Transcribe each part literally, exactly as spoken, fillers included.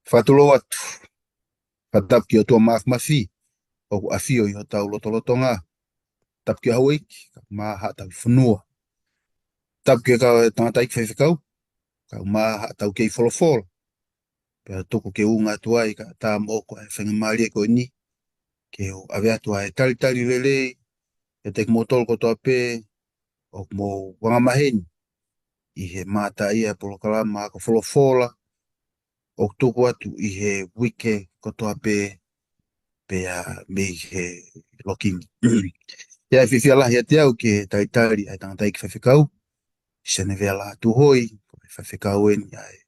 Fakatulou atu. Fakatapu ki he ʻOtua Māfimafi ʻoku ʻafio ʻi hotau lotolotonga. Tapu ki he houʻeiki, kae ʻumaʻā haʻatau fonua. Tapu ki he kau tangataʻeiki faifekau, kae ʻumaʻā haʻatau kei folofola. Pea tuku ke unga atu ai kae ʻatā mo ʻoku ʻi ai e faingamālie ko eni ke u ʻave atu ʻa e talitali lelei kiate kimoutolu kotoa pē ʻoku mou angamaheni ʻi he mataʻi ʻa e polokalama ako folofola ʻoku tuku atu ʻi he uike kotoa pē, pea mei he lokingi. ʻE ʻi ai e fiefia lahi ʻiate au ke talitali ʻa e tangataʻeiki faifekau, Senevea Lātūhoi, ko e faifekau eni ʻa e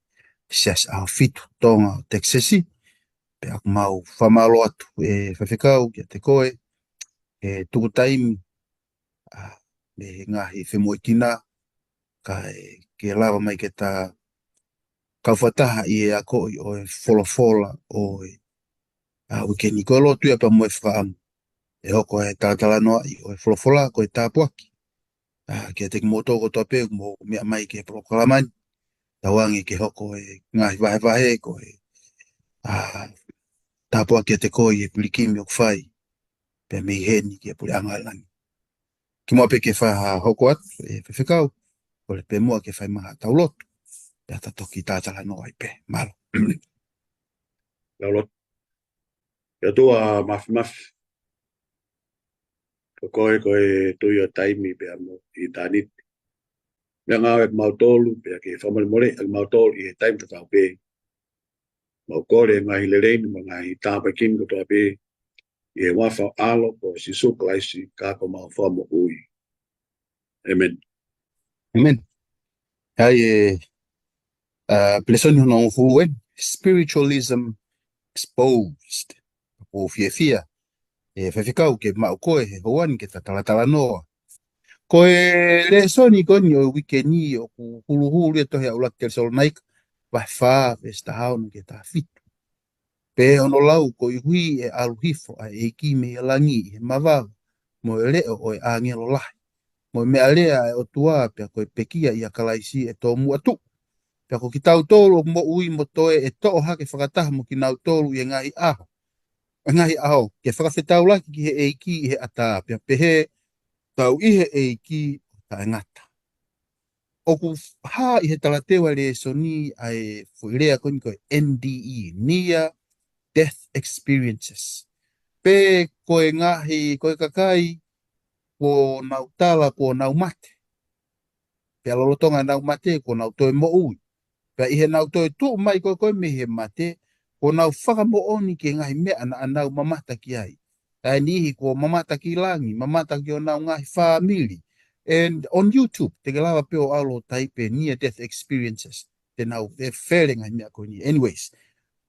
Siasi ʻAhofitu Tonga ʻo Texas. Pea ʻoku mau fakamālō atu ʻe faifekau kiate koe, ʻe tuku taimi, ʻa, mei he ngaahi femoʻuekina, kae ke lava mai ke ta kau fakataha ʻi he akoʻi ʻo e folofola ʻo e, ʻa, uike ni. Ko e lotu ia pea mo e fakaʻamu ʻe hoko e talatalanoaʻi ʻo e folofola ko e tāpuaki, ʻa, kiate kimoutolu kotoa pē ʻoku mou meʻa mai ki he polokalama ni. Tauange ke hoko e ngaahi vahevahe ko e, ʻa, tāpuaki kiate koe ʻi he pilikimi ʻoku fai pea mei heni ki he puleʻanga ʻo e langi. Kimuʻa pea ke fakahoko atu ʻe faifekau, kole pē muʻa ke fai mai haʻatau lotu, pea ta toki talatalanoa ai pē. Mālō. Tau lotu. ʻE ʻOtua Māfimafi, ko koe ko e tui ʻo taimi pea mo ʻitāniti. Meʻangāue kiate kimautolu, pea ke fakamolemoleʻi ʻa kimautolu ʻi he taimi tatau pē. Mau kole e ngaahi lelei ni mo e ngaahi tāpuaki ni kotoa pē ʻi he huafa ʻo ho ʻAlo ko Sīsū Kalaisi, ko homau Fakamoʻui. ʻĒmeni. ʻĒmeni. ʻA ia, ʻa, lēsoni hono hongofulu eni, Spiritualism Exposed. ʻOku ou fiefia ʻe faifekau ke maʻu koe he houa ni ke ta talatalanoa. Ko e lēsoni ko eni ʻo e uike ni ʻoku huluhulu ia he tohi ʻa ʻUluaki Tesalonaika, vahe fā, veesi taha ono ki he taha fitu. Pea ʻi hono lau, koeʻuhi ʻe ʻalu hifo ʻa e ʻEiki mei he langi ʻi he mavava mo e leʻo ʻo e ʻāngelo lahi, mo e meʻalea ʻa e ʻOtua, pea ko e pekia ʻia Kalaisi ʻe tomuʻa tuʻu. Pea ko kitautolu ʻoku moʻui mo toe ʻe toʻo hake fakataha mo kinautolu ʻi he ngaahi ʻaho, ʻi he ngaahi ʻaho, ke fakafetaulaki ki he ʻEiki ʻi he ʻatā, pea pehē, tau ʻi he ʻEiki ʻo taʻengata. ʻOku hā ʻi he talateu ʻa e lēsoni ʻa e foʻi lea ko eni ko e N D E, Near Death Experiences. Pe ko e ngaahi, ko e kakai kuo nau tala kuo nau mate. Pea lolotonga ʻenau mate kuo nau toe moʻui. Pea ʻi heʻenau toe tuʻu mai ko ē ko ē mei he mate, kuo nau fakamoʻoni ki he ngaahi meʻa naʻa nau mamata ki ai. ʻA e niʻihi kuo mamata ki langi, mamata ki honau ngaahi fāmili. And on YouTube, te ke lava pē ʻo ʻalu ʻo taipe near death experiences. Te nau fefele ngaahi meʻa ko eni. Anyways,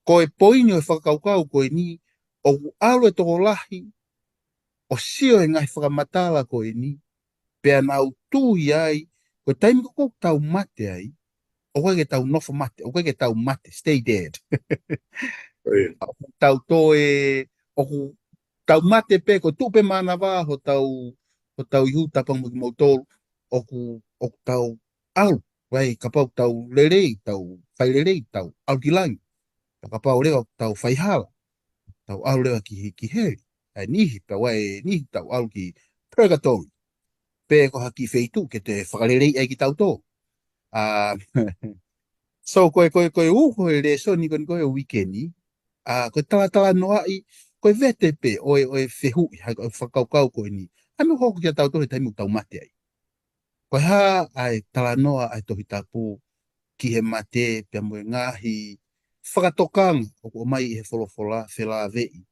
ko e poini ʻo e fakakaukau ko eni, ʻoku ʻalu e tokolahi ʻo sio he ngaahi fakamatala ko eni, pea nau tui ai, ko e taimi ko ē ʻoku tau mate ai, ʻoku ʻikai ke tau nofo mate, ʻoku ʻikai ke tau mate, stay dead. ʻOku tau toe, ʻoku tau mate pē, ko e tuʻu pē mānava hotau, hotau ihu, tapu ange mo kimoutolu, ʻoku, ʻoku tau ʻalu, vai, kapau tau lelei, tau fai lelei, tau ʻalu ki langi. Pea kapau leva tau fai hala, tau ʻalu leva ki, ki heli. ʻA e niʻihi, pea ʻoku ʻi ai e niʻihi tau ʻalu ki purgatory. Pe ko ha kiʻi feituʻu ke toe fakalelei ai kitautolu. ʻA, so ko e, ko e, ko e uho e lēsoni ko eni ko ē ʻo e uike ni, ʻa, ko e talatalanoaʻi, ko e vete pē ʻo e, ʻo e fehuʻi, ʻa e, ʻo e fakakaukau ko eni. ʻA, meʻa ʻoku hoko kiate kitautolu he taimi ʻoku tau mate ai. Ko e hā ʻa e talanoa ʻa e Tohi Tapu ki he mate pea mo e ngaahi fakatokanga ʻoku ʻomai ʻi he folofola felāveʻi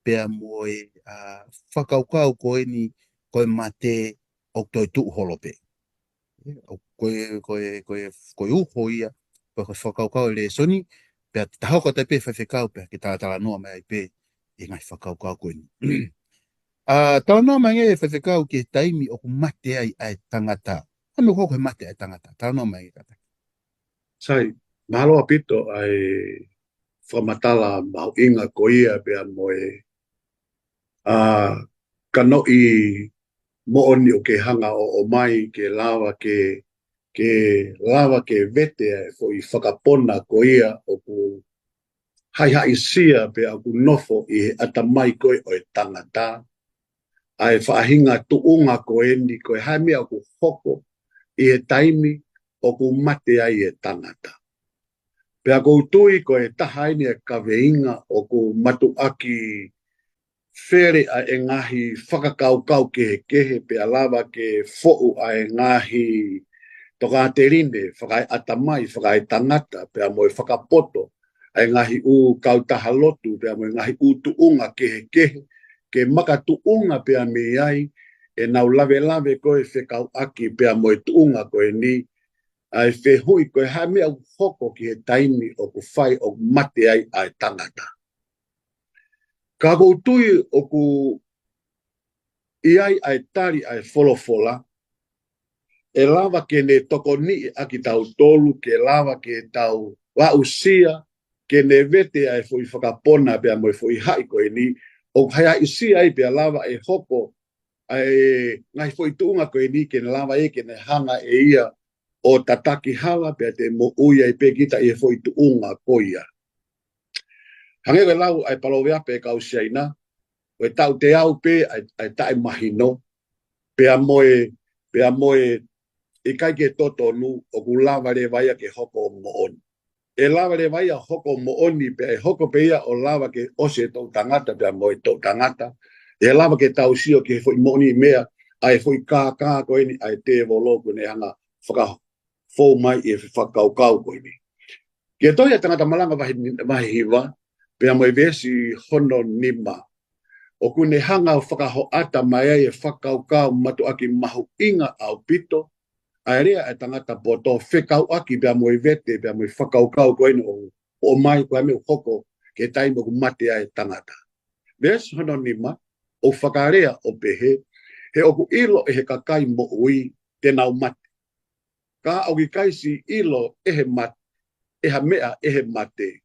pea mo e, ʻa, fakakaukau ko eni ko e mate ʻoku toe tuʻu holo pē. ʻOku ko e, ko e, ko e, ko e uho ia, ko e, ko e fakakaukau e lēsoni, pea ta hoko atu pē faifekau pea ke talatalanoa mai ai pē ʻi he ngaahi fakakaukau ko eni. ʻA, talanoa mai ange faifekau ki he taimi ʻoku mate ai ʻa e tangata. ʻA, meʻa ʻoku hoko he mate ʻa e tangata. Talanoa mai ange kātaki. Sai, mahalo ʻaupito ʻa e fakamatala mahuʻinga ko ia pea mo e, ʻa, kanoʻi moʻoni ʻoku ke hanga ʻo, ʻomai ke lava ke, ke lava ke vete ʻa e foʻi fakapona ko ia ʻoku haʻihaʻisia pea ʻoku nofo ʻi he ʻatamai ko ē ʻo e tangata ʻa e faʻahinga tuʻunga ko eni, ko e hā e meʻa ʻoku hoko ʻi he taimi ʻoku mate ai e tangata. Pea ʻoku ou tui ko e taha eni e kaveinga ʻoku mātuʻaki fele ʻa e ngaahi fakakaukau kehekehe, pea lava ke foʻu ʻa e ngaahi tokāteline fakaeʻatamai, fakaetangata, pea mo e fakapoto ʻa e ngaahi ʻū kautaha lotu, pea mo e ngaahi ʻū tuʻunga kehekehe, ke makatuʻunga pea mei ai ʻenau lavelave ko ē fekauʻaki pea mo e tuʻunga ko eni, ʻa e fehuʻi ko e hā e meʻa ʻoku hoko ki he taimi ʻoku fai ʻoku mate ai ʻa e tangata. Ka ʻoku ou tui ʻoku ʻi ai ʻa e tali ʻa e folofola, ʻe lava ke ne tokoniʻi ʻa kitautolu, ke lava ke tau aʻusia, ke ne vete ʻa e foʻi fakapona pea mo e foʻi haʻi ko eni, ʻoku haʻihaʻisia ai pea lava ʻe hoko ʻa e ngaahi foʻi tuʻunga ko eni ke ne lava ʻe ke ne hanga ʻe ia ʻo tataki hala pea te moʻui ai pē kita ʻi he foʻi tuʻunga ko ia. Hangē ko e lau ʻa e paloveape ʻa e kau Siaina, ko e taʻu teau pē ʻa e, ʻa e taʻemahino, pea mo e, pea mo e ʻikai ke totonu, ʻoku lava leva ia ke hoko moʻoni. ʻE lava leva ia hoko moʻoni pea ʻe hoko pē ia ʻo lava ke ʻosi e toʻutangata pea mo e toʻutangata. ʻE lava ke tau sio ki he foʻi moʻoni meʻa, ʻa e foʻi kākā ko eni ʻa e tēvolo ʻoku ne hanga fakafou mai ʻi he fakakaukau ko eni. Ki he tohi ʻa Tangata Malanga vahe ni-, vahe hiva, pea mo e veesi hono nima. ʻOku ne hanga ʻo fakahoʻata mai ai e fakakaukau mātuʻaki mahuʻinga ʻaupito, ʻa e lea ʻa e tangata poto fekauʻaki pea mo e vete, pea mo e fakakaukau ko eni ʻo, ʻo mai ko e meʻa ʻoku hoko ki he taimi ʻoku mate ai e tangata. Veesi hono nima, ʻoku fakalea ʻo pehē, he ʻoku ʻilo ʻe he kakai moʻui te nau mate. Ka ʻoku ʻikai siʻi ʻilo ʻe he mat-, ʻe ha meʻa ʻe he mate.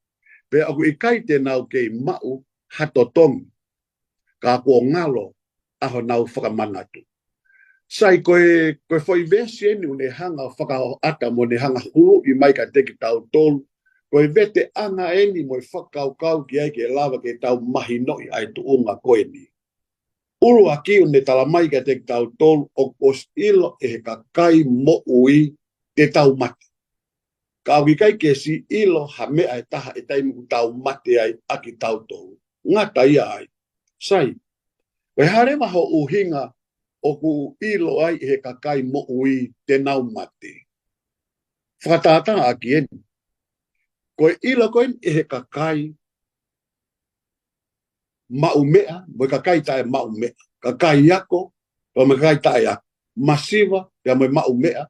Pea ʻoku ʻikai te nau kei maʻu ha totongi. Ka kuo ngalo ʻa honau fakamanatu. Sai ko e, ko e foʻi veesi eni ʻoku ne hanga ʻo fakahoʻata mo ne hanga ʻo huluʻi mai kiate kitautolu. Ko e veteʻanga eni mo e fakakaukau ki ai ke lava ke tau mahinoʻi ʻa e tuʻunga ko eni. ʻUluaki ʻoku ne tala mai kiate kitautolu ʻoku ʻosi ʻilo ʻe he kakai moʻui te tau mate. Ka ʻoku ʻikai ke siʻi ʻilo ha meʻa ʻe taha ʻi he taimi ʻoku tau mate ai ʻa kitautolu. Ngata ia ai. Sai. Ko e hā leva hoʻo ʻuhinga ʻoku ʻilo ai ʻe he kakai moʻui te nau mate. Fakatātā ʻaki eni. Ko e ʻilo ko eni ʻe he kakai maʻu meʻa, mo e kakai taʻe maʻu meʻa. Kakai ako, pea mo e kakai taʻe ako. Masiva, pea mo e maʻu meʻa.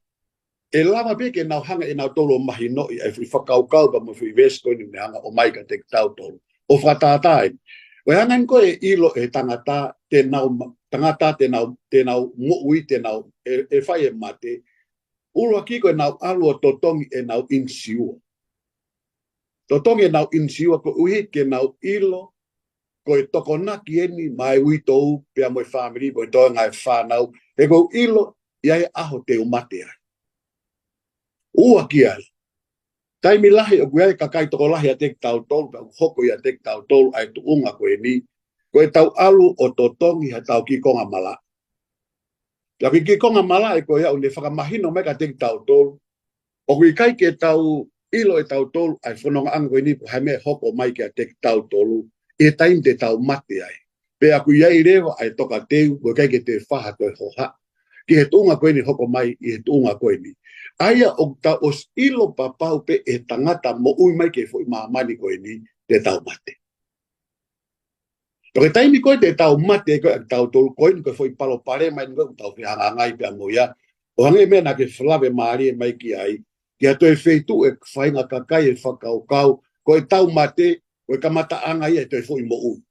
ʻE lava pē ke nau hanga ʻe nautolu ʻo mahinoʻi ʻa e foʻi fakakaukau pea mo e foʻi veesi ko eni ʻoku ne hanga ʻo ʻomai kiate kitautolu. ʻO fakatātā eni. ʻOku hanga eni ko e ʻilo ʻe he tangata te nau ma-, tangata te nau, te nau moʻui te nau, ʻe, ʻe fai e mate. ʻUluaki ko ʻenau ʻalu ʻo totongi ʻenau ʻinisiua. Totongi ʻenau ʻinisiua koeʻuhi ke nau ʻilo ko e tokonaki eni maʻa e uitou pea mo e fāmili mo e toenga e fānau. He ʻoku ou ʻilo ʻe ʻi ai e ʻaho te u mate ai. ʻUluaki ai. Taimi lahi ʻoku ʻi ai e kakai tokolahi ʻiate kitautolu, pea ʻoku hoko ʻiate kitautolu ʻa e tuʻunga ko eni. Ko ʻetau ʻalu ʻo totongi haʻatau kiʻi konga malaʻe. Pea ko e kiʻi konga malaʻe ko ia ʻoku ne fakamahino mai kiate kitautolu. ʻOku ʻikai ke tau ʻilo ʻe tautolu ʻa e fonongaʻanga ko eni pe ko e hā e meʻa ʻe hoko mai kiate kitautolu ʻi he taimi te tau mate ai. Pea ʻoku ʻi ai leva ʻa e tokateu, ʻoku ʻikai ke toe fai ha toe hohaʻa ki he tuʻunga ko eni hoko mai ʻi he tuʻunga ko eni. ʻA ia ʻoku tau ʻosi ʻilo papau pē ʻe he tangata moʻui mai ki he foʻi māmani ko eni te tau mate. Pea ko e taimi ko ē te tau mate ko ē ʻa kitautolu, ko eni ko e foʻi palopalema eni ko ē ʻoku tau fehangahangai pea mo ia. ʻO hangē meʻa naʻa ke fakalavemālie mai ki ai, ki ha toe feituʻu ʻe faʻahinga kakai e fakakaukau, ko ʻetau mate, ko e kamataʻanga ia ʻe toe foʻi moʻui.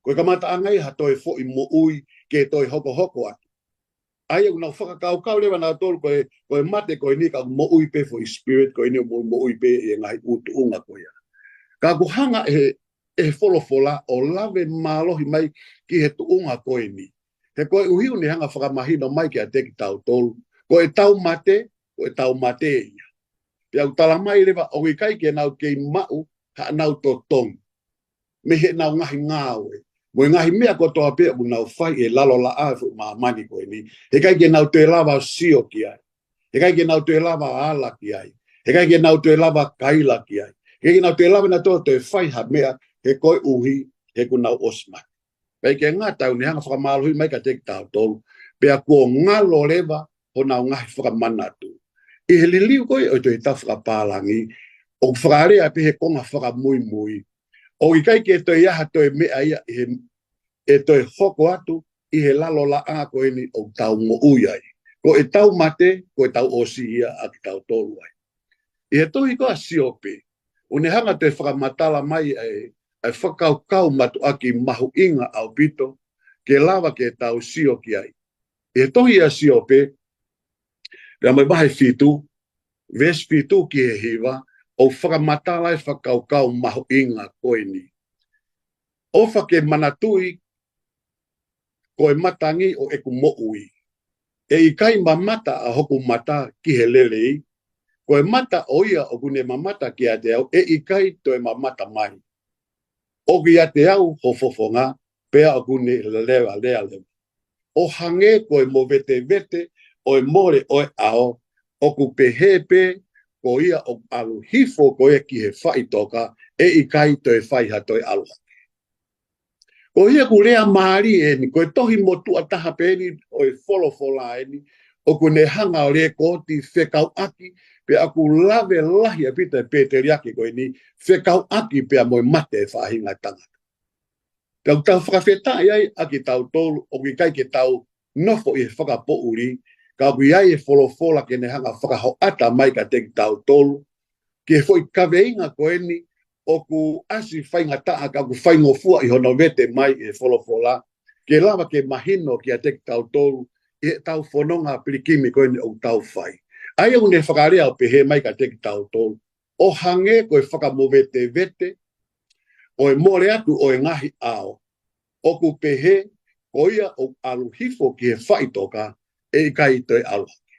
Ko e kamataʻanga ia ha toe foʻi moʻui ke toe hokohoko atu. ʻA ia ʻoku nau fakakaukau leva nautolu ko e, ko e mate ko eni ka ʻoku moʻui pē foʻi spirit ko eni ʻo moʻui, moʻui pē ʻi he ngaahi ʻū tuʻunga ko ia. Ka ʻoku hanga ʻe he, ʻe he folofola ʻo lave mālohi mai ki he tuʻunga ko eni. He koeʻuhi ʻoku ne hanga fakamahino mai kiate kitautolu. Ko ʻetau mate, ko ʻetau mate ia. Pea ʻoku talamai leva ʻoku ʻikai ke nau kei maʻu haʻanau totongi mei heʻenau ngaahi ngāue mo e ngaahi meʻa kotoa pē ʻoku nau fai ʻi he lalo laʻā ʻo e foʻi māmani ko eni. He ʻikai ke nau toe lava ʻo sio ki ai. He ʻikai ke nau toe lava ʻo ala ki ai. He ʻikai ke nau toe lava ʻo kaila ki ai. He ʻikai ke nau toe lava nautolu ʻo toe fai ha meʻa, he koeʻuhi he kuo nau ʻosi mate. Pea ʻikai ke ngata ai, ʻoku ne hanga ʻo fakamālohi mai kiate kitautolu, pea kuo ngalo leva honau ngaahi fakamanatu. ʻI he liliu ko ē ʻo e Tohi Tapu fakapālangi, ʻoku fakalea pē he konga fakamuimui, ʻoku ʻikai ke toe ʻi ai ha toe meʻa ia ʻi he, ʻe toe hoko atu ʻi he lalo laʻā ko eni ʻoku tau moʻui ai. Ko ʻetau mate, ko ʻetau ʻosi ia ʻa kitautolu ai. ʻI he tohi ko ia ʻa Siope, ʻoku ne hanga ʻo toe fakamatala mai ʻa e, ʻa e fakakaukau mātuʻaki mahuʻinga ʻaupito ke lava ke tau sio ki ai. ʻI he tohi ʻa Siope, pea mo e vahe fitu, veesi fitu ki he hiva, ʻoku fakamatala e fakakaukau mahuʻinga ko eni. ʻOfa ke manatuʻi ko e matangi ʻo ʻeku moʻui. ʻE ʻikai mamata ʻa hoku mata ki he lelei, ko e mata ʻo ia ʻoku ne mamata kiate au ʻe ʻikai toe mamata mai. ʻOku ʻiate au ho fofonga, pea ʻoku ne levalea leva. ʻO hangē ko e movetevete ʻo e mole ʻo e ʻao, ʻoku pehē pē ko ia ʻoku ʻalu hifo ko ia ki he faʻitoka, ʻe ʻikai toe fai ha toe ʻalu hake. Ko ia ʻoku lea mālie eni, ko e tohi motuʻa taha pē eni ʻo e folofola eni, ʻoku ne hanga ʻo lēkooti fekauʻaki, pea ʻoku lave lahi ʻaupito e pēteliake ko eni, fekauʻaki pea mo e mate e faʻahinga tangata. Pea ʻoku tau fakafetaʻi ai ʻa kitautolu, ʻoku ʻikai ke tau nofo ʻi he fakapoʻuli, ka ʻoku ʻi ai e folofola ke ne hanga ʻo fakahoʻata mai kiate kitautolu, ki he foʻi kaveinga ko eni, ʻoku ʻasi faingataʻa ka ʻoku faingofua ʻi hono vete mai e folofola, ke lava ke mahino kiate kitautolu, ʻi heʻetau fononga pilikimi ko eni ʻoku tau fai. ʻA ia ʻoku ne fakalea ʻo pehē mai kiate kitautolu, ʻo hangē ko e fakamovetevete ʻo e mole atu ʻo e ngaahi ʻao, ʻoku pehē ko ia ʻoku ʻalu hifo ki he faʻitoka, ʻe ʻikai toe ʻalu hake.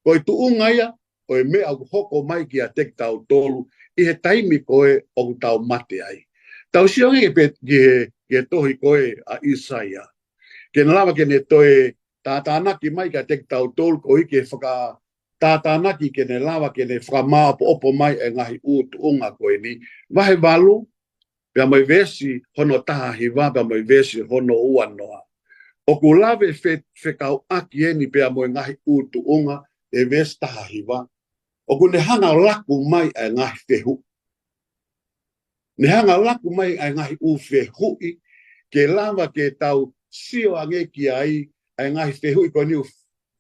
Ko e tuʻunga ia ʻo e meʻa ʻoku hoko mai kiate kitautolu ʻi he taimi ko ē ʻoku tau mate ai. Tau sio ange pē ki he, ki he tohi ko ē ʻa ʻIsaia. Ke ne lava ke ne toe tātānaki mai kiate kitautolu koeʻuhi ke fakatātānaki ke ne lava ke ne fakamāopoopo mai e ngaahi ʻū tuʻunga ko eni. Vahe valu, pea mo e veesi hono taha hiva, pea mo e veesi hono ua noa. ʻOku lave fe-, fekauʻaki eni pea mo e ngaahi ʻū tuʻunga e veesi taha hiva. ʻOku ne hanga ʻo laku mai ʻa e ngaahi fehuʻi. Ne hanga ʻo laku mai ʻa e ngaahi ʻū fehuʻi, ke lava ke tau sio ange ki ai, ʻa e ngaahi fehuʻi ko eni ʻoku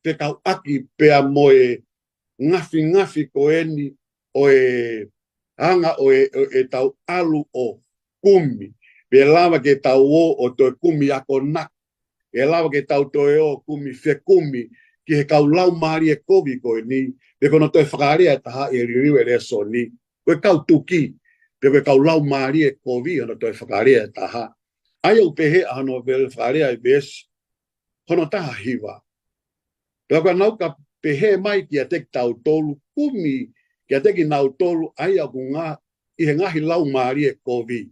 fekauʻaki pea mo e ngafingafi ko eni ʻo e anga ʻo e, ʻo e tau ʻalu ʻo kumi. Pea lava ke tau ō ʻo toe kumi akonaki. ʻE lava ke tau toe ō kumi fekumi ki he kau laumālie kovi ko eni, pe ko hono toe fakalea ʻe taha ʻi he liliu e lēsoni, ko e kau tuki, pe ko e kau laumālie kovi hono toe fakalea ʻe taha. ʻA ia ʻoku pehē ʻa hono vele fakalea e veesi hono taha hiva. Pea ka nau ka pehē mai kiate kitautolu, kumi kiate kinautolu ʻa ia ʻoku ngā ʻi he ngaahi laumālie kovi,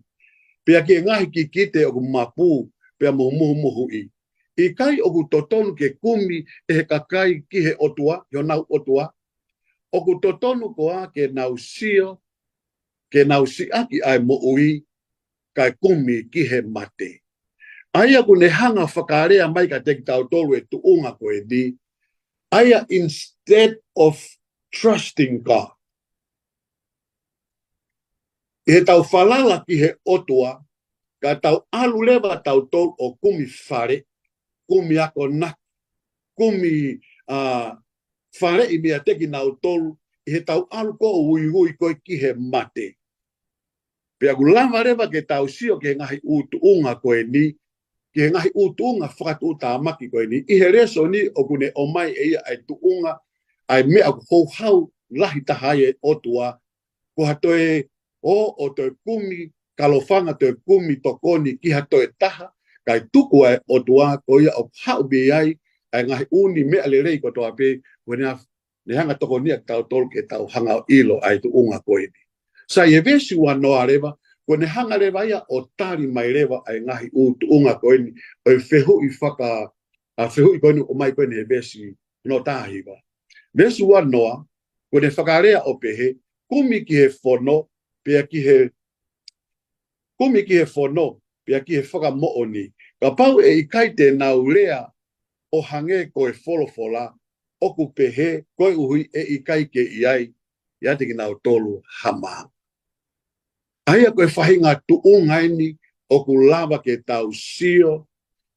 pea ki he ngaahi kikite ʻoku mapū pea mo muhumuhuʻi. ʻIkai ʻoku totonu ke kumi ʻe he kakai ki he ʻOtua, ʻi honau ʻOtua? ʻOku totonu koā ke nau sio, ke nau siʻaki ʻa e moʻui, kae kumi ki he mate? ʻA ia ʻoku ne hanga ʻo fakalea mai kiate kitautolu e tuʻunga ko eni, ʻa ia instead of trusting God, ʻi heʻetau falala ki he ʻOtua, ka tau ʻalu leva tautolu ʻo kumi fale, kumi akonaki, kumi, ā, faleʻi meiate kinautolu, ʻi heʻetau ʻalu ko ē ʻo uiui ko ē ki he mate. Pea ʻoku lava leva ke tau sio ki he ngaahi ʻū tuʻunga ko eni, ki he ngaahi ʻū tuʻunga fakatuʻutāmaki ko eni. ʻI he lēsoni ʻoku ne ʻomai ʻe ia ʻa e tuʻunga, ʻa e meʻa ʻoku houhau lahi taha ai e ʻOtua, ko ha toe ō ʻo toe kumi kalofanga, toe kumi tokoni ki ha toe taha, kae tuku ʻa e ʻOtua ko ia ʻoku haʻu mei ai ʻa e ngaahi ʻū meʻa lelei kotoa pē, ko ena ne hanga tokonia kitautolu ke tau hanga ʻo ʻilo ʻa e tuʻunga ko eni. Sai, ʻi he veesi uanoa leva, ko ʻene hanga leva ia ʻo tali mai leva ʻa e ngaahi ʻū tuʻunga ko eni, ʻo e fehuʻi faka-, ʻa e fehuʻi ko eni ʻoku ʻomai ko eni he veesi hono taha hiva. Veesi uanoa, ko ʻene fakalea ʻo pehē, kumi ki he fono, pea ki he, kumi ki he fono, pea ki he fakamoʻoni. Kapau ʻe ʻikai te nau lea ʻo hangē ko e folofola, ʻoku pehē, koeʻuhi ʻe ʻikai ke ʻi ai, ʻiate kinautolu ha maama. ʻA ia ko e faʻahinga tuʻunga eni ʻoku lava ke tau sio,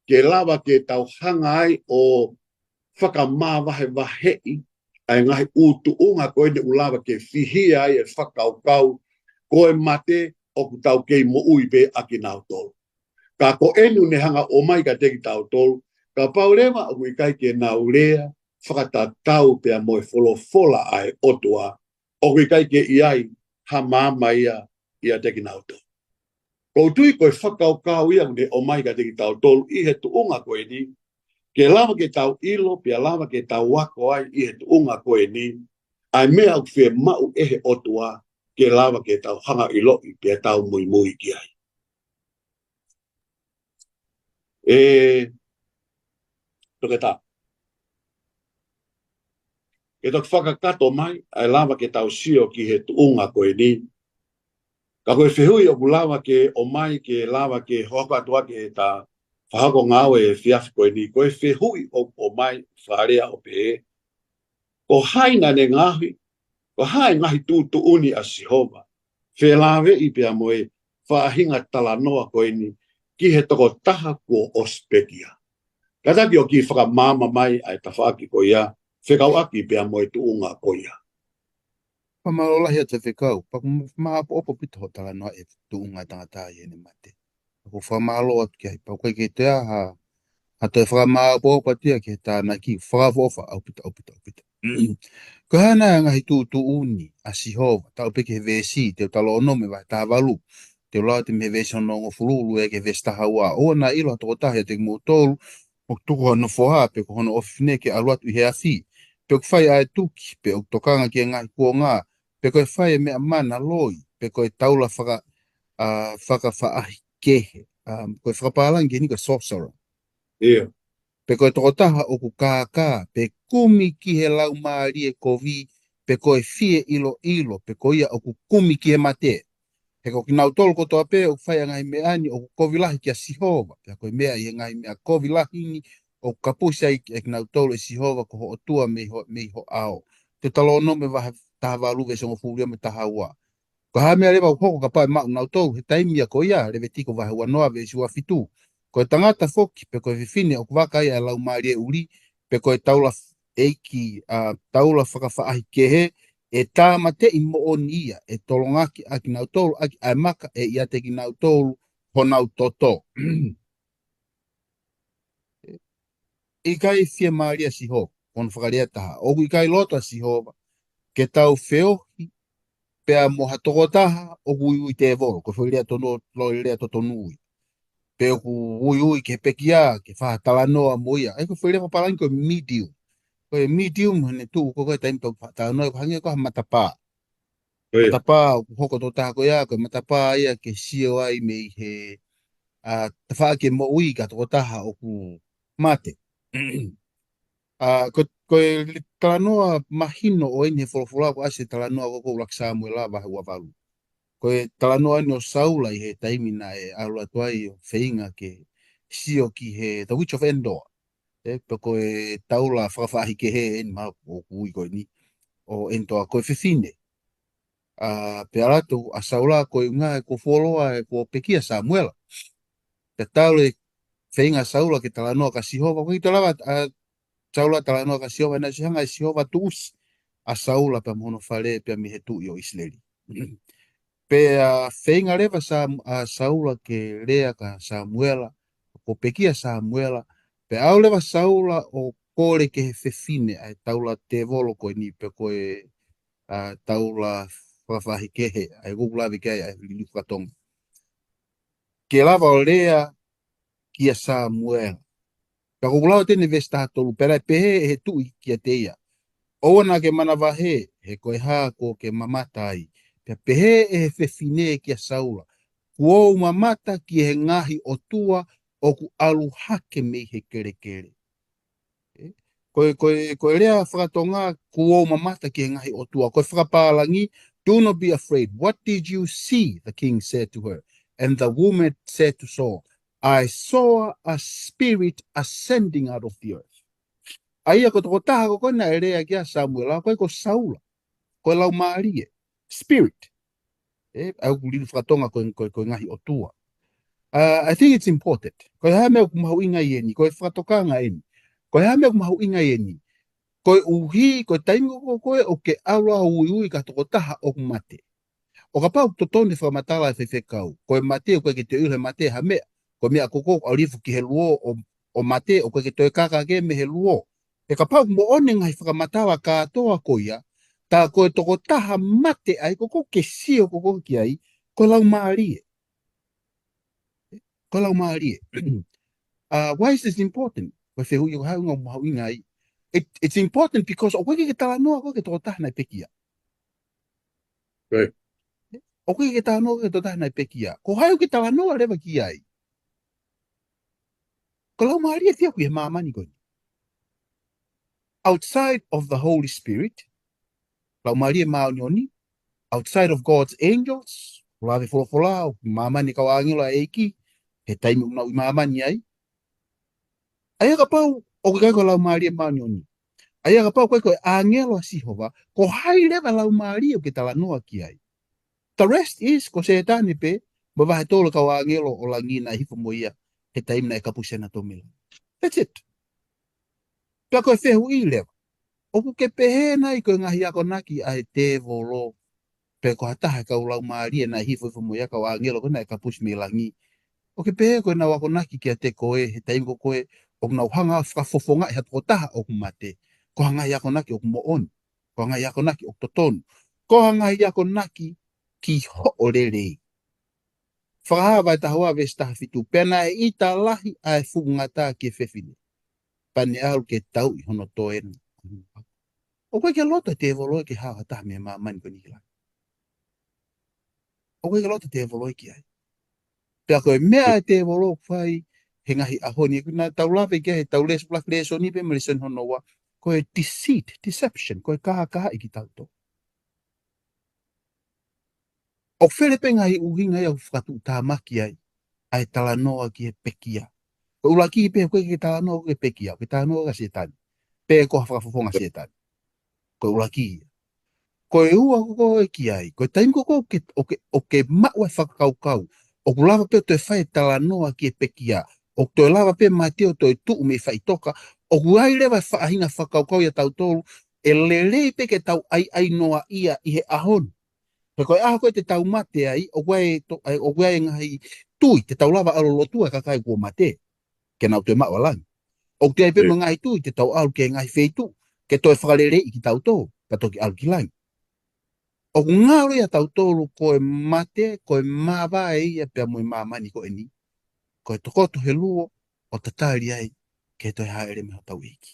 ke lava ke tau hanga ai ʻo fakamavahevaheʻi ʻa e ngaahi ʻū tuʻunga ko eni ʻoku lava ke fihia ai e fakakaukau ko e mate ʻoku tau kei moʻui pē ʻa kinautolu. Ka ko eni ʻoku ne hanga ʻo ʻomai kiate kitautolu, kapau leva ʻoku ʻikai ke nau lea fakatatau pea mo e folofola ʻa e ʻOtua, ʻoku ʻikai ke ʻi ai ha maama ia ʻiate kinautolu. ʻOku ou tui ko e fakakaukau ia ʻoku ne ʻomai kiate kitautolu ʻi he tuʻunga ko eni, ke lava ke tau ʻilo, pea lava ke tau ako ai ʻi he tuʻunga ko eni, ʻa e meʻa ʻoku fiemaʻu ʻe he ʻOtua, ke lava ke tau hanga ʻiloʻi, pea tau muimui ki ai. ʻE, Toketā. Ke toki fakakakato mai, ʻa e lava ke tau sio ki he tuʻunga ko eni. Ka ko e fehuʻi ʻoku lava ke ʻomai ke lava ke hoko atu ʻaki ʻeta fakahoko ngāue he efiafi ko eni. Ko e fehuʻi ʻoku ʻomai fakalea ʻo pehē, ko hai naʻa ne ngaohi, ko hai ngaahi tuʻutuʻuni ʻa Sihova, felāveʻi pea mo e faʻahinga talanoa ko eni ki he tokotaha kuo ʻosi pekia. Kātaki ʻo kiʻi fakamaama mai ʻa e tafaʻaki ko ia, fekauʻaki pea mo e tuʻunga ko ia. Fakamālō lahi atu e fekau, pea ʻoku ma-, maʻopoʻopo ʻaupito hoʻo talanoa e tuʻunga tangata ʻi heʻene mate. ʻOku ou fakamālō atu ki ai, pea ʻoku ʻikai ke toe ʻi ai ha, ha toe fakamaʻopoʻopo atu ia ki he tānaki, fakaʻofoʻofa ʻaupito, ʻaupito, ʻaupito. Ko e hā nai e ngaahi tuʻutuʻuni ʻa Sihova, talu pē ki he veesi, Teutalōnome vahe taha valu, te u lau atu mei he veesi hono hongofulu, ʻo aʻu ki he veesi taha ua, ʻoua naʻa ʻilo ha tokotaha ʻiate kimoutolu, ʻoku tuku hono foha, pe ko hono ʻofefine ke ʻalu atu ʻi he afi, pe ʻoku fai ʻa e tuki, pe ʻoku tokanga ki he ngaahi kuonga, pe ko e fai e meʻa mana loi, pe ko e taula faka-, ʻa, fakafaʻahikehe. ʻA, ko e fakapālangi ki heni ko e sorcerer. ʻIo. Pe ko e tokotaha ʻoku kākā, pe kumi ki he laumālie kovi, pe ko e fie ʻiloʻilo, pe ko ia ʻoku kumi ki he mate. He ko kinautolu kotoa pē ʻoku fai ʻa e ngaahi meʻa ni ʻoku kovi lahi kia Sihova. Pea ko e meʻa ʻi he ngaahi meʻa kovi lahi ni ʻoku kapusi ai ʻa kinautolu ʻe Sihova ko ho ʻOtua mei ho, mei ho ʻao. Teutalōnome vahe taha valu veesi hongofulu mo e taha ua. Ko e hā e meʻa leva ʻoku hoko kapau ʻe maʻu kinautolu he taimi ia ko ia, Levitiko vahe uanoa veesi ua fitu. Ko e tangata foki, pe ko e fefine ʻoku vaka ai ʻa e laumālie ʻuli, pe ko e taula f-, ʻeiki, ʻa, taula fakafaʻahikehe, ʻe tāmateʻi moʻoni ia, ʻe tolongaki ʻa kinautolu ʻaki ʻa e maka ʻe ʻiate kinautolu honau toto. ʻIkai fiemālie ʻa Sihova, ko hono fakalea ʻe taha. ʻOku ʻikai loto ʻa Sihova ke tau feohi pea mo ha tokotaha ʻoku uiui tēvolo, ko e foʻi lea tonu, loi lea totonu ui. Pe ʻoku uiui ke pekia, ke fai ha talanoa mo ia. ʻA ia ko e foʻi lea fakapālangi ko e medium. Ko e medium, heʻene tuʻu ko ē ko e taimi tau fai ha talanoa, ko e hangē ko ha matapā. Ko ia. Matapā, ʻoku hoko tokotaha ko ia, ko e matapā ia ke sio ai mei he, ʻa, tafaʻaki e moʻui ki ha tokotaha ʻoku mate. ʻA, ko, ko e talanoa mahino ʻo eni he folofola ko ʻasi e talanoa ko ē ko ʻUluaki Sāmuela vahe ua valu. Ko e talanoa eni ʻo Saula ʻi he taimi naʻe ʻalu atu ai ʻo feinga ke sio ki he The Witch of Endor. ʻE, pe ko e taula fakafaʻahikehe eni mahalo ʻoku ui ko eni ʻo Endor ko e fefine. ʻA, pea ʻalu atu ʻa Saula ko e ʻuhinga he kuo fuoloa ʻe kuo pekia ʻa Sāmuela. Pea talu e feinga ʻa Saula ke talanoa kia Sihova, ko e ʻikai toe lava ʻa Saula talanoa kia Sihova, naʻe ʻosi hanga ʻe Sihova ʻo tuʻusi ʻa Saula pea mo hono fale pea mei he tuʻi ʻo ʻIsileli. Pea feinga leva Sam-, ʻa Saula ke lea kia Sāmuela, kuo pekia ʻa Sāmuela, pea ʻalu leva ʻa Saula ʻo kole ki he fefine ʻa e taula tēvolo ko eni pe ko e, ʻa, taula fakafaʻahikehe, ʻa ia ʻoku lave ki ai ʻa e liliu faka-Tonga. Ke lava ʻo lea kia Sāmuela. Pea ʻoku lau atu eni veesi taha tolu, pea naʻe pehē ʻe he tuʻi kiate ia, ʻOua naʻa ke manavahē, he ko e hā kuo ke mamata ai. Pea pehē ʻe he fefine kia Saula, Kuo u mamata ki he ngaahi ʻotua ʻoku ʻalu hake mei he kelekele. Ē? Ko e, ko e, ko e lea fakatonga, Kuo u mamata ki he ngaahi ʻotua. Ko e fakapālangi, Do not be afraid. What did you see? The king said to her. And the woman said to Saul, I saw a spirit ascending out of the earth. ʻA ia ko e tokotaha ko ē naʻe lea ki ai ʻa Samuela, ko e ko Saula. Ko e laumālie. Spirit. Ē, ʻa ia ʻoku liliu fakatonga ko e, ko e, ko e ngaahi ʻotua. Uh, I think it's important. Ko e hā e meʻa ʻoku mahuʻinga ʻi heni, ko e fakatokanga ʻeni. Ko e hā e meʻa ʻoku mahuʻinga ʻi heni. Koeʻuhi, ko e taimi ko ē ʻoku ke ʻalu ʻo uiui ki ha tokotaha ʻoku mate. ʻO kapau ʻoku totonu e fakamatala ʻa e faifekau, ko e mate ʻoku ʻikai ke toe ʻilo ʻe he mate ha meʻa, ko e meʻa ko ē ʻoku ʻalu hifo ki he luo ʻo, ʻo mate, ʻoku ʻikai ke toe kaka hake mei he luo. He kapau ʻoku moʻoni e ngaahi fakamatala kātoa ko ia, tā ko e tokotaha mate ʻa ia ko ē ʻoku ke sio ko ē ki ai, ko e laumālie. Ko e laumālie. Uh, why is this important? Ko e fehuʻi, ko e hā e ʻuhinga ʻoku mahuʻinga ai. It, it's important because ʻoku ʻikai ke talanoa ko ē ki he tokotaha naʻe pekia. Right. ʻOku ʻikai ke talanoa ko ē ki he tokotaha naʻe pekia. Ko hai ʻoku ke talanoa leva ki ai? Ko e laumālie ʻoku ʻi he māmani ko eni. Outside of the Holy Spirit, laumālie māʻoniʻoni, outside of God's angels, ʻoku lave folofola, ʻoku māmani e kau ʻāngelo ʻa e ʻEiki, he taimi ʻoku nau ʻi māmani ai. ʻA ia kapau ʻoku ʻikai ko e laumālie māʻoniʻoni. ʻA ia kapau ʻoku ʻikai ko e ʻāngelo ʻa Sihova, ko hai leva e laumālie ʻoku ke talanoa ki ai? The rest is, ko Sētane pē, mo e vahe tolu e kau ʻāngelo ʻo langi naʻe hifo mo ia, he taimi naʻe kapusi ai ʻa Tomela. That's it. Pea ko e fehuʻi leva. ʻOku ke pehē nai ko e ngaahi akonaki ʻa e tēvolo, pe ko ha taha e kau laumālie naʻe hifo hifo mo ia, kau ʻāngelo ko ē naʻe kapusi mei langi. ʻOku ke pehē ko ʻenau akonaki kiate koe, he taimi ko ē ʻoku nau hanga ʻo fakafofongaʻi ha tokotaha ʻoku mate. Ko ha ngaahi akonaki ʻoku moʻoni. Ko ha ngaahi akonaki ʻoku totonu. Ko ha ngaahi akonaki ki hoʻo lelei. Fakahā vahe taha ua veesi taha fitu, Pea naʻe ʻita lahi ʻa e fuʻu ngata ki he fefine. Pea ne ʻalu ke tauʻi hono toe na. ʻOku ʻikai ke loto e tēvolo ia ke hao ha taha mei māmani ko eni ki langi. ʻOku ʻikai ke loto e tēvolo ia ki ai. Pea ko e meʻa ʻa e tēvolo ʻoku fai he ngaahi ʻaho ni, ʻoku naʻa tau lave ki ai he tau lēsoni, lēsoni pē mo e lēsoni hono ua, ko e deceit, deception, ko e kākaaʻi kitautolu. ʻOku fele pē ngaahi ʻuhinga ia ʻoku fakatuʻutāmaki ai ʻa e talanoa ki he pekia. Ko e ʻuluaki pē, ʻoku ʻikai ke talanoa ki he pekia, ʻoku ke talanoa kia Sētane. Pe ko ha fakafofonga ʻa Sētane. Ko e ʻuluaki ia. Ko e ua ko ē ki ai, ko e taimi ko ē ʻoku ke, ʻoku ke, ʻoku ke maʻu e fakakaukau ʻoku lava pē ʻo toe fai e talanoa ki he pekia, ʻoku toe lava pē mate ʻo toe tuʻu mei faʻitoka, ʻoku ʻi ai leva e faʻahinga fakakaukau ʻiate kitautolu, ʻe lelei pē ke tau ʻaiʻainoaʻia ʻi he ʻaho ni. He ko e ʻaho ko ē te tau mate ai, ʻoku ʻi ai e to-, ʻoku ʻi ai e ngaahi tui te tau lava ʻo ʻalu ʻo lotua e kakai kuo mate, ke nau toe maʻu ʻa langi. ʻOku ʻi ai pē mo e ngaahi tui te tau ʻalu ki he ngaahi feituʻu ke toe fakaleleiʻi kitautolu, ka toki ʻalu ki langi. ʻOku ngalo ʻiate kitautolu ko e mate, ko e māvae ia pea mo e māmani ko eni. Ko e tokoto he luo, ʻo tatali ai ke toe hāʻele mei hotau ʻEiki.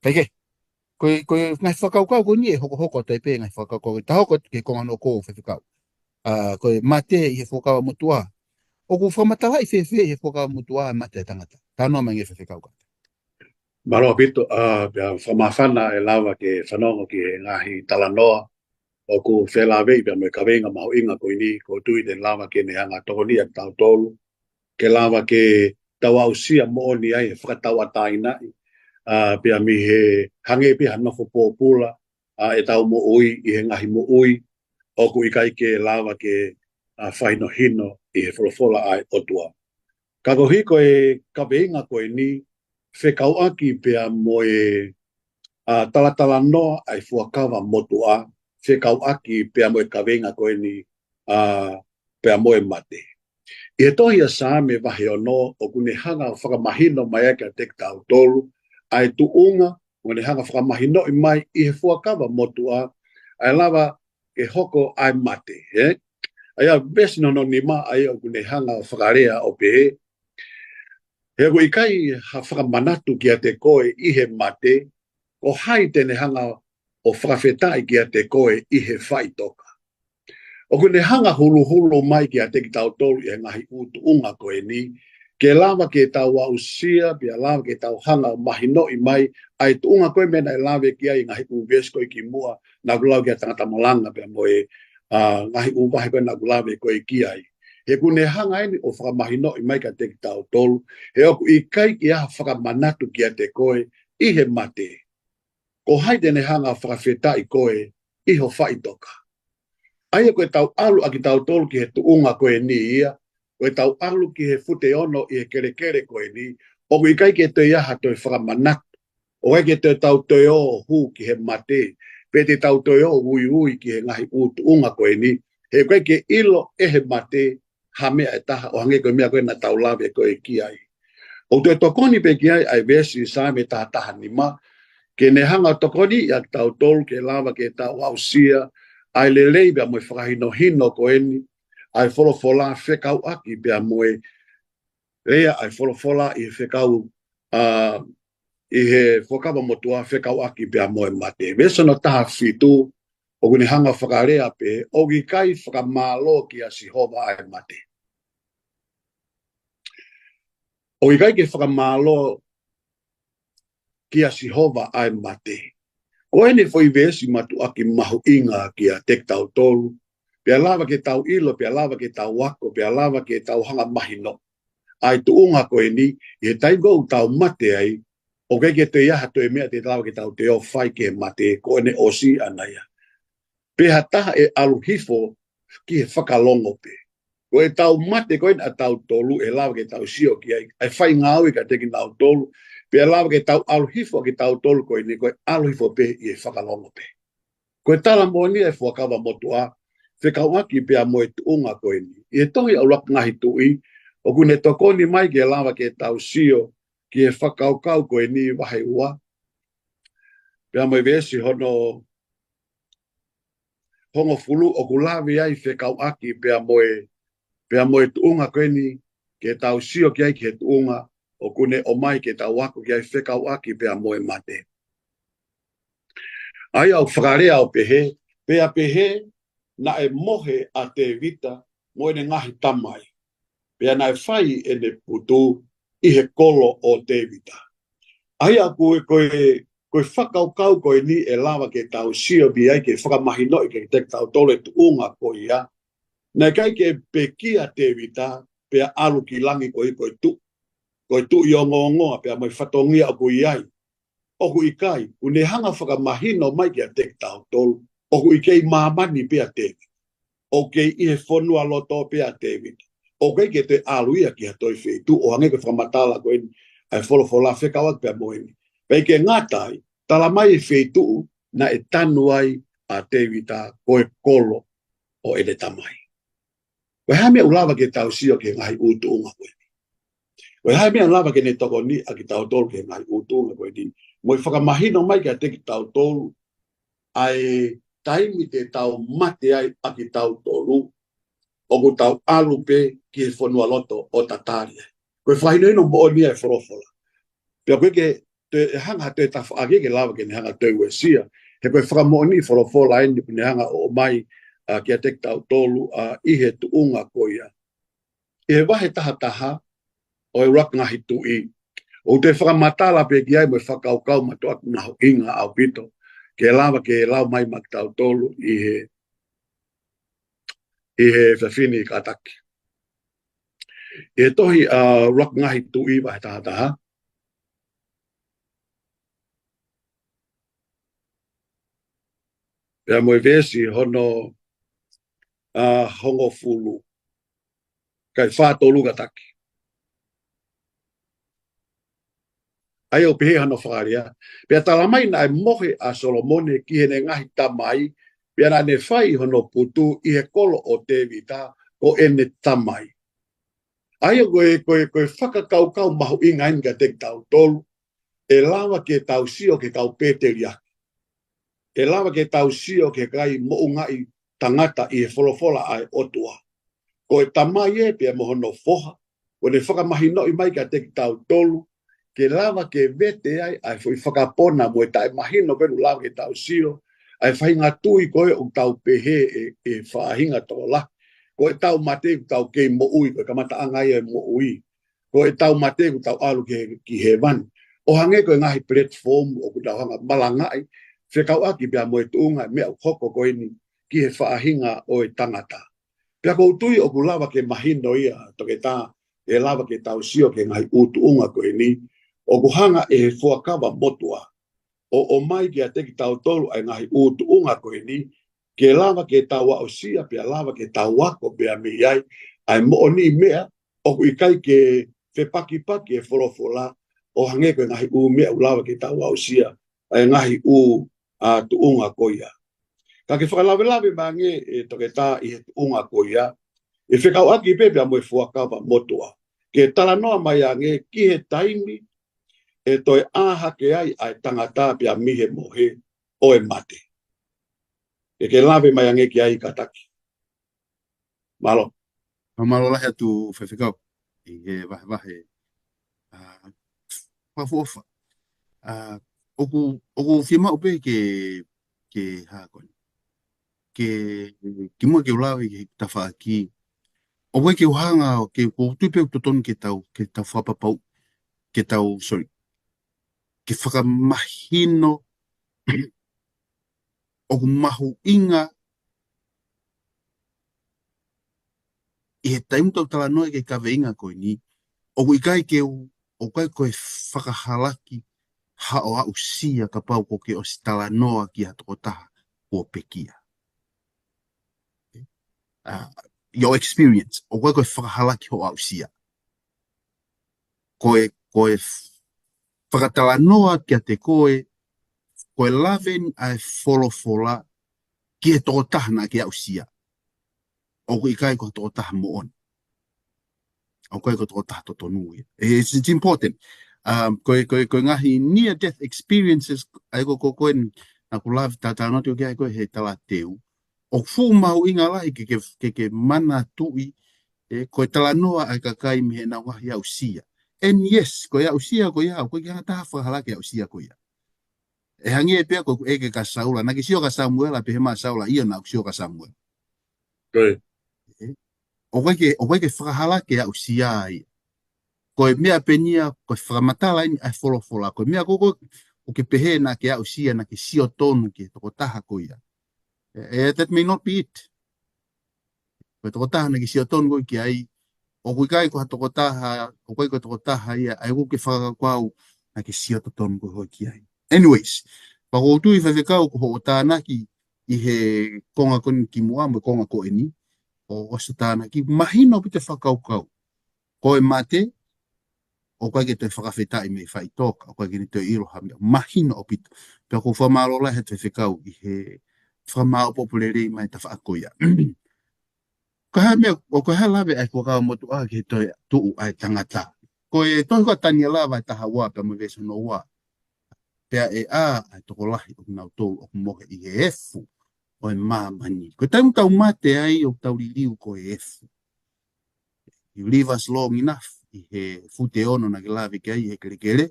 Kae kehe, ko e, ko e ngaahi fakakaukau ko eni ʻe hokohoko atu ai pē ngaahi fakakaukau. Ka ta hoko atu ki he konga hono hoko, faifekau. ʻA, ko e mate ʻi he Fuakava Motuʻa. ʻOku fakamatalaʻi fēfē ʻi he Fuakava Motuʻa e mate ʻa e tangata? Talanoa mai ange faifekau kātaki. Mālō ʻaupito, ʻa, pea fakamāfana e lava ke fanongo ki he ngaahi talanoa ʻoku felāveʻi pea mo e kaveinga mahuʻinga ko eni, ʻoku ou tui te ne lava ke ne hanga ʻo tokoniʻi ʻa kitautolu ke lava ke tau aʻusia moʻoni ai e fakatauʻatāinaʻi, ʻa, pea mei he hangē pē ha nofo pōpula, ʻa, ʻetau moʻui ʻi he ngaahi moʻui ʻoku ʻikai ke lava ke, ʻa, fakahinohino ʻi he folofola ʻa e ʻOtua. Ka koeʻuhi ko e kaveinga ko eni, fekauʻaki pea mo e, ʻa, talatalanoa ʻa e Fuakava Motuʻa, fekauʻaki pea mo e kaveinga ko eni, ʻa, pea mo e mate. ʻI he tohi ʻa Saame vahe ono, ʻoku ne hanga ʻo fakamahino mai ai kiate kitautolu ʻa e tuʻunga, ʻoku ne hanga ʻo fakamahinoʻi mai ʻi he Fuakava Motuʻa ʻa e lava ke hoko ʻa e mate, ē? ʻA ia, veesi hono nima, ʻa ia ʻoku ne hanga ʻo fakalea ʻo pehē, He ʻoku ʻikai ha fakamanatu kiate koe ʻi he mate, ko hai te ne hanga ʻo fakafetaʻi kiate koe ʻi he faʻitoka? ʻOku ne hanga huluhulu mai kiate kitautolu ʻi he ngaahi ʻū tuʻunga ko eni, ke lava ke tau aʻusia, pea lava ke tau hanga ʻo mahinoʻi mai ʻa e tuʻunga ko ē meʻa naʻe lave ki ai ngaahi ʻū veesi ko ē kimuʻa, naʻa ku lau ki he tangata malanga pea mo e, ʻa, ngaahi ʻū vahe ko ē naʻa ku lave ko ē ki ai. He ʻoku ne hanga eni ʻo fakamahinoʻi mai kiate kitautolu, he ʻoku ʻikai ke ʻi ai ha fakamanatu kiate koe ʻi he mate, ko hai te ne hanga ʻo fakafetaʻi koe ʻi ho faʻitoka? ʻA ia ko e tau ʻalu ʻa kitautolu ki he tuʻunga ko eni ia, ko e tau ʻalu ki he fute ono ʻi he kelekele ko eni, ʻoku ʻikai ke toe ʻi ai ha toe fakamanatu, ʻoku ʻikai ke toe tau toe ō hū ki he mate, pe te tau toe ō uiui ki he ngaahi ʻū tuʻunga ko eni, he ʻoku ʻikai ke ʻilo ʻe he mate ha meʻa ʻe taha ʻo hangē ko e meʻa ko ē naʻa tau lave ko ē ki ai. ʻOku toe tokoni pē ki ai ʻa e veesi Saame taha taha nima, ke ne hanga ʻo tokoniʻi ʻa kitautolu ke lava ke tau aʻusia ʻa e lelei pea mo e fakahinohino ko eni ʻa e folofola fekauʻaki pea mo e lea ʻa e folofola ʻi he fekau, ʻa, ʻi he Fuakava Motuʻa fekauʻaki pea mo e mate. Veesi hono taha fitu, ʻoku ne hanga fakalea pē, ʻoku ʻikai fakamālō kia Sihova ʻa e mate. ʻOku ʻikai ke fakamālō kia Sihova ʻa e mate. Ko eni foʻi veesi mātuʻaki mahuʻinga kiate kitautolu, pea lava ke tau ʻilo, pea lava ke tau ako, pea lava ke tau hanga mahino ʻa e tuʻunga ko eni, ʻi he taimi ko ē ʻoku tau mate ai, ʻoku ʻikai ke toe ʻi ai ha toe meʻa te lava ke tau toe ō fai ki he mate, ko ʻene ʻosi ʻana ia. Pe ha taha ʻe ʻalu hifo ki he fakalongo pē. Ko e tau mate ko eni ʻa tautolu ʻe lava ke tau sio ki ai, ʻa e faingāue kiate kinautolu, pea lava ke tau ʻalu hifo kitautolu ko eni, ko e ʻalu hifo pē ʻi he fakalongo pē. Ko e tala moʻoni ʻa e Fuakava Motuʻa fekauʻaki pea mo e tuʻunga ko eni. ʻI he tohi ʻa ʻUluaki Ngaahi Tuʻi, ʻoku ne tokoni mai ke lava ke tau sio ki he fakakaukau ko eni vahe ua, pea mo e veesi hono hongofulu ʻoku lave ai fekauʻaki pea mo e, pea mo e tuʻunga ko eni, ke tau sio ki ai ki he tuʻunga ʻoku ne ʻomai ke tau ako ki ai fekauʻaki pea mo e mate. ʻA ia ʻoku fakalea ʻo pehē, pea pehē naʻe mohe ʻa Tēvita mo ʻene ngaahi tamai, pea naʻe fai ʻene putu ʻi he kolo ʻo Tēvita. ʻA ia ko e, ko e, ko e fakakaukau ko eni ʻe lava ke tau sio mei ai ke fakamahinoʻi kiate kitautolu e tuʻunga ko ia. Naʻe ʻikai ke pekia Tēvita pea ʻalu ki langi ko e, ko e tuʻi, ko e tuʻi ongoongoa pea mo e fatongia ʻoku ʻi ai. ʻOku ʻikai, ʻoku ne hanga fakamahino mai kiate kitautolu, ʻoku ʻi he māmani pē ʻa Tēvita. ʻOku kei ʻi he fonualoto pē ʻa Tēvita. ʻOku ʻikai ke toe ʻalu ia ki ha toe feituʻu, ʻo hangē ko e fakamatala ko eni ʻa e folofola fekauʻaki pea mo eni. Pea ʻikai ke ngata ai, tala mai e feituʻu naʻe tanu ai ʻa Tēvita, ko e kolo ʻo ʻene tamai. Ko e hā e meʻa ʻoku lava ke tau sio ki he ngaahi ʻū tuʻunga ko eni? Ko e hā e meʻa ʻoku lava ke ne tokoniʻi ʻa kitautolu ki he ngaahi ʻū tuʻunga ko eni, mo e fakamahino mai kiate kitautolu ʻa e taimi te tau mate ai ʻa kitautolu, ʻoku tau ʻalu pē ki he fonualoto ʻo tatali ai? Ko e fakahinohino moʻoni ʻa e folofola. Pea ʻoku ʻikai ke toe hanga ha toe tafaʻaki ke lava ke ne hanga toe uesia. He ko e fakamoʻoni folofola eni ʻoku ne hanga ʻo ʻomai, ʻa, kiate kitautolu, ʻa, ʻi he tuʻunga ko ia. ʻI he vahe taha taha ʻo e ʻUluaki Ngaahi Tuʻi, ʻoku toe fakamatala pē ki ai mo e fakakaukau mātuʻaki mahuʻinga ʻaupito, ke lava ke lau mai maʻa kitautolu ʻi he, ʻi he efiafi ni kātaki. ʻI he tohi, ʻa, ʻUluaki Ngaahi Tuʻi vahe taha taha, pea mo e veesi hono, ʻa, hongofulu, kae fā tolu kātaki. ʻA ia ʻoku pehē hono fakalea, pea tala mai naʻe mohe ʻa Solomone ki heʻene ngaahi tamai, pea naʻa ne fai hono putu ʻi he kolo ʻo Tēvita ko ʻene tamai. ʻA ia ko e, ko e, ko e fakakaukau mahuʻinga eni kiate kitautolu, ʻe lava ke tau sio ki he kau pēteliake. ʻE lava ke tau sio ki he kakai moʻungaʻi tangata ʻi he folofola ʻa e ʻOtua. Ko e tamai ē pea mo hono foha, ʻo ne fakamahinoʻi mai kiate kitautolu, ke lava ke vete ai ʻa e foʻi fakapona mo e taʻemahino ko ē ʻoku lava ke tau sio, ʻa e faʻahinga tui ko ē ʻoku tau pehē ʻe, ʻe faʻahinga tokolahi, ko ʻetau mate ʻoku tau kei moʻui, ko e kamataʻanga ia e moʻui. Ko ʻetau mate ʻoku tau ʻalu ki, ki hēvani. ʻO hangē ko e ngaahi platform ʻoku tau hanga malangaʻi, fekauʻaki pea mo e tuʻunga e meʻa ʻoku hoko ko eni ki he faʻahinga ʻo e tangata. Pea ʻoku ou tui ʻoku lava ke mahino ia, Toketā, ʻe lava ke tau sio ki he ngaahi ʻū tuʻunga ko eni, ʻoku hanga ʻe he Fuakava Motuʻa ʻo ʻomai kiate kitautolu ʻa e ngaahi ʻū tuʻunga ko eni, ke lava ke tau aʻusia pea lava ke tau ako pea mei ai ʻa e moʻoni meʻa, ʻoku ʻikai ke fepakipaki e folofola, ʻo hangē ko e ngaahi ʻū meʻa ʻoku lava ke tau aʻusia ʻa e ngaahi ʻū, ʻa, tuʻunga ko ia. Ka ke fakalavelave mai ange, ʻe Toketā, ʻi he tuʻunga ko ia, ʻe fekauʻaki pē pea mo e Fuakava Motuʻa, ke talanoa mai ange ki he taimi ʻe toe ʻā hake ai ʻa e tangata pea mei he mohe ʻo e mate. Ke ke lave mai ange ki ai kātaki. Mālō. Mālō lahi atu Faifekau ʻi he vahevahe, ʻa, fakaʻofoʻofa. ʻA, ʻoku, ʻoku fiemaʻu pē ke, ke hā ko eni, ke, ke muʻa ke u lave ki he tafaʻaki. ʻOku ʻikai ke u hanga, ke, ʻoku ou tui pē ʻoku totonu ke tau, ke tau fakapapau, ke tau, sorry, ke fakamahino ʻoku mahuʻinga ʻi he taimi ʻoku tau talanoa ki he kaveinga ko eni, ʻoku ʻikai ke u, ʻoku ʻikai ko e fakahalaki haʻo aʻusia kapau ʻoku ke ʻosi talanoa ki ha tokotaha kuo pekia. ʻA, your experience, ʻoku ʻikai ko e fakahalaki hoʻo aʻusia. Ko e, ko e fakatalanoa kiate koe, ko e lave eni ʻa e folofola ki he tokotaha naʻa ke aʻusia. ʻOku ʻikai ko ha tokotaha moʻoni. ʻOku ʻikai ko ha tokotaha totonu ia. It's, it's important. Um, ko e, ko e, ko e ngaahi near death experiences, ʻa ia ko, ko, ko eni, naʻa ku lave tatalanoa atu ki ai ko ē he talateu. ʻOku fuʻu mahuʻinga lahi ke, ke, ke, ke manatuʻi, ʻe, ko e talanoa ʻa e kakai mei heʻenau ngaahi aʻusia. And yes, ko e aʻusia ko ia, ʻoku ʻikai ke hanga ha taha fakahalaki e aʻusia ko ia. ʻE hangē pē ia ko ʻeku ʻeke kia Saula, naʻa ke sio kia Samuela, pehē mai ʻa Saula, ʻio naʻa ku sio kia Samuela. Ko ē. ʻE, ʻoku ʻikai ke, ʻoku ʻikai ke fakahalaki e aʻusia ia. Ko e meʻa pē eni ia, ko e fakamatala eni ʻa e folofola. Ko e meʻa ko ē, ko ē, ʻoku ke pehē naʻa ke aʻusia, naʻa ke sio tonu ki he tokotaha ko ia. ʻE, ʻe, that may not be it. Ko e tokotaha naʻa ke sio tonu koe ki ai, ʻoku ʻikai ko ha tokotaha, ʻoku ʻikai ko e tokotaha ia, ʻa ia ʻoku ke fakakaukau naʻa ke sio totonu koe hoi ki ai. Anyways, pea ʻoku ou tui Faifekau ko hoʻo tānaki ʻi he konga ko eni kimuʻa mo e konga ko eni, ʻo, ʻosi tānaki, mahino ʻaupito e fakakaukau. Ko e mate, ʻoku ʻikai ke toe fakafetaʻi mei faʻitoka, ʻoku ʻikai ke ne toe ʻilo ha meʻa, mahino ʻaupito. Pea ʻoku ou fakamālō lahi atu Faifekau ʻi he fakamāʻopoʻopo lelei mai tafaʻaki ko ia. Ko e hā e meʻa, ʻoku ʻikai ha lave ʻa e Fuakava Motuʻa ki he toe tuʻu ʻa e tangata. Ko e tohi ko ē ʻa Taniela vahe taha ua pea mo e veesi hono ua. Pea ʻe ʻā ʻa e tokolahi ʻo kinautolu ʻoku mohe ʻi he efu ʻo e māmani. Ko e taimi ʻoku tau mate ai ʻoku tau liliu ko e efu. You live us long enough, ʻi he fute ono naʻa ke lave ki ai he kelekele,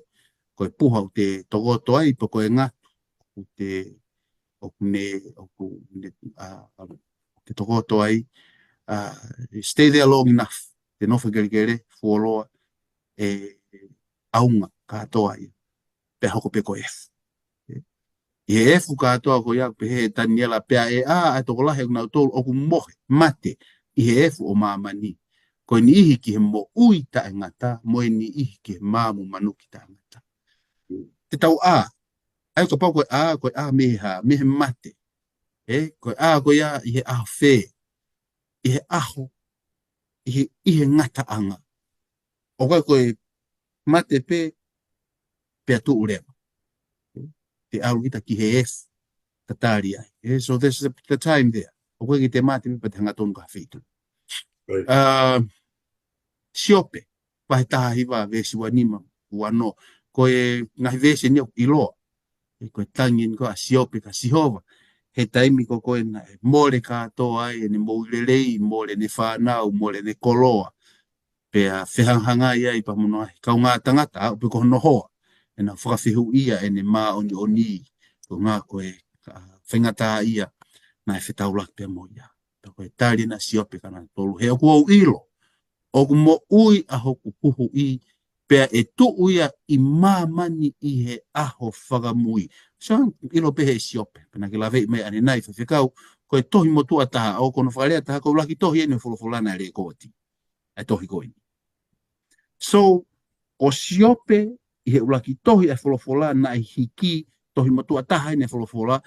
ko e puha ʻoku te tokoto ai, pe ko e ngatu ʻoku te, ʻoku ne, ʻoku ne, ʻa, ʻa, ʻoku te tokoto ai, ʻa, stay there long enough, te nofo he kelekele, fuoloa, ʻe ʻaonga kātoa ia, pea hoko pē ko e efu. ʻI he efu kātoa ko ia, pehē ʻe Taniela, pea ʻe ʻā ʻa e tokolahi ʻo kinautolu ʻoku mohe, mate, ʻi he efu ʻo māmani. Ko e niʻihi ki he moʻui taʻengata, mo e niʻihi ki he mamu manuki taʻengata. Te tau ʻā, ʻa ia kapau ko e ʻā, ko e ʻā mei he hā, mei he mate. ʻE, ko e ʻā ko ia ʻi he ʻaho fē, ʻi he ʻaho, ʻi he, ʻi he ngataʻanga. ʻOku ʻikai ko e mate pē, pea tuʻu leva. Te ʻalu kita ki he efu, tatali ai. ʻE, so there's the, the time there. ʻOku ʻikai ke te mate pē pea te hangatonu ki ha feituʻu. Right. ʻA, Siope, vahe taha hiva, veesi ua nima, ua ono. Ko e ngaahi veesi eni ʻoku ʻiloa. ʻE, ko e tangi eni ko ē ʻa Siope kia Sihova. He taimi ko ē naʻe mole kātoa ai ʻene moʻui lelei, mole ʻene fānau, mole ʻene koloa. Pea fehangahangai ai pea mo hono ngaahi kaungā tangata, ʻo pehē ko hono hoa, ʻenau fakafehuʻia ʻene māʻoniʻoni, ko e ʻuhinga ko e faingataʻaʻia naʻe fetaulaki pea mo ia. Pea ko e tali ʻena ʻa Siope, kanatolu: He ʻoku ou ʻilo ʻoku moʻui ʻa hoku Huhuʻi, pea ʻe tuʻu ia ʻi māmani ʻi he ʻaho fakamui. So, ʻilo pē ʻe Siope, pea naʻa ke laveʻi mai ʻanenai, faifekau, ko e tohi motuʻa taha, ʻoku ou fakalea taha, ko e ʻuluaki tohi ʻeni ʻo e folofola naʻe lekooti ʻa e tohi ko eni. So, ko Siope, ʻi he ʻuluaki tohi ʻa e folofola naʻe hiki, tohi motuʻa taha ʻeni ʻa e folofola,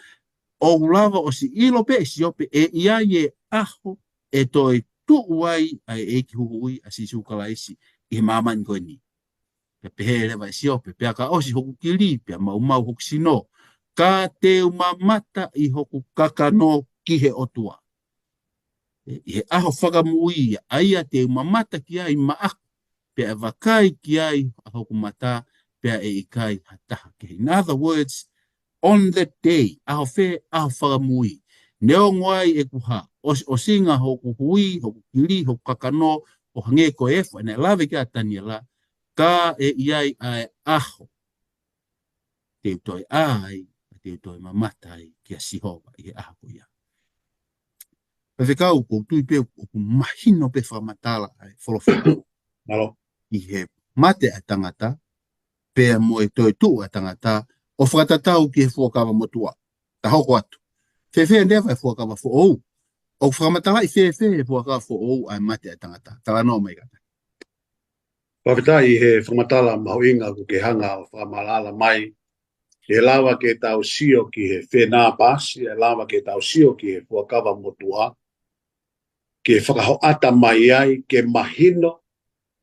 ʻoku lava ʻosi ʻilo pē ʻe Siope ʻe ʻi ai e ʻaho ʻe toe tuʻu ai ʻa e ʻEiki Huhuʻi, ʻa Sīsū Kalaisi, ʻi he māmani ko eni. Pea pehē leva ʻe Siope: Pea ka ʻosi hoku kili, pea maumau hoku sino, ka te u mamata ʻi hoku kakano ki he ʻOtua ʻi he ʻaho fakamui, ʻa ia te u mamata ki ai maʻaku, pea ʻe vakai ki ai ʻa hoku mata, pea ʻe ʻikai ha taha kehe. In other words, on that day, ʻaho fē? ʻAho fakamui. Neongo ai ʻeku hā, ʻosiʻosinga hoku hui, hoku kili, hoku kakano, ʻo hangē ko e efu naʻe lave ki ai ʻa Taniela, ka ʻe ʻi ai ʻa e ʻaho te u toe ʻā ai, te u toe mamata ai kia Sihova ʻi he ʻaho ko ia. Faifekau, ʻoku ou tui pē ʻoku mahino pē fakamatala ʻa e folofola. Mālō. ʻI he mate ʻa e tangata, pea mo e toetuʻu ʻa e tangata, ʻo fakatatau ki he Fuakava Motuʻa. Ta hoko atu. Fēfē leva e Fuakava Foʻou? ʻOku fakamatalaʻi fēfē he Fuakava Foʻou ʻa e mate ʻa e tangata? Talanoa mai kātaki. Fakafetaʻi he fakamatala mahuʻinga kuo ke hanga ʻo fakamaʻalaʻala mai. ʻE lava ke tau sio ki he fenāpasi, ʻe lava ke tau sio ki he Fuakava Motuʻa, ke fakahoʻata mai ai, ke mahino,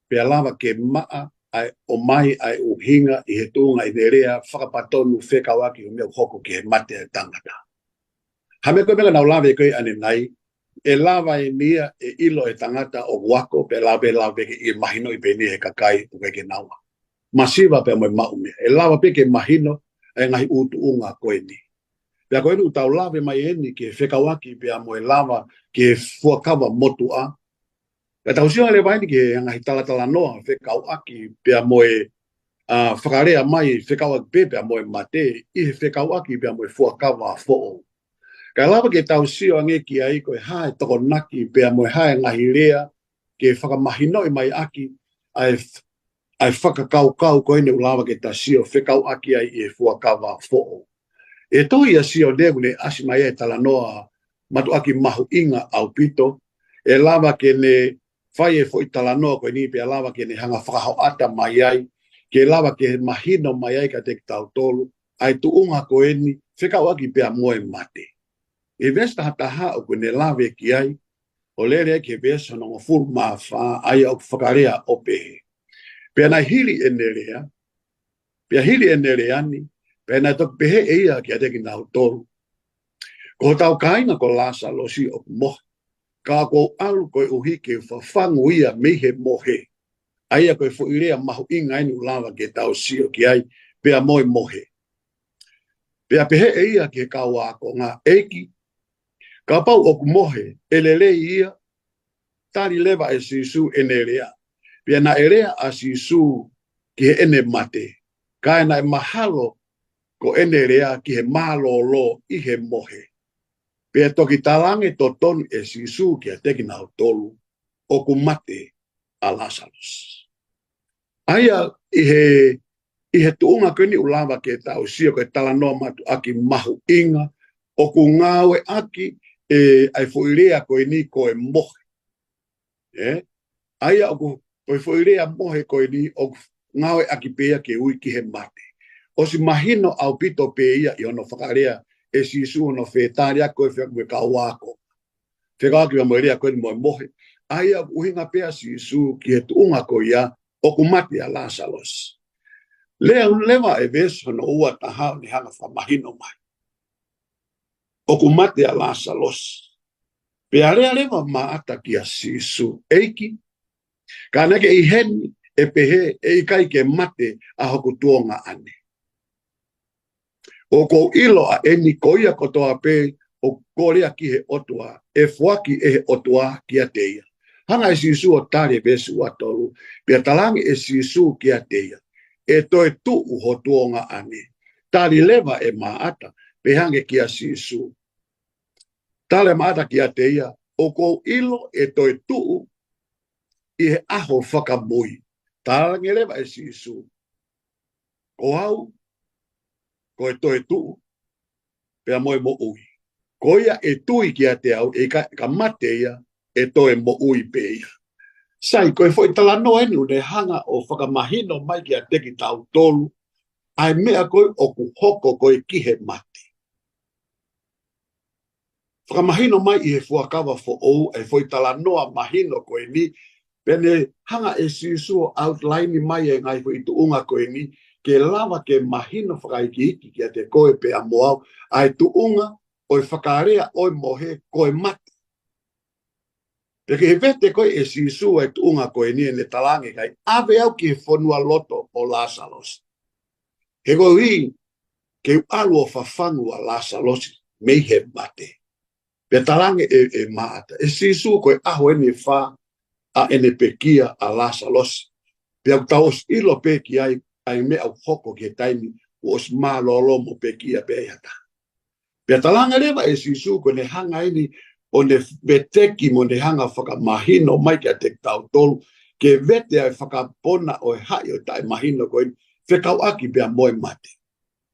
pea lava ke maʻa ʻa e ʻomai ʻa e ʻuhinga ʻi he tuʻunga ʻene lea fakapatonu fekauʻaki ʻo e meʻa ʻoku hoko ki he mate ʻa e tangata. Ha meʻa ko e meʻa naʻa nau lave ko ē ʻanenai, ʻe lava eni ia ʻe ʻilo ʻe he tangata ʻoku ako, pea lava pē, lava pē ke ʻi mahinoʻi pē eni ʻe he kakai ʻoku ʻikai ke nau ako. Masiva pea mo e maʻu meʻa. ʻE lava pē ke mahino ʻa e ngaahi ʻū tuʻunga ko eni. Pea ko eni ʻoku tau lave mai eni ke fekauʻaki pea mo e lava ki he Fuakava Motuʻa, ka tau sio leva eni ki he ngaahi talatalanoa fekauʻaki pea mo e, ʻa, fakalea mai fekauʻaki pē pea mo e mate, ʻi he fekauʻaki pea mo e Fuakava Foʻou. Ka ʻe lava ke tau sio ange ki ai ko e hā e tokonaki pea mo e hā e ngaahi lea ke fakamahinoʻi mai ʻaki ʻa e, ʻa e fakakaukau ko eni ʻoku lava ke ta sio fekauʻaki ai ʻi he Fuakava Foʻou. ʻI he tohi ʻa Sione ʻoku ne ʻasi mai ai e talanoa mātuʻaki mahuʻinga ʻaupito, ʻe lava ke ne fai e foʻi talanoa ko eni pea lava ke ne hanga fakahoʻata mai ai, ke lava ke mahino mai ai kiate kitautolu ʻa e tuʻunga ko eni fekauʻaki pea mo e mate. ʻI he veesi taha taha ʻoku ne lave ki ai, ʻo lele ai ki he veesi hono hongofulu mā fā, ʻa ia ʻoku fakalea ʻo pehē: Pea naʻe hili ʻene lea, pea hili ʻene lea ni, pea naʻe toki pehē ʻe ia kiate kinautolu: Ko hotau kāinga ko Lāsalosi ʻoku mohe, ka ʻoku ou ʻalu koeʻuhi ke u fafangu ia mei he mohe. ʻA ia ko e foʻi lea mahuʻinga eni ʻoku lava ke tau sio ki ai pea mo e mohe. Pea pehē ʻe ia ki he kau ākonga: ʻEiki, kapau ʻoku mohe, ʻe lelei ia. Tali leva ʻe Sīsū ʻene lea. Pea naʻe lea ʻa Sīsū ki heʻene mate, kae naʻe mahalo ko ʻene lea ki he mālōlō ʻi he mohe. Pea toki talaange totonu ʻe Sīsū kiate kinautolu: ʻOku mate ʻa Lāsalosi. ʻA ia ʻi he, ʻi he tuʻunga ko eni ʻoku lava ke tau sio ko e talanoa mātuʻaki mahuʻinga, ʻoku ngāueʻaki ʻe, ʻa e foʻi lea ko eni ko e mohe. ʻE? ʻA ia ʻoku, ko e foʻi lea mohe ko eni ʻoku ngāueʻaki pē ia ke ui ki he mate. ʻOsi mahino ʻaupito pē ia ʻi hono fakalea ʻe Sīsū hono fetaliaki ko ē fekauʻaki mo e kau ako. Fekauʻaki mo e lea ko eni mo e mohe. ʻA ia ʻoku ʻuhinga pē ʻa Sīsū ki he tuʻunga ko ia, ʻoku mate ʻa Lāsalosi. Lea leva e veesi hono ua taha ʻo ne hanga fakamahino mai: ʻOku mate ʻa Lāsalosi. Pea lea leva Māʻata kia Sīsū: ʻEiki, ka naʻe ʻi heni, ʻe pehē ʻe ʻikai ke mate ʻa hoku tuongaʻane. ʻOku ou ʻilo ʻa eni ko ia kotoa pē ʻoku kolea ki he ʻOtua, ʻe foaki ʻe he ʻOtua kiate ia. Hanga ʻe Sīsū ʻo tali e veesi ua tolu, pea talaange ʻe Sīsū kiate ia, ʻE toetuʻu ho tuongaʻane. Tali leva ʻe Māʻata, pehē ange kia Sīsū. Tali ʻa Māʻata kiate ia, ʻOku ou ʻilo ʻe toetuʻu ʻi he ʻaho fakamui. Talaange leva ʻe Sīsū, Ko au, ko e toetuʻu, pea mo e moʻui. Ko ia ʻe tui kiate au, ʻe ʻikai ka mate ia, ʻe toe moʻui pē ia. Sai, ko e foʻi talanoa eni ʻoku ne hanga ʻo fakamahino mai kiate kitautolu ʻa e meʻa ko ē ʻoku hoko ko ē ki he mate. Fakamahino mai ʻi he Fuakava Foʻou ʻa e foʻi talanoa mahino ko eni, pea ne hanga ʻe Sīsū ʻo outline mai e ngaahi foʻi tuʻunga ko eni, ke lava ke mahino fakaikiiki kiate koe pea mo au ʻa e tuʻunga ʻo e fakalea ʻo e mohe ko e mate. Pea ki he vete ko ē ʻe Sīsū ʻa e tuʻunga ko eni, ʻene talaange, ʻIkai, ʻave au ki he fonualoto ʻo Lāsalosi. He koeʻuhi ke u ʻalu ʻo fafangu ʻa Lāsalosi mei he mate. Pea talaange ʻe, ʻe Māʻata, ʻE Sīsū, ko e ʻaho eni ʻe fā ʻa ʻene pekia ʻa Lāsalosi. Pea ʻoku tau ʻosi ʻilo pē ki ai ʻa e meʻa ʻoku hoko ki he taimi kuo ʻosi mālōlō mo pekia pē ai ha taha. Pea talaange leva ʻe Sīsū ko ʻene hanga eni ʻo ne veteki mo ne hanga fakamahino mai kiate kitautolu, ke vete ʻa e fakapona ʻo e haʻi ʻo e taʻemahino ko eni, fekauʻaki pea mo e mate.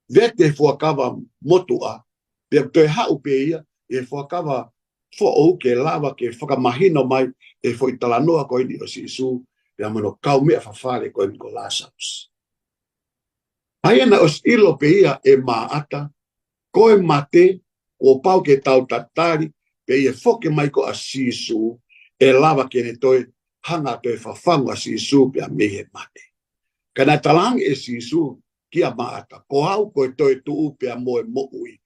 Vete Fuakava Motuʻa, pea toe haʻu pē ia ʻi he Fuakava Foʻou ke lava ke fakamahino mai e foʻi talanoa ko eni ʻo Sīsū, pea mo hono kaumeʻa fafale ko eni ko Lāsalosi. ʻA ia naʻe ʻosi ʻilo pē ia ʻe Māʻata, ko e mate, kuo pau ke tau tatali, pea ʻi he foki mai ko ē ʻa Sīsū, ʻe lava ke ne toe hanga toe fafangu ʻa Sīsū pea mei he mate. Ka naʻe talaange ʻe Sīsū kia Māʻata, Ko au ko e toetuʻu pea mo e moʻui.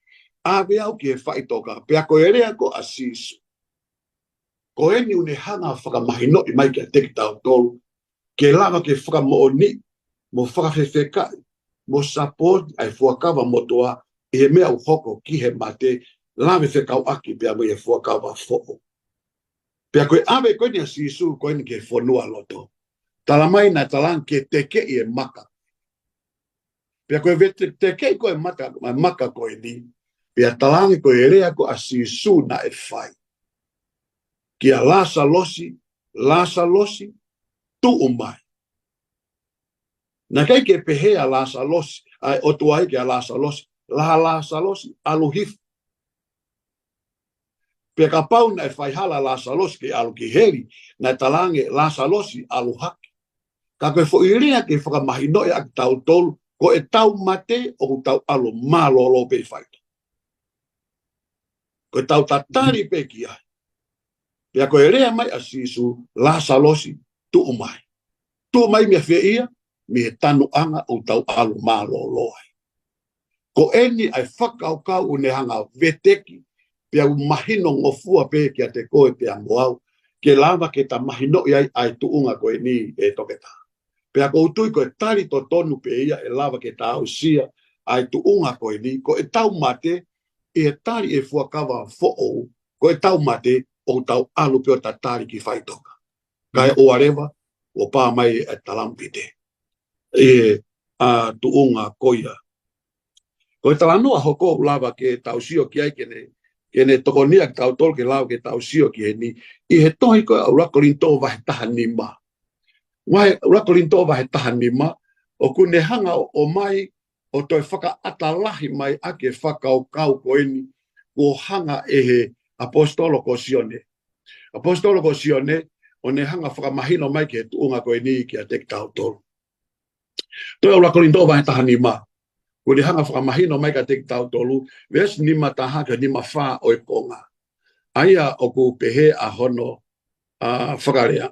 ʻAve au ki he faʻitoka, pea ko e lea ko ē ʻa Sīsū. Ko eni ʻoku ne hanga fakamahinoʻi mai kiate kitautolu, ke lava ke fakamoʻoni, mo fakafefekaʻi, mo support ʻa e Fuakava Motuʻa, ʻi he meʻa ʻoku hoko ki he mate, lave fekauʻaki pea mo e Fuakava Foʻou. Pea ko e ʻave ko eni ʻa Sīsū ko eni ki he fonualoto. Talamai naʻe talaange ke tekeʻi e maka. Pea ko e vete-, tekeʻi ko ē mata-, maka ko eni. Pea talaange ko e lea ko ē ʻa Sīsū naʻe fai. Kia Lāsalosi, Lāsalosi, tuʻu mai. Naʻe ʻikai ke pehē ʻa Lāsalosi, ʻa e ʻOtua ia kia Lāsalosi, Lā Lāsalosi, ʻalu hifo. Pea kapau naʻe faihala ʻa Lāsalosi ke ʻalu ki heli, naʻe talaange Lāsalosi ʻalu hake. Ka ko e foʻi lea ke fakamahinoʻi ʻaki kitautolu, ko ʻetau mate ʻoku tau ʻalu mālōlō pē ʻi faito. Ko ʻetau tatali pē ki ai. Pea ko e lea mai ʻa Sīsū, Lāsalosi, tuʻu mai. Tuʻu mai mei fē ia, mei he tanuʻanga ʻoku tau ʻalu mālōlō ai. Ko eni ʻa e fakakaukau ʻoku ne hanga veteki, pea ʻoku mahino ngofua pē kiate koe pea mo au, ke lava ke ta mahinoʻi ai ʻa e tuʻunga ko eni ʻe toketā. Pea ʻoku ou tui ko e tali totonu pē ia ʻe lava ke ta aʻusia ʻa e tuʻunga ko eni, ko ʻetau mate, ʻi he tali ʻe Fuakava Foʻou, ko ʻetau mate, ʻoku tau ʻalu pē ʻo tatali ki faitoka. Kae ʻoua leva, ʻo pā mai e talamupite. ʻI he, ʻa, tuʻunga ko ia. Ko e talanoa hoko ʻoku lava ke tau sio ki ai ke ne, ke ne tokonia kitautolu ke lava ke tau sio ki heni. ʻI he tohi ko ē ʻa ʻuluaki Kolinitō vahe taha nima. Vahe, ʻuluaki Kolinitō vahe taha nima, ʻoku ne hanga ʻo, ʻomai ʻo toe fakaʻata lahi mai ʻaki e fakakaukau ko eni, kuo hanga ʻe he ʻapositolo ko Sione. ʻApositolo ko Sione, ʻo ne hanga fakamahino mai ki he tuʻunga ko eni kiate kitautolu. Toe ʻuluaki Kolinitō vahe taha nima. ʻOku ne hanga fakamahino mai kiate kitautolu, veesi nima taha ki he nima fā ʻo e konga. ʻA ia ʻoku pehē ʻa hono, ʻa, fakalea.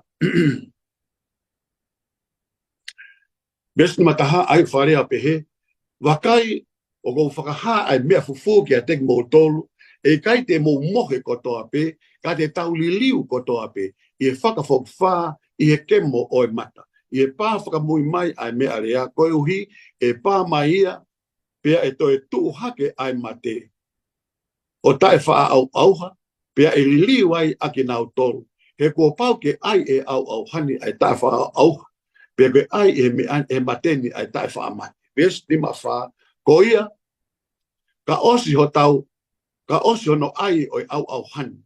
Veesi nima taha ʻa ia ʻoku fakalea pehē, Vakai, ʻoku ou fakahā ʻa e meʻa fufū kiate kimoutolu, ʻe ʻikai te mou mohe kotoa pē, ka te tau liliu kotoa pē, ʻi he fakafokifā, ʻi he kemo ʻo e mata, ʻi he pā fakamui mai ʻa e meʻalea, koeʻuhi ʻe pā mai ia, pea ʻe toe tuʻu hake ʻa e mate ʻo taʻefaʻaʻauʻauha, pea ʻe liliu ai ʻa kinautolu He kuo pau ke ʻai ʻe he ʻauʻauha ni ʻa e taʻefaʻaʻauʻauha, pea ke ʻai ʻe he meʻa, ʻe he mate ni ʻa e taʻefaʻamate. Veesi nima fā, ko ia, ka ʻosi hotau, ka ʻosi hono ʻai ʻo e ʻauʻauha ni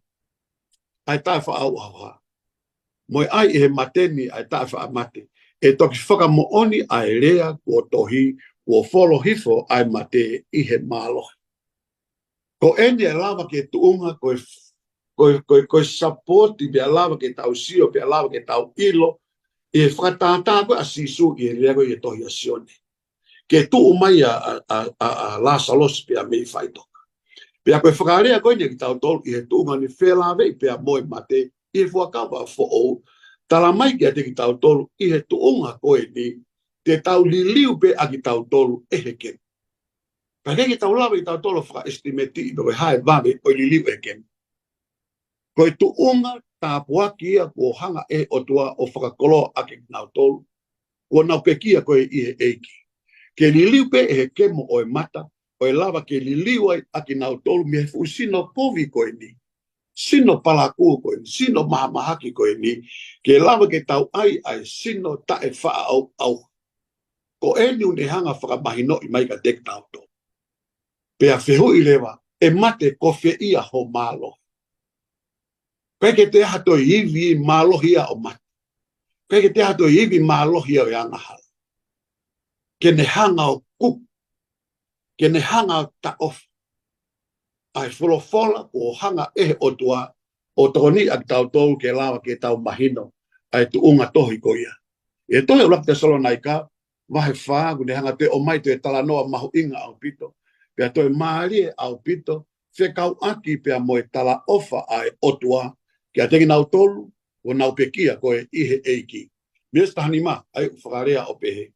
ʻa e taʻefaʻaʻauʻauha, mo e ʻai ʻe he mate ni ʻa e taʻefaʻamate, ʻe toki fakamoʻoni ʻa e lea kuo tohi, kuo folo hifo ʻa e mate ʻi he mālohi. Ko eni ʻe lava ke tuʻunga ko e, ko e, ko e, ko e sapoti, pea lava ke tau sio, pea lava ke tau ʻilo ʻi he fakatātā ko ē ʻa Sīsū ʻi he lea ko ē ʻi he tohi ʻa Sione, ke tuʻu mai ʻa, ʻa, ʻa, ʻa, ʻa Lāsalosi pea mei faʻitoka. Pea ko e fakalea ko eni ʻa kitautolu ʻi he tuʻunga ni felāveʻi pea mo e mate ʻi he Fuakava Foʻou, tala mai kiate kitautolu ʻi he tuʻunga ko eni, te tau liliu pē ʻa kitautolu ʻe he kemo. Ka ʻikai ke tau lava ʻe kitautolu ʻo fakaʻesitimetiʻi pe ko e hā e vave ʻo e liliu ʻe he kemo. Ko e tuʻunga tāpuaki ia kuo hanga ʻe he ʻOtua ʻo fakakoloa ʻaki kinautolu kuo nau pekia ko ē ʻi he ʻEiki. Ke liliu pē ʻe he kemo ʻo e mata, ʻo e lava ke liliu ai ʻa kinautolu mei he fuʻu sino kovi ko eni, sino palakū ko eni, sino mahamahaki ko eni, ke lava ke tau ʻai ʻa e sino taʻefaʻaʻauʻauha. Ko eni ʻoku ne hanga fakamahinoʻi mai kiate kitautolu. Pea fehuʻi leva, ʻe mate, ko fē ia ho mālohi? ʻIkai ke toe ʻi ai ha toe ivi mālohi ia ʻo mate. ʻIkai ke toe ʻi ai ha toe ivi mālohi ia ʻo e angahala. Ke ne hanga ʻo kuku, ke ne hanga ʻo taʻofi ʻa e folofola kuo hanga ʻe he ʻOtua ʻo tokoniʻi ʻa kitautolu ke lava ke tau mahino ʻa e tuʻunga tohi ko ia. ʻI he tohi ʻuluaki Tesalonaika, vahe fā, ʻoku ne hanga toe ʻomai toe talanoa mahuʻinga ʻaupito, pea toe mālie ʻaupito, fekauʻaki pea mo e talaʻofa ʻa e ʻOtua kiate kinautolu kuo nau pekia ko ē ʻi he ʻEiki. Veesi taha nima, ʻa ia ʻoku fakalea ʻo pehē: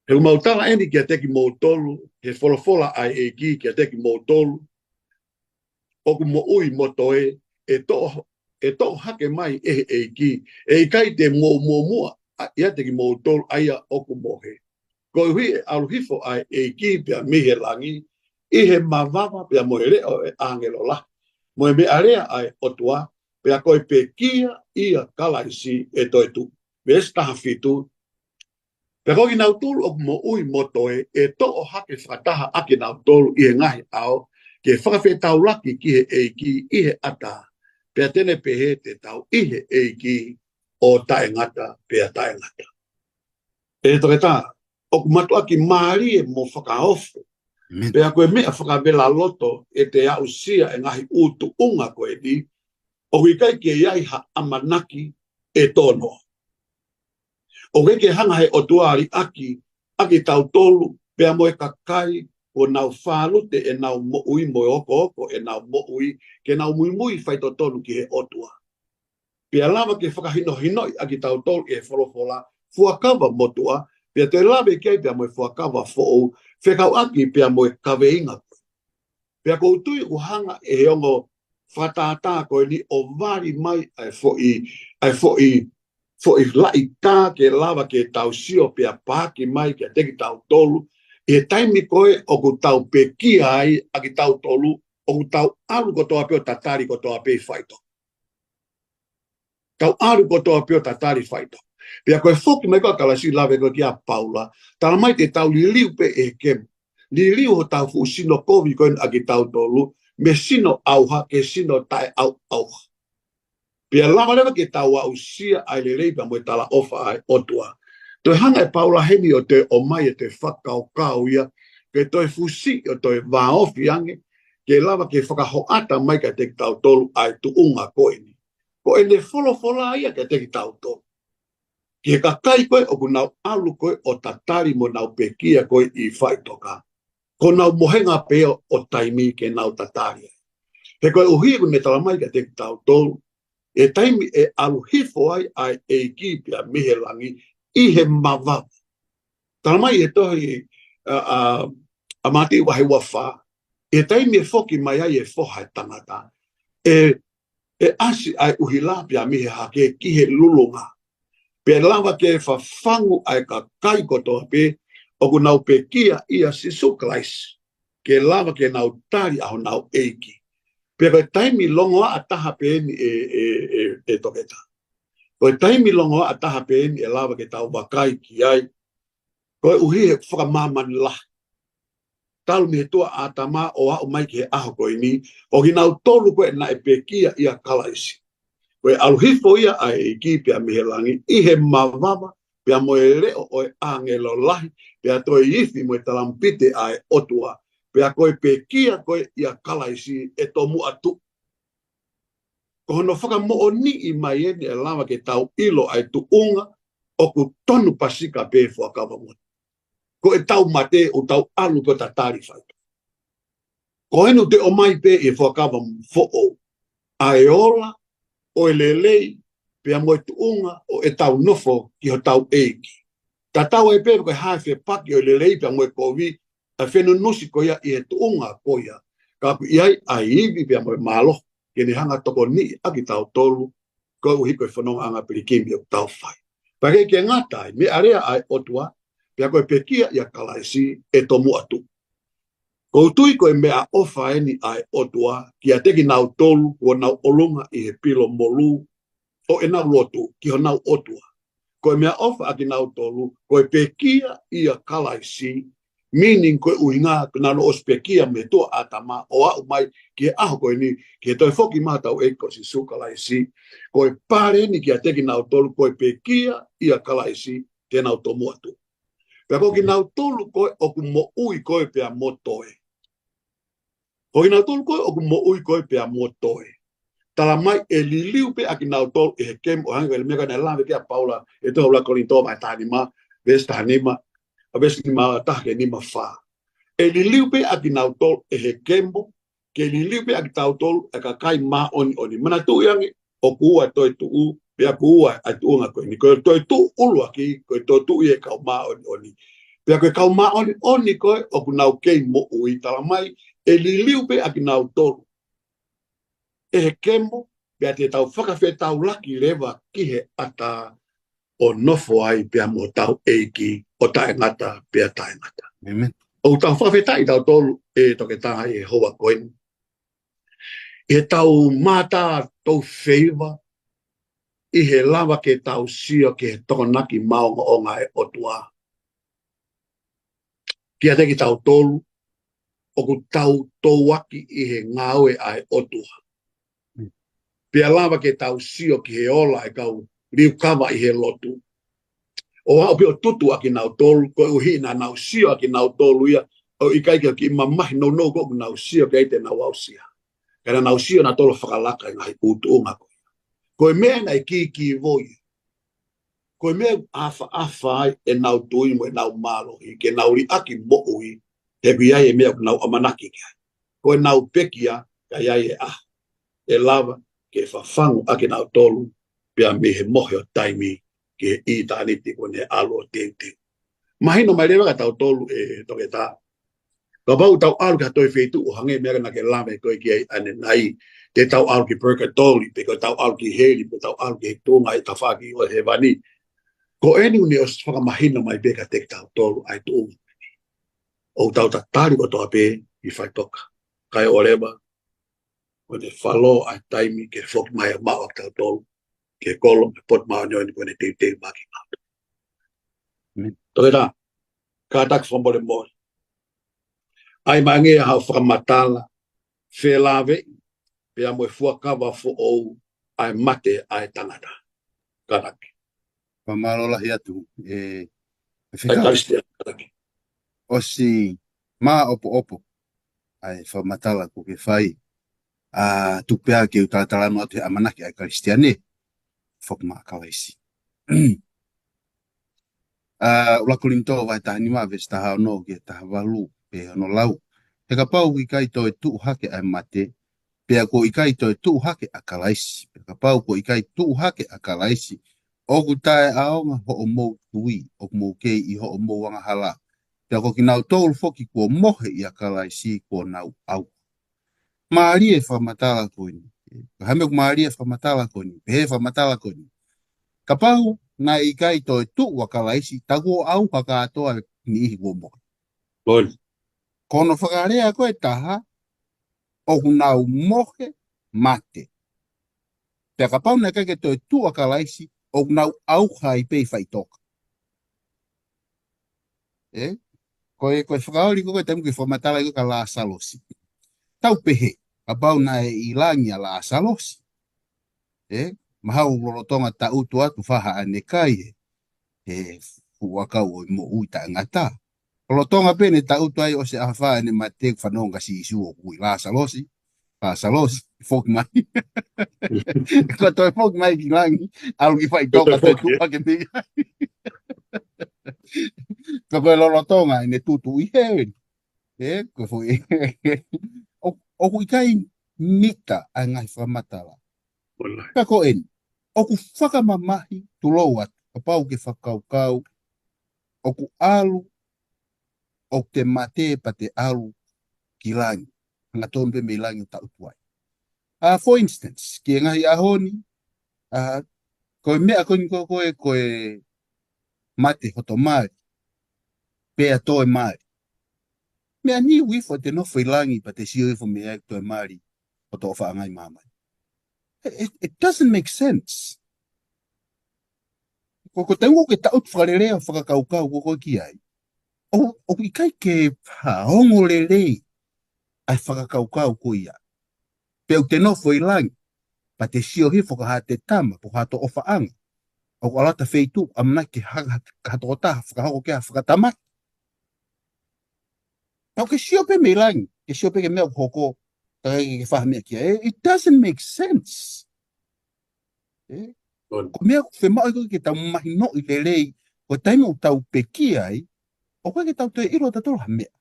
He ʻoku mau tala eni kiate kimoutolu, he folofola ʻa e ʻEiki kiate kimoutolu ʻoku moʻui mo toe, ʻe toʻo, ʻe toʻo hake mai ʻe he ʻEiki, ʻe ʻikai te mou muʻomuʻa ʻiate kimoutolu ʻa ia ʻoku mohe. Koeʻuhi ʻe ʻalu hifo ʻa e ʻEiki pea mei he langi ʻi he mavava pea mo e leʻo ʻo e ʻāngelo lahi, mo e meʻalea ʻa e ʻOtua, pea ko e pekia ʻia Kalaisi ʻe toetuʻu. Veesi taha fitu: Pea ko kinautolu ʻoku moʻui mo toe, ʻe toʻo hake fakataha ʻa kinautolu ʻi he ngaahi ʻao, ke fakafetaulaki ki he ʻEiki ʻi he ʻatā. Pea te ne pehē te tau ʻi he ʻEiki ʻo taʻengata pea taʻengata. ʻE toketā, ʻoku mātuʻaki mālie mo fakaofo. Amen. Pea ko e meʻa fakavelaloto ʻete aʻusia e ngaahi ʻū tuʻunga ko eni, ʻoku ʻikai ke ʻi ai ha ʻamanaki ʻe tō noa. ʻOku ʻikai ke hanga he ʻOtua ʻo liʻaki ʻa kitautolu pea mo e kakai kuo nau fālute ʻenau moʻui mo e okooko ʻenau moʻui ke nau muimui faitotonu ki he ʻOtua. Pea lava ke fakahinohinoʻi ʻa kitautolu ʻe he folofola, Fuakava Motuʻa, pea toe lave ki ai pea mo e Fuakava Foʻou, fekauʻaki pea mo e kaveinga ko ē. Pea ʻoku ou tui ʻoku hanga ʻe he ongo fakatātā ko eni ʻo vali mai ʻa e foʻi, ʻa e foʻi, foʻi laʻitā ke lava ke tau sio pea paaki mai kiate kitautolu ʻi he taimi ko ē ʻoku tau pekia ai ʻa kitautolu, ʻoku tau ʻalu kotoa pē ʻo tatali kotoa pē ʻi faʻitoka. Tau ʻalu kotoa pē ʻo tatali faʻitoka. Pea ko e foki mai ko ē ʻa Kalaisi, lave ko ē kia Paula, tala mai te tau liliu pē ʻe he kemo. Liliu hotau fuʻu sino kovi ko eni ʻa kitautolu mei he sino ʻauha ki he sino taʻeʻauʻauha. Pea lava leva ke tau aʻusia ʻa e lelei pea mo e talaʻofa ʻa e ʻOtua. Toe hanga ʻe Paula heni ʻo toe ʻomai ʻete fakakaukau ia, ke toe fusi ʻo toe vāofi ange, ke lava ke fakahoʻata mai kiate kitautolu ʻa e tuʻunga ko eni. Ko ʻene folofola ia kiate kitautolu, ki he kakai ko ē ʻoku nau ʻalu ko ē ʻo tatali mo nau pekia ko ē ʻi faʻitoka. Ko honau mohenga pē ʻo, ʻo taimi ke nau tatali ai. He koeʻuhi ʻoku ne tala mai kiate kitautolu, ʻi he taimi ʻe ʻalu hifo ai ʻa e ʻEiki pea mei he langi ʻi he mavava. Tala mai ʻe he tohi ʻa, ʻa, ʻa Mātiu vahe ua fā, ʻi he taimi ʻe foki mai ai e Foha ʻo e Tangata, ʻe, ʻe ʻasi ʻa e ʻuhila pea mei he hahake ki he lulunga. Pea lava ke fafangu ʻa e kakai kotoa pē ʻoku nau pekia ʻia Sīsū Kalaisi, ke lava ke nau tali ʻa honau ʻEiki. Pea ko e taimi longoaʻa taha pē eni ʻe, ʻe, ʻe, ʻe Toketā. Ko e taimi longoaʻa taha pē eni ʻe lava ke tau vakai ki ai. Koeʻuhi he fakamāmani lahi. Talu mei he tuʻa ʻo ʻĀtama ʻo aʻu mai ki he ʻaho ko eni, ʻo kinautolu ko ē naʻe pekia ʻia Kalaisi. Ko e ʻalu hifo ia ʻa e ʻEiki pea mei he langi, ʻi he mavava, pea mo e leʻo ʻo e ʻāngelo lahi, pea toe ifi mo e talāmipite ʻa e ʻOtua, pea ko e pekia ko ē ʻia Kalaisi ʻe tomuʻa tuʻu. Ko hono fakamoʻoniʻi mai eni ʻe lava ke tau ʻilo ʻa e tuʻunga ʻoku tonu pasika pē fuakava motu. Ko ʻetau mate ʻoku tau ʻalu ko ʻetau tali fai. Ko eni ʻoku te ʻomai pē ʻi he fuakava foʻou ʻa e ola, ʻo e lelei, pea mo e tuʻunga ʻo ʻetau nofo ki hotau ʻEiki. Tatau ai pē ko e hā e fepaki ʻo e lelei pea mo e kovi, ʻa e fenunusi ko ia ʻi he tuʻunga ko ia. Ka ʻoku ʻi ai ʻa e ivi pea mo e mālohi, ke ne hanga tokoniʻi ʻa kitautolu, koeʻuhi ko e fonongaʻanga pilikimi ʻoku tau fai. Pea ʻikai ke ngata ai, meʻa lea ʻa e ʻOtua, pea ko e pekia ʻia Kalaisi ʻe tomuʻa tuʻu. ʻOku ou tui ko e meʻaʻofa eni ʻa e ʻOtua, kiate kinautolu, kuo nau ʻolunga ʻi he pilo molū, ʻo ʻenau lotu, ki honau ʻOtua. Ko e meʻaʻofa ʻa kinautolu, ko e pekia ʻia Kalaisi, meaning ko e ʻuhinga, ko ʻenau ʻosi pekia mei tuʻa ʻo ʻĀtama, ʻo aʻu mai, ki he ʻaho ko eni, ki he toe foki mai ʻa hotau ʻEiki ko Sīsū Kalaisi, ko e pale eni kiate kinautolu, ko e pekia ʻia Kalaisi, te nau tomuʻa tuʻu. Pea ko kinautolu ko ē ʻoku moʻui ko ē pea mo toe. Ko kinautolu ko ē ʻoku moʻui ko ē pea mo toe. Tala mai ʻe liliu pē ʻa kinautolu ʻi he kemo ʻo hangē ko e meʻa ko ē naʻe lave ki ai ʻa Paula ʻi he tohi ʻuluaki Kolinitō vahe taha nima, veesi taha nima, ʻa veesi nima taha ki he nima fā. ʻE liliu pē ʻa kinautolu ʻi he kemo, ke liliu pē ʻa kitautolu ʻa e kakai māʻoniʻoni. Manatuʻi ange, ʻoku ua e toetuʻu, pea ʻoku ua ʻa e tuʻunga ko eni. Ko e toetuʻu ʻuluaki, ko e toetuʻu ʻi he kau māʻoniʻoni. Pea ko e kau māʻoniʻoni ko ē ʻoku nau kei moʻui, tala mai, ʻe liliu pē ʻa kinautolu ʻi he kemo, pea te tau fakafetaulaki leva ki he ʻatā ʻo nofo ai pea mo hotau ʻEiki ʻo taʻengata pea taʻengata. ʻĒmeni. ʻOku tau fakafetaʻi tautolu ʻe Toketā ʻi he houa ko eni. ʻI heʻetau mātā ʻetau feiva, ʻi he lava ke tau sio ki he tokonaki maʻongoʻonga ʻa e ʻOtua kiate kitautolu, ʻoku tau touaki ʻi he ngāue ʻa e ʻOtua. Pea lava ke tau sio ki he ola ʻa e kau liukava ʻi he lotu. ʻO aʻu pē ʻo tutu ʻa kinautolu, koeʻuhi naʻa nau sio ʻa kinautolu ia, ʻo ʻikai ke ʻi ai ha kiʻi mamahi nounou ko ē ʻoku nau sio ki ai te nau aʻusia. Ka naʻa nau sio nautolu ʻo fakalaka ʻi he ngaahi ʻū tuʻunga ko ia. Ko e meʻa naʻe kīkīvoi. Ko e meʻa ʻoku ʻafaʻafa ai ʻenau tui mo ʻenau mālohi, ke nau liʻaki moʻui, he ʻoku ʻi ai e meʻa ʻoku nau ʻamanaki ki ai. Ko ʻenau pekia, ka ʻi ai e ʻaho ʻe lava ke fafangu ʻa kinautolu, pea mei he mohe ʻo taimi, ki he ʻitāniti kuo ne ʻalu ʻo teuteu. Mahino mai leva kia tautolu ʻe Toketā. Kapau ʻoku tau ʻalu ki ha toe feituʻu ʻo hangē ko e meʻa naʻa ke lave ko ē ki ai ʻanenai, te tau ʻalu ki purgatory, pe ko ʻetau ʻalu ki heli, pe ʻetau ʻalu ki he tuʻunga ʻi he tafaʻaki ʻo hēvani. Ko eni ʻoku ne ʻosi fakamahino mai pē kiate kitautolu ʻa e tuʻunga. ʻOku tau tatali kotoa pē ʻi faipoka. Kae ʻoua leva, kuo ne falo ʻa e taimi ke foki mai ʻo maʻu ʻa kitautolu ki he kolo mo e potu māʻoniʻoni kuo ne teuteu maʻa kitautolu. ʻĒmeni. Toketā, kātaki fakamolemole. ʻAi mai ange haʻo fakamatala, felāveʻi, pea mo e fuakava foʻou, ʻa e mate ʻa e tangata. Kātaki. Fakamālō lahi atu, ʻe, ʻe ʻa e fekau. Kalisitiane, kātaki. ʻOsi māʻopoʻopo ʻa e fakamatala kuo ke fai, ʻa, tuku pē ke u talatalanoa atu he ʻamanaki ʻa e Kalisitiane, foki maʻa Kalaisi. ʻA, ʻuluaki Kolinitō vahe taha nima veesi taha ono ki he taha valu, pea ʻoku ne lau. He kapau ʻoku ʻikai toe tuʻu hake ʻa e mate, pea kuo ʻikai toe tuʻu hake ʻa Kalaisi. Pea kapau kuo ʻikai tuʻu hake ʻa Kalaisi, ʻoku taʻeʻaonga hoʻomou tui, ʻoku mou kei ʻi hoʻomou angahala. Pea ko kinautolu foki kuo mohe ʻia Kalaisi kuo nau ʻauha. Mālie e fakamatala ko eni. Ko e hā e meʻa ʻoku mālie e fakamatala ko eni, pehē e fakamatala ko eni. Kapau naʻe ʻikai toe tuʻu ʻa Kalaisi, tā kuo ʻauha kātoa e niʻihi kuo mohe. Ko eni. Ko hono fakalea ko ē ʻe taha, ʻoku nau mohe, mate. Pea kapau naʻe ʻikai ke toe tuʻu ʻa Kalaisi, ʻoku nau ʻauha ai pē ʻi faʻitoka. ʻE? Ko e, ko e fakaoli ko ē, taimi ko ē fakamatala ko ē kia Lāsalosi. Tau pehē, kapau naʻe ʻi langi ʻa Lāsalosi. ʻE? Mahalo lolotonga taʻutu atu fā haʻane kai ʻe, ʻe fuʻu ʻakau ʻo e moʻui taʻengata. Lolotonga pē ʻene taʻutu ai ʻosi ʻaho fā ʻene mate, fanongo kia Sīsū ʻoku ui Lāsalosi. Lāsalosi, foki mai. Ko e toe foki mai ki langi, ʻalu ki faʻitoka, toe tuʻu hake pē. Ka ko e lolotonga ʻene tutu ʻi hēvani. ʻE, ko e foʻi. ʻO, ʻoku ʻikai mita ʻa e ngaahi fakamatala. Ka ko eni, ʻoku fakamamahi, tulou atu, kapau ke fakakaukau, ʻoku ʻalu, ʻoku te mate pea te ʻalu ki langi. Hangatonu pē mei langi ʻo taʻutu ai. ʻA, for instance, ki he ngaahi ʻaho ni, ʻa, ko e meʻa ko eni ko, ko e, ko e mate hoto mali, pea toe mali. Meʻa ni ui fo te nofo ʻi langi pea te sio hifo mei ai toe mali hoto ʻofaʻanga ʻi māmani. It, it, it doesn't make sense. Ko, ko e taimi ʻoku ke taʻutu fakalelei ʻa e fakakaukau ko, ko ki ai. ʻO, ʻoku ʻikai ke hā ongo lelei ʻa e fakakaukau ko ia. Pea ʻoku te nofo ʻi langi, pea te sio hifo ki haʻate tama, pe ko hato ʻofaʻanga. ʻOku ʻalu atu ha feituʻu, ʻamanaki ke ha, ha, ha tokotaha, fakahoko ki ai ha fakatamaki. Pea ʻoku ke sio pē mei langi, ke sio pē ki he meʻa ʻoku hoko, ka ke, ke fai ha meʻa ki ai. It doesn't make sense. ʻE? Ko e meʻa ʻoku fiemaʻu ia ke tau mahinoʻi lelei, ko e taimi ʻoku tau pekia ai, ʻoku ʻikai ke tau toe ʻilo ʻe tautolu ha meʻa.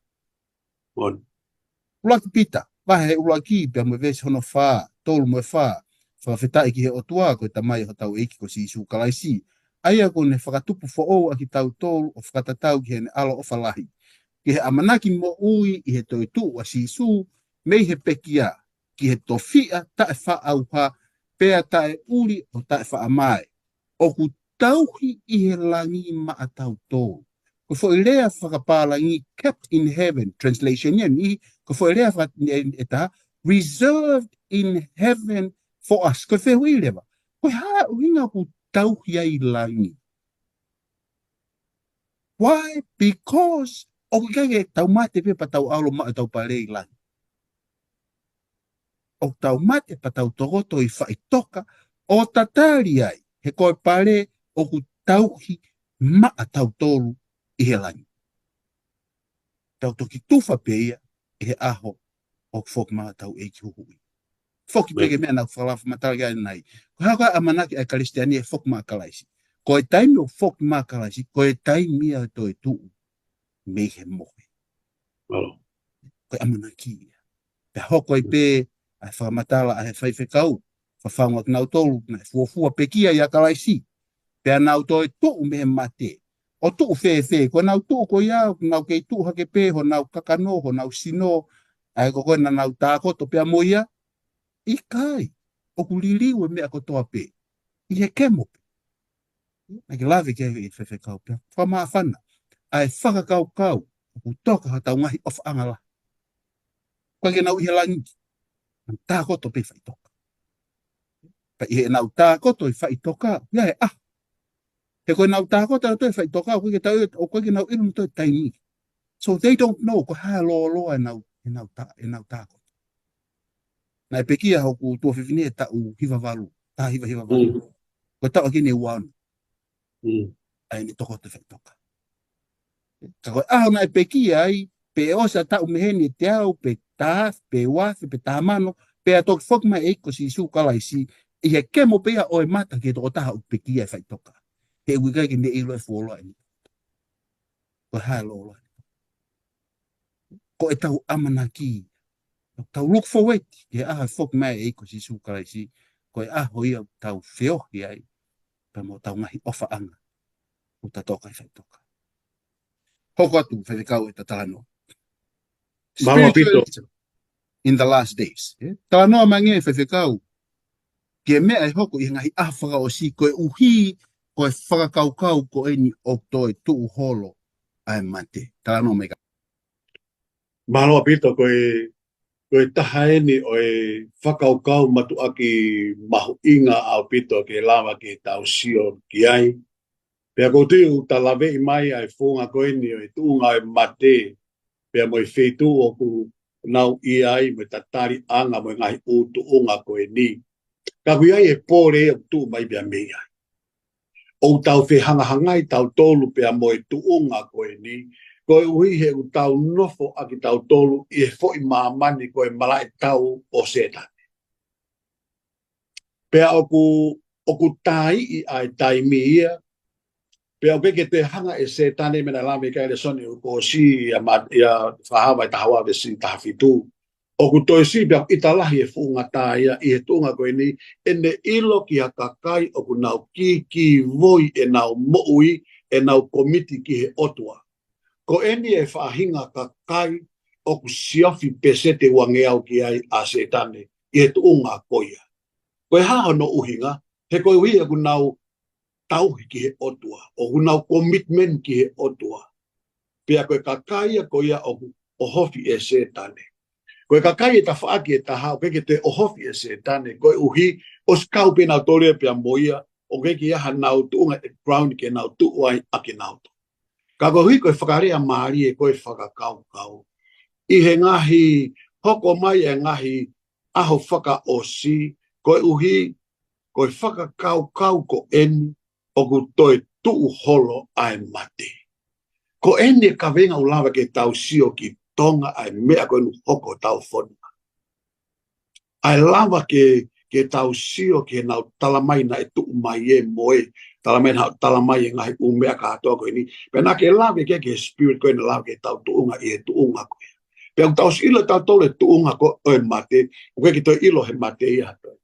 ʻUluaki Pita, vahe ʻuluaki, pea mo e veesi hono fā, tolu mo e fā, fakafetaʻi ki he ʻOtua, ko e Tamai ʻo hotau ʻEiki ko Sīsū Kalaisi. ʻA ia kuo ne fakatupu foʻou ʻa kitautolu ʻo fakatatau ki heʻene ʻaloʻofa lahi. Ki he ʻamanaki moʻui ʻi he toetuʻu ʻa Sīsū, mei he pekia, ki he tofiʻa taʻefaʻaʻauha, pea taʻeʻuli ʻo taʻefaʻamaʻe. ʻOku tauhi ʻi he langi maʻatautolu. Ko e foʻi lea fakapālangi, kept in heaven, translation ia ni, ko e foʻi lea faka-, ʻe, ʻe taha, reserved in heaven for us. Ko e fehuʻi leva, ko e hā ʻuhinga ʻoku tauhi ai ʻi langi? Why? Because ʻoku ʻikai ke tau mate pē pea tau ʻalu maʻu ʻetau pale ʻi langi. ʻOku tau mate pea tau tokoto ʻi faʻitoka ʻo tatali ai, he ko e pale ʻoku tauhi maʻatautolu ʻi he langi. Tau toki tufa pē ia ʻi he ʻaho ʻoku foki mai hotau ʻEiki Huhuʻi. Foki pē ki he meʻa naʻa ku fakalaka fakamatala ki ai ʻanenai. Ko e hā ko e ʻamanaki ʻa e Kalisitiane ʻe foki mai ʻa Kalaisi? Ko e taimi ʻoku foki mai ʻa Kalaisi, ko e taimi ia ʻo e toetuʻu mei he mohe. Ko e ʻamanaki ia. Pea hoko ai pē ʻa e fakamatala ʻa e faifekau, fakafanongo kinautolu naʻe fuofua pekia ʻia Kalaisi, pea nau toetuʻu mei he mate. ʻO tuʻu fēfē? Ko ʻenau tuʻu ko ia, nau kei tuʻu hake pē honau kakano, honau sino, ʻa ia ko ē naʻa nau tākoto pea mo ia? ʻIkai, ʻoku liliu e meʻa kotoa pē ʻi he kemo pē. Naʻa ke lave ki ai, faifekau, pea fakamāfana ʻa e fakakaukau ʻoku toka hotau ngaahi ʻofaʻanga lahi. ʻOku ʻikai ke nau ʻi he langi, nau tākoto pē ʻi faʻitoka. Pea ʻi heʻenau tākoto ʻi faʻitoka, ia e ʻaho. He ko ʻenau tākoto ʻa e toe faʻitoka, ʻoku ʻikai ke tau, ʻoku ʻikai ke nau ʻilo ʻe nautolu e taimi. So they don't know ko e hā e lōloa ʻenau, ʻenau tā-, ʻenau tākoto. Naʻe pekia hoku tuofefine he taʻu hiva valu, taha hiva hiva valu. Ko e taʻu ʻa ʻene ua ono. ʻA ʻene tokoto ʻi faʻitoka. Ka ko e ʻaho naʻe pekia ai, pe ʻosi ʻa e taʻu mei heni ʻe teau, pe taha afe, pe ua afe, pe taha mano, pea toki foki mai ʻEiki ko Sīsū Kalaisi, ʻi he kemo pē ia ʻo e mata ki he tokotaha ʻoku pekia ʻi faʻitoka. He ʻoku ʻikai ke ne ʻilo e fuoloa ʻene. Ko e hā e lōloa. Ko ʻetau ʻamanaki. Tau look forward ki he ʻaho ʻe foki mai ʻEiki ko Sīsū Kalaisi, ko e ʻaho ia ʻoku tau feohi ai pea mo hotau ngaahi ʻofaʻanga ʻoku ta toka ʻi faʻitoka. Hoko atu, faifekau, ʻeta talanoa. Mālō ʻaupito. Spiritualism in the last days. ʻE? Talanoa mai ange, faifekau, ki he meʻa ʻe hoko ʻi he ngaahi ʻaho fakaʻosi, koeʻuhi ko e fakakaukau ko eni ʻoku toe tuʻu holo ʻa e mate. Talanoa mai ka. Mālō ʻaupito, ko e Ko e taha eni ʻo e fakakaukau mātuʻaki mahuʻinga ʻaupito ke lava ke tau sio ki ai. Pea ʻoku ou tui ʻoku ta laveʻi mai ʻa e founga ko eni ʻo e tuʻunga ʻo e mate, pea mo e feituʻu ʻoku nau ʻi ai mo e tataliʻanga mo e ngaahi ʻū tuʻunga ko eni. Ka ʻoku ʻi ai e pole ʻoku tuʻu mai pea mei ai. ʻOku tau fehangahangai tautolu pea mo e tuʻunga ko eni, koeʻuhi he ʻoku tau nofo ʻa kitautolu ʻi he foʻi māmani ko e malaʻe tau ʻo Sētane. Pea ʻoku, ʻoku taiʻi ʻa e taimi ia, pea ʻoku ʻikai ke toe hanga ʻe Sētane, meʻa naʻe lave ki ai e lēsoni ʻoku ʻosi ia ma-, ia Fakahā vahe taha ua veesi taha fitu. ʻOku toe siʻi pea ʻita lahi e fuʻu ngata ia ʻi he tuʻunga ko eni, ʻene ʻilo ki ha kakai ʻoku nau kīkīvoi ʻenau moʻui, ʻenau komiti ki he ʻOtua. Ko eni e faʻahinga kakai ʻoku siofi pēseti uangeau ki ai ʻa Sētane ʻi he tuʻunga ko ia. Ko e hā hono ʻuhinga? He koeʻuhi ʻoku nau tauhi ki he ʻOtua, ʻoku nau commitment ki he ʻOtua. Pea ko e kakai ia ko ia ʻoku ʻohofi ʻe Sētane. Ko e kakai e tafaʻaki ʻe taha ʻoku ʻikai ke toe ʻohofi ʻe Sētane, koeʻuhi ʻosi kau pē nautolu ia pea mo ia, ʻoku ʻikai ke ʻi ai hanau tuʻunga ʻe ground ke nau tuʻu ai ʻa kinautolu. Ka koeʻuhi ko e fakalea mālie ko e fakakaukau ʻi he ngaahi hoko mai e ngaahi ʻaho fakaʻosi, koeʻuhi ko e fakakaukau ko eni ʻoku toe tuʻu holo ʻa e mate. Ko eni e kaveinga ʻoku lava ke tau sio ki Tonga ʻa e meʻa ko eni ʻoku hoko ʻi hotau fonua. ʻA e lava ke, ke tau sio ki heʻenau tala mai naʻe tuʻu mai ʻe mo e, tala mai naʻe tala mai e ngaahi ʻū meʻa kātoa ko eni. Pea naʻa ke lave ki he, ki he spirit ko eni lava ke tau tuʻunga ʻi he tuʻunga ko ia. Pea ʻoku tau ʻosi ʻilo tautolu e tuʻunga ko ē ʻo e mate, ʻoku ʻikai ke toe ʻilo he mate ia ha toe.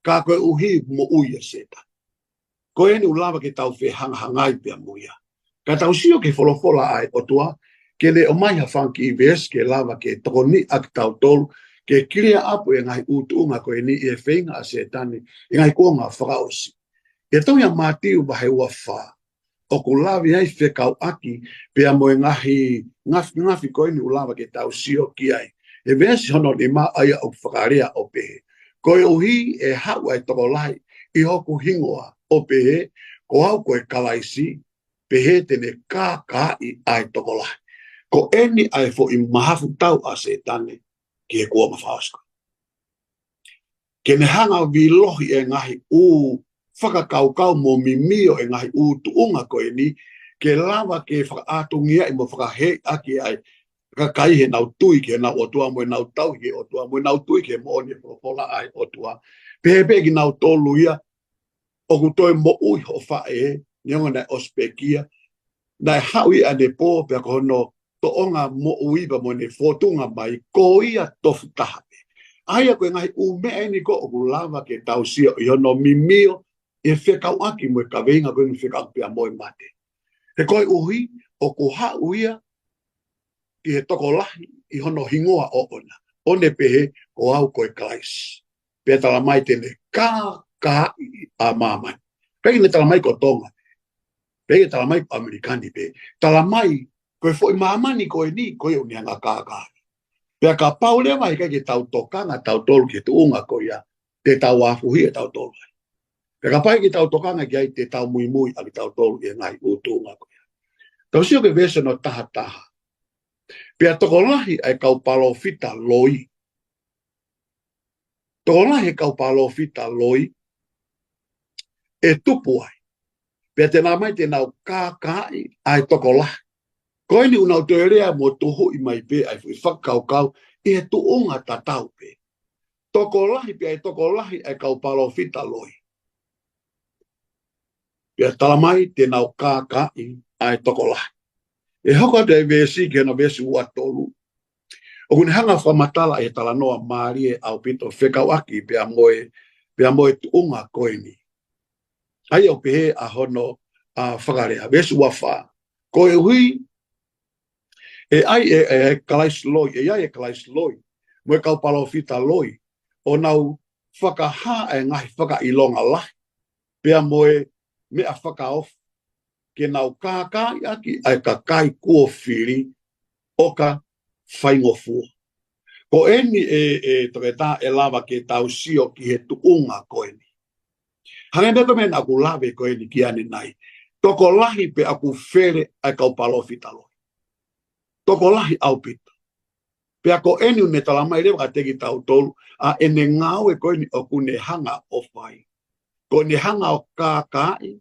Ka koeʻuhi moʻui ʻa Sētane. Ko eni ʻoku lava ke tau fehangahangai pea mo ia. Ka tau sio ki he folofola ʻa e ʻOtua, ke ne ʻomai ha fanga kiʻi veesi ke lava ke tokoniʻi ʻa kitautolu, ke clear up e ngaahi ʻū tuʻunga ko eni ʻi he feinga ʻa Sētane, ʻi he ngaahi kuonga fakaʻosi. ʻI he tohi ʻa Mātiu vahe ua fā, ʻoku lave ai fekauʻaki pea mo e ngaahi ngafingafi ko eni ʻoku lava ke tau sio ki ai. ʻI he veesi hono nima ʻa ia ʻoku fakalea ʻo pehē, koeʻuhi ʻe haʻu ʻa e tokolahi ʻi hoku hingoa ʻo pehē, ko au ko e Kalaisi, pehē te ne kākaaʻi ʻa e tokolahi. Ko eni ʻa e foʻi mahafu tau ʻa Sētane ki he kuonga fakaʻosi ko ē. Ke ne hanga ʻo vilohi e ngaahi ʻū fakakaukau mo mimio e ngaahi ʻū tuʻunga ko eni, ke lava ke fakaʻātungiaʻi mo fakaheiʻaki ʻa e kakai heʻenau tui ki heʻenau ʻOtua mo ʻenau tauhi ki he ʻOtua mo ʻenau tui ki he moʻoni e folofola ʻa e ʻOtua. Pehē pē kinautolu ia ʻoku toe moʻui hoʻo faʻē, neongo naʻe ʻosi pekia, naʻe haʻu ia ʻanepō pea ko hono toʻonga moʻui pea mo ʻene fōtunga mai, ko ia tofu taha pē. ʻA ia ko e ngaahi ʻū meʻa eni ko ē ʻoku lava ke tau sio ʻi hono mimio e fekauʻaki mo e kaveinga ko eni fekauʻaki pea mo e mate. He koeʻuhi ʻoku haʻu ia ki he tokolahi ʻi hono hingoa ʻoʻona, ʻo ne pehē, ko au ko e Kalaisi. Pea tala mai te ne kākaaʻi ʻa māmani. ʻIkai ke ne tala mai ko Tonga. ʻIkai ke tala mai ko ʻAmelika ni pē. Tala mai ko e foʻi māmani ko eni, ko ia ʻoku ne hanga ʻo kākaaʻi. Pea kapau leva ʻe ʻikai ke tau tokanga tautolu ki he tuʻunga ko ia, te tau afuhi ʻe tautolu ai. Pea kapau ʻe ʻikai ke tau tokanga ki ai, te tau muimui ʻa kitautolu ʻi he ngaahi ʻū tuʻunga ko ia. Tau sio ki he veesi hono taha taha. Pea tokolahi ʻa e kau palōfita loi. Tokolahi e kau palōfita loi ʻe tupu ai. Pea te nau mai te nau kākaaʻi ʻa e tokolahi. Ko eni ʻoku nau toe lea mo tuhuʻi mai pē ʻa e foʻi fakakaukau ʻi he tuʻunga tatau pē. Tokolahi pea ʻe tokolahi ʻa e kau palōfita loi. Pea tala mai te nau kākaaʻi ʻa e tokolahi. ʻE hoko atu e veesi ki hono veesi ua tolu. ʻOku ne hanga ʻo fakamatala ʻi he talanoa mālie ʻaupito fekauʻaki pea mo e, pea mo e tuʻunga ko eni. ʻA ia ʻoku pehē ʻa hono, ʻa, fakalea, veesi ua fā. Koeʻuhi, ʻe ʻi ai e, e, e Kalaisi loi, ʻe ʻi ai e Kalaisi loi, mo e kau palōfita loi, ʻo nau fakahā e ngaahi fakaʻilonga lahi, pea mo e meʻa fakaofo, ke nau kākaaʻi ʻaki ʻa e kakai kuo fili ʻo ka faingofua. Ko eni ē, ē, toketā, ʻe lava ke tau sio ki he tuʻunga ko eni. Hangē pē ko e meʻa naʻa ku lave ko eni ki ai ʻanenai. Tokolahi pea ʻoku fele ʻa e kau palōfita lohi. Tokolahi ʻaupito. Pea ko eni ʻoku ne talamai leva kiate kitautolu ʻa ʻene ngāue ko eni ʻoku ne hanga ʻo fai. ʻOku ne hanga ʻo kākaaʻi,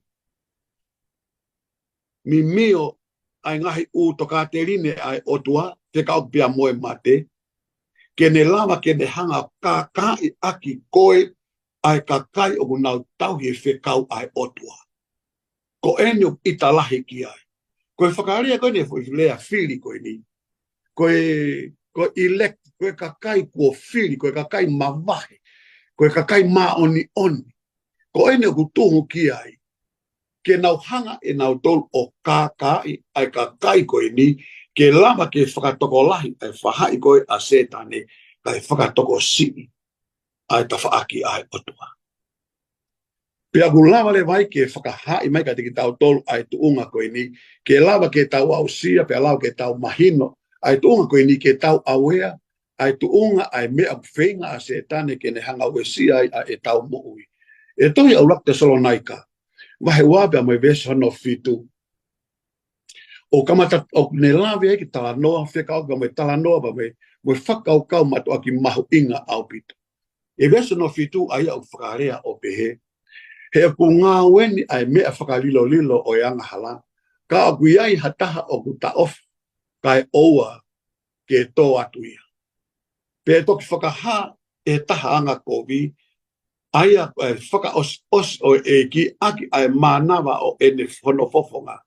mimio ʻa e ngaahi ʻū tokāteline ʻa e ʻOtua, fekauʻaki pea mo e mate, ke ne lava ke ne hanga ʻo kākaaʻi ʻaki koe ʻa e kakai ʻoku nau tauhi e fekau ʻa e ʻOtua. Ko eni ʻoku ʻita lahi ki ai. Ko e fakalea ko eni e foʻi lea fili ko eni. Ko e, ko e elect, ko e kakai kuo fili, ko e kakai mavahe, ko e kakai māʻoniʻoni. Ko eni ʻoku tuhu ki ai. Ke nau hanga ʻe nautolu ʻo kākaaʻi ʻa e kakai ko eni, ke lava ke fakatokolahi ʻa e faʻahi ko ē ʻa Sētane, kae fakatokosiʻi ʻa e tafaʻaki ʻa e ʻOtua. Pea ʻoku lava leva ai ke fakahaaʻi mai kiate kitautolu ʻa e tuʻunga ko eni, ke lava ke tau aʻusia, pea lava ke tau mahino ʻa e tuʻunga ko eni, ke tau aware ʻa e tuʻunga ʻa e meʻa ʻoku feinga ʻa Sētane ke ne hanga ʻo uesia ai ʻa ʻetau moʻui. ʻI he tohi ʻa ʻUluaki Tesalonaika, vahe ua pea mo e veesi hono fitu. ʻOku kamata, ʻoku ne lave ai ki he talanoa, fekauʻaki pea mo e talanoa, pea mo e, mo e fakakaukau mātuʻaki mahuʻinga ʻaupito. ʻI he veesi hono fitu ʻa ia ʻoku fakalea ʻo pehē: He ʻoku ngāue ni ʻa e meʻa fakalilolilo ʻo e angahala, ka ʻoku ʻi ai ha taha ʻoku taʻofi, kae ʻoua ke tō atu ia. Pea ʻe toki fakahā ʻe he taha angakovi, ʻa ia ʻe fakaʻosiʻosi ʻo e ʻEiki ʻaki ʻa e mānava ʻo ʻene, hono fofonga,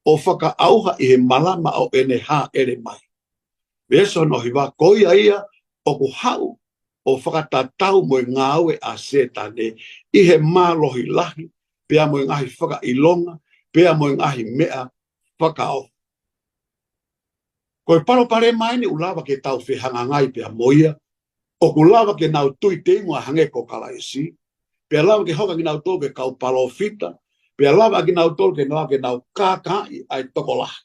ʻo fakaʻauha ʻi he malama ʻo ʻene hāʻele mai. Veesi hono hiva: Ko ia ia ʻoku haʻu ʻo fakatatau mo e ngāue ʻa Sētane ʻi he mālohi lahi, pea mo e ngaahi fakaʻilonga, pea mo e ngaahi meʻa fakaofo. Ko e palopalema eni ʻoku lava ke tau fehangahangai pea mo ia, ʻoku lava ke nau tui teimu ʻo hangē ko Kalaisi, pea lava ke hoko kinautolu ko e kau palōfita, pea lava kinautolu ke nau, ke nau kākaaʻi ʻa e tokolahi,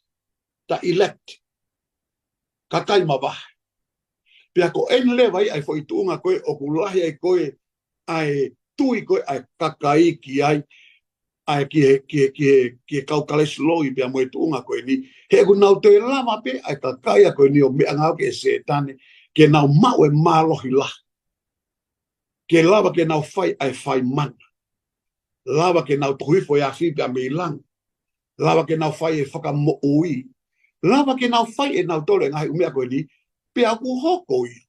the elect, kakai mavahe. Pea ko eni leva ia ʻa e foʻi tuʻunga ko ē ʻoku lahi ai ko ē ʻa e tui ko ē ʻa e kakai ki ai, ʻa e ki he, ki he, ki he, ki he kau Kalaisi loi pea mo e tuʻunga ko eni. He ʻoku nau toe lava pē ʻa e kakai ko eni ʻo meʻangāueʻaki ʻe Sētane ke nau maʻu e mālohi lahi. Ke lava ke nau fai ʻa e fai mana. Lava ke nau toki hifo e afi pea mei langi. Lava ke nau fai e fakamoʻui. Lava ke nau fai ʻe nautolu e ngaahi ʻū meʻa ko eni, pea ʻoku hoko ia.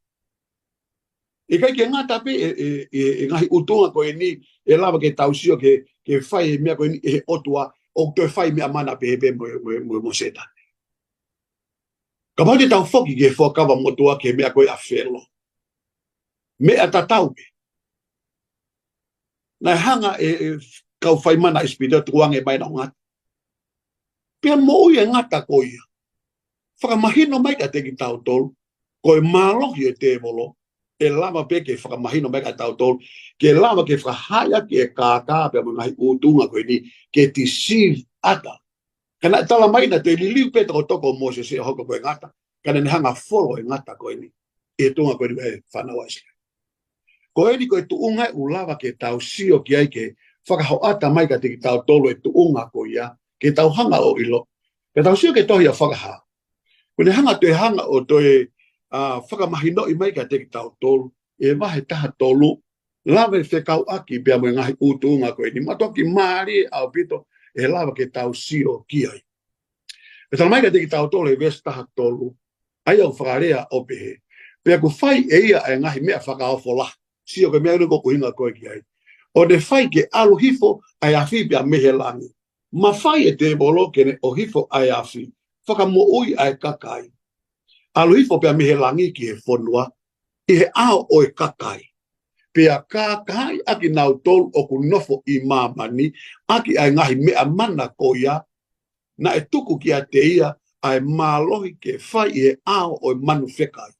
ʻIkai ke ngata pē ʻe, ʻe, ʻe, ʻe ngaahi ʻū tuʻunga ko eni, ʻe lava ke tau sio ke, ke fai e meʻa ko eni ʻe he ʻOtua, ʻo toe fai meʻa mana pehē pē mo, mo, mo, mo Sētane. Kapau te tau foki ki he Fuakava Motuʻa ki he meʻa ko ē ʻa Felo. Meʻa tatau pē. Naʻe hanga ʻe, ʻe kau fai mana ʻIsipite ʻo tukuange mai ʻenau ngata. Pea moʻui e ngata ko ia. Fakamahino mai kiate kitautolu, ko e mālohi e tēvolo, ʻe lava pē ke fakamahino mai kiate kitautolu, ke lava ke fakahā ʻaki e kākā pea mo e ngaahi ʻū tuʻunga ko eni, ke deceive ʻaki. Ka naʻe talamai naʻe toe liliu pē tokotoko ʻo Mōsese ʻo hoko ko e ngata, ka naʻa ne hanga ʻo folo e ngata ko eni ʻi he tuʻunga ko eni ʻa e fānau ʻa ʻIsileli. Ko eni ko e tuʻunga ʻoku lava ke tau sio ki ai ke fakahoʻata mai kiate kitautolu e tuʻunga ko ia, ke tau hanga ʻo ʻilo. Ke tau sio ki he tohi ʻa Fakahā. ʻOku ne hanga toe hanga ʻo toe, ʻa, fakamahinoʻi mai kiate kitautolu ʻi he vahe taha tolu, lave fekauʻaki pea mo e ngaahi ʻū tuʻunga ko eni, mātuʻaki mālie ʻaupito ʻe lava ke tau sio ki ai. ʻE talamai kiate kitautolu ʻi he veesi taha tolu, ʻa ia ʻoku fakalea ʻo pehē: Pea ʻoku fai ʻe ia ʻa e ngaahi meʻa fakaofo lahi. Sio ki he meʻa ʻoku ʻuhinga ko ē ki ai. ʻO ne fai ke ʻalu hifo ʻa e afi pea mei he langi. Mafai e tēvolo ke ne ʻohifo ʻa e afi, fakamoʻui ʻa e kakai, ʻalu hifo pea mei he langi ki he fonua, ʻi he ʻao ʻo e kakai. Pea kākaaʻi ʻa kinautolu ʻoku nofo ʻi māmani, ʻaki ʻa e ngaahi meʻa mana ko ia, naʻe tuku kiate ia ʻa e mālohi ke fai ʻi he ʻao ʻo e manu fekai.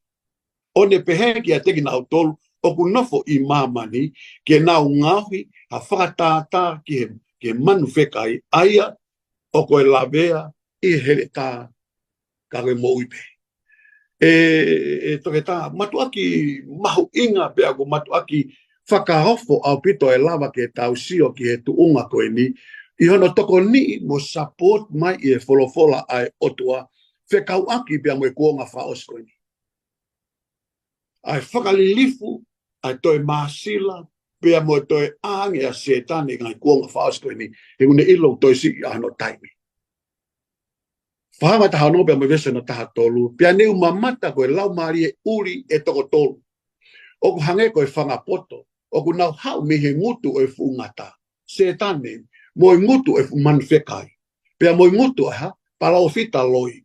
ʻO ne pehē kiate kinautolu ʻoku nofo ʻi māmani, ke nau ngaohi ha fakatātā ki he, ki he manu fekai, ʻa ia ʻoku lavea ʻi he heletā ka ko e moʻui pē. ʻE, ʻe Toketā, mātuʻaki mahuʻinga pea ʻoku mātuʻaki fakaofo ʻaupito e lava ke tau sio ki he tuʻunga ko eni, ʻi hono tokoniʻi mo support mai ʻi he folofola ʻa e ʻOtua, fekauʻaki pea mo e kuonga fakaʻosi ko eni. ʻA e fakalilifu, ʻa e toe māsila, pea mo e toe ʻā ange ʻa Sētane ʻi he ngaahi kuonga fakaʻosi ko eni, he ʻoku ne ʻilo ʻoku toe siʻi ʻa hono taimi. Fakahā mai taha ono pea mo e veesi hono taha tolu, pea ne u mamata ko e laumālie ʻuli ʻe toko tolu. ʻOku hangē ko e fanga poto, ʻoku nau haʻu mei he ngutu ʻo e fuʻu ngata, Sētane, mo e ngutu ʻo e fuʻu manu fekai. Pea mo e ngutu ʻo e hā, palōfita loi.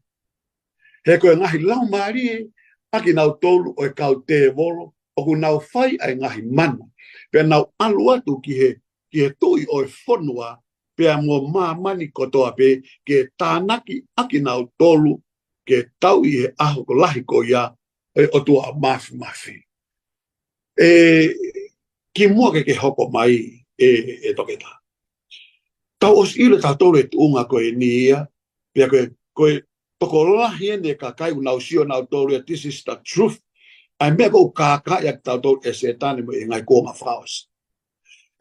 He ko e ngaahi laumālie ʻakinautolu ʻo e kau tēvolo, ʻoku nau fai ʻa e ngaahi manu. Pea nau ʻalu atu ki he, ki he tuʻi ʻo e fonua, pea mo māmani kotoa pē, ke tānaki ʻakinautolu, ke tau ʻi he ʻaho ko lahi ko ia, ʻe ʻOtua Māfimafi. ʻE, kimuʻa ke ke hoko mai, ʻe, ʻe Toketā. Tau ʻosi ʻilo tautolu e tuʻunga ko eni ia, pea ko e, ko e tokolahi eni e kakai ʻoku nau sio nautolu ia, this is the truth. ʻA e meʻa ʻoku kākaaʻi ʻa kitautolu ʻe Sētane mo e ngaahi kuonga fakaʻosi.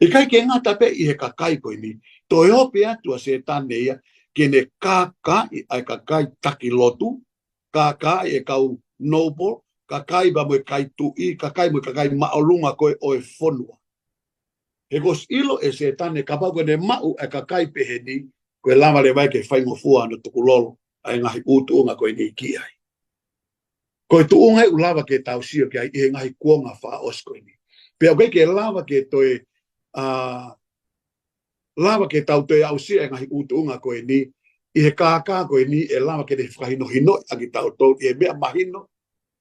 ʻIkai ke ngata pē ʻi he kakai ko eni, toe ope atu ʻa Sētane ia, ke ne kākaaʻi ʻa e kakai taki lotu, kākaaʻi e kau noble, kākaaʻi pea mo e kai tuʻi, kākaaʻi mo e kakai māʻolunga ko ē ʻo e fonua. He kuo ʻosi ʻilo ʻe Sētane kapau ko ʻene maʻu e kakai pehē ni, ko e lava leva ia ke faingofua hono tukulolo ʻa e ngaahi ʻū tuʻunga ko eni ki ai. Ko e tuʻunga ʻoku lava ke tau sio ki ai ʻi he ngaahi kuonga fakaʻosi ko eni. Pea ʻoku ʻikai ke lava ke toe, ʻa, lava ke tau toe aʻusia e ngaahi ʻū tuʻunga ko eni, ʻi he kākā ko eni ʻe lava ke ne fakahinohinoʻi ʻa kitautolu ʻi he meʻa mahino,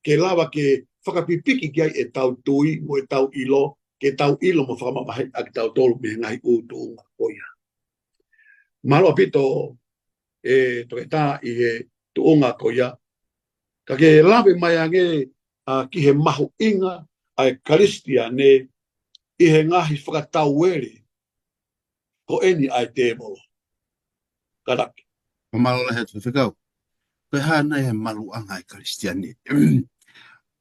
ke lava ke fakapipiki ki ai ʻetau tui mo ʻetau ʻilo, ke tau ʻilo mo fakamamahiʻi ʻa kitautolu mei he ngaahi ʻū tuʻunga ko ia. Mālō ʻaupito ʻe Toketā ʻi he tuʻunga ko ia. Ka ke lave mai ange, ʻa, ki he mahuʻinga ʻa e Kalisitiane ʻi he ngaahi fakatauele ko eni ʻa e tēvolo. Kātaki. Ko mālō lahi atu Faifekau. Ko e hā nai e maluʻanga ʻa e Kalisitiane? ʻOku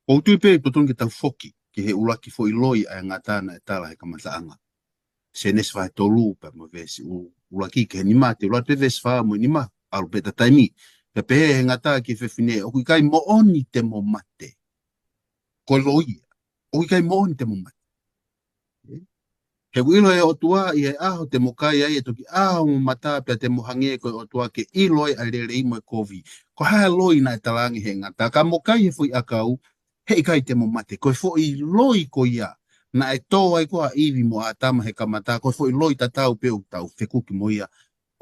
ou tui pē ʻoku totonu ke tau foki ki he ʻuluaki foʻi loi ʻa e ngata naʻe tala he kamataʻanga. Sēnesi vahe tolu pea mo e veesi ʻu-, ʻuluaki ki he nima, te u lau atu pē veesi fā mo e nima, ʻalu pē ʻeta taimi. Pea pehē ʻe he ngata ki he fefine, ʻoku ʻikai moʻoni te mo mate. Ko e loi ia. ʻOku ʻikai moʻoni te mo mate. He ʻoku ʻilo ʻe he ʻOtua ʻi he ʻaho te mo kai ai ʻe toki ʻā hoʻomo mata pea te mo hangē ko e ʻOtua ke ʻilo ai ʻa e lelei mo e kovi. Ko e hā e loi naʻe talaange ʻe he ngata? Ka mo kai he foʻi ʻakau, heʻikai te mo mate. Ko e foʻi loi ko ia naʻe tō ai ko ē ʻa ʻIvi mo ʻĀtama he kamata, ko e foʻi loi tatau pē ʻoku tau fekuki mo ia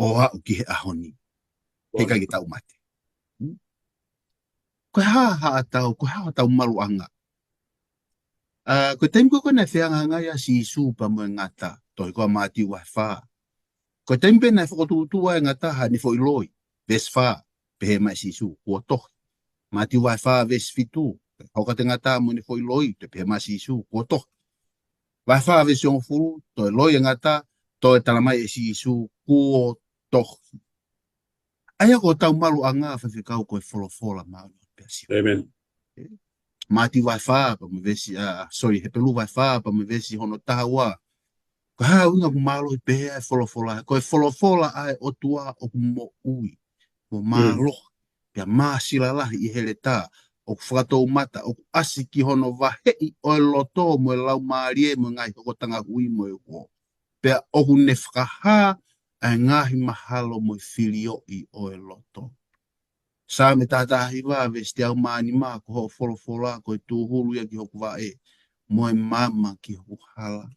ʻo aʻu ki he ʻaho ni. Heʻikai ke tau mate. Hmm? Ko e hā haʻatau, ko e hā haʻatau maluʻanga? ʻA, ko e taimi ko ē naʻe fehangahangai ai ʻa Sīsū pea mo e ngata, tohi ko ia Mātiu vahe fā. Ko e taimi pē naʻe fokotuʻutuʻu ai e ngata haʻane foʻi loi, veesi fā, pehē mai ʻe Sīsū, kuo tohi. Mātiu vahe fā veesi fitu, hoko atu e ngata mo ʻene foʻi loi, toe pehē mai ʻe Sīsū, kuo tohi. Vahe fā veesi hongofulu, toe loi e ngata, toe tala mai ʻe Sīsū, kuo tohi. ʻA ia ko hotau maluʻanga Faifekau ko e folofola māʻoniʻoni pē ʻa Sihova. ʻĒmeni. Mātiu vahe fā pea mo e veesi, ʻa, sorry, Hepelū vahe fā pea mo e veesi hono taha ua. Ko e hā e ʻuhinga ʻoku mālohi pehē ai e folofola? Ko e folofola ʻa e ʻOtua ʻoku moʻui mo mālohi, pea māsila lahi ʻi he heletā, ʻoku fakatoumata, ʻoku ʻasi ki hono vaheʻi ʻo e loto mo e laumālie mo e ngaahi hokotanga hui mo e uho. Pea ʻoku ne fakahā ʻa e ngaahi mahalo mo e filioʻi ʻo e loto. Saame taha taha hiva veesi teau mā nima, ko hoʻo folofola ko e tūhulu ia ki hoku vaʻe, mo e maama ki hoku hala.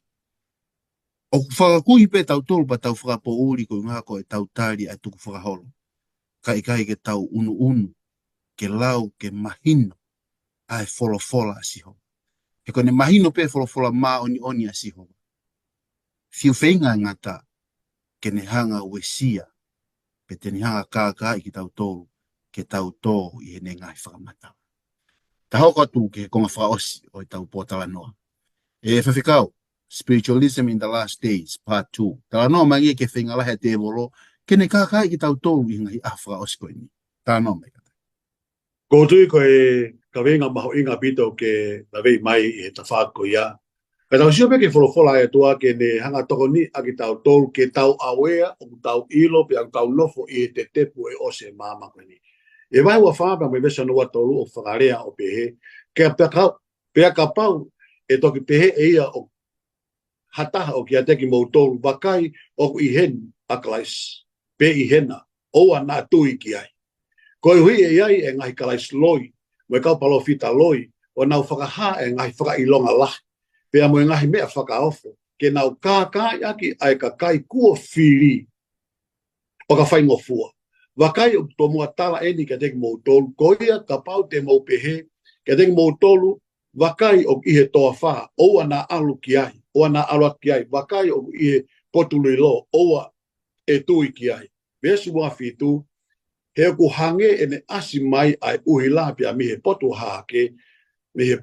ʻOku fakakū pē tautolu pea tau fakapoʻuli ko e ʻuhinga ko ʻetau tali ʻa e tukufakaholo. Ka ʻikai ke tau ʻunuʻunu, ke lau, ke mahino ʻa e folofola ʻa Sihova. He ko ʻene mahino pē folofola māʻoniʻoni ʻa Sihova, fiu feinga e ngata ke ne hanga ʻo uesia, pe te ne hanga ʻo kākaaʻi kitautolu ke tau tō ʻi heʻene ngaahi fakamatala. Tau hoko atu ki he konga fakaʻosi ʻo ʻetau pōtalanoa. ʻE Faifekau, Spiritualism in the Last Days, Part two. Talanoa mai ange ki he feinga lahi ʻa e tēvolo ke ne kākaaʻi kitautolu ʻi he ngaahi ʻaho fakaʻosi ko eni. Talanoa mai kātaki. ʻOku ou tui ko e, kaveinga mahuʻinga ʻaupito ke lavei mai ʻi he tafaʻaki ko ia. Ka tau sio pē ki he folofola ʻa e ʻOtua ke ne hanga ʻo tokoniʻi kitautolu ke tau aware, ʻoku tau ʻilo pē ʻoku tau nofo ʻi he tetepu ʻe ʻosi ʻa e maama ko eni. ʻI he vahe ua fā pea mo e veesi hono ua tolu ʻoku fakalea ʻo pehē, ke pea ka-, pea kapau ʻe toki pehē ʻe ia ʻo ha taha ʻo kiate kimoutolu, vakai ʻoku ʻi heni ʻa Kalaisi, pe ʻi hena, ʻoua naʻa tui ki ai. Koeʻuhi ʻe ʻi ai ʻa e ngaahi Kalaisi loi, mo e kau palōfita loi, ʻo nau fakahā ʻa e ngaahi fakaʻilonga lahi, pea mo e ngaahi meʻa fakaofo, ke nau kākaaʻi ʻaki ʻa e kakai kuo fili ʻo ka faingofua. Vakai ʻoku tomuʻa tala eni kiate kimoutolu, ko ia kapau te mou pehē kiate kimoutolu, vakai ʻoku ʻi he toafa, ʻoua naʻa ʻalu ki ai, ʻoua naʻa ʻalu atu ki ai, vakai ʻoku ʻi he potu lilo, ʻoua ʻe tui ki ai. Veesi ua fitu, he ʻoku hangē ʻene ʻasi mai ʻa e ʻuhila pea mei he potu hahake, mei he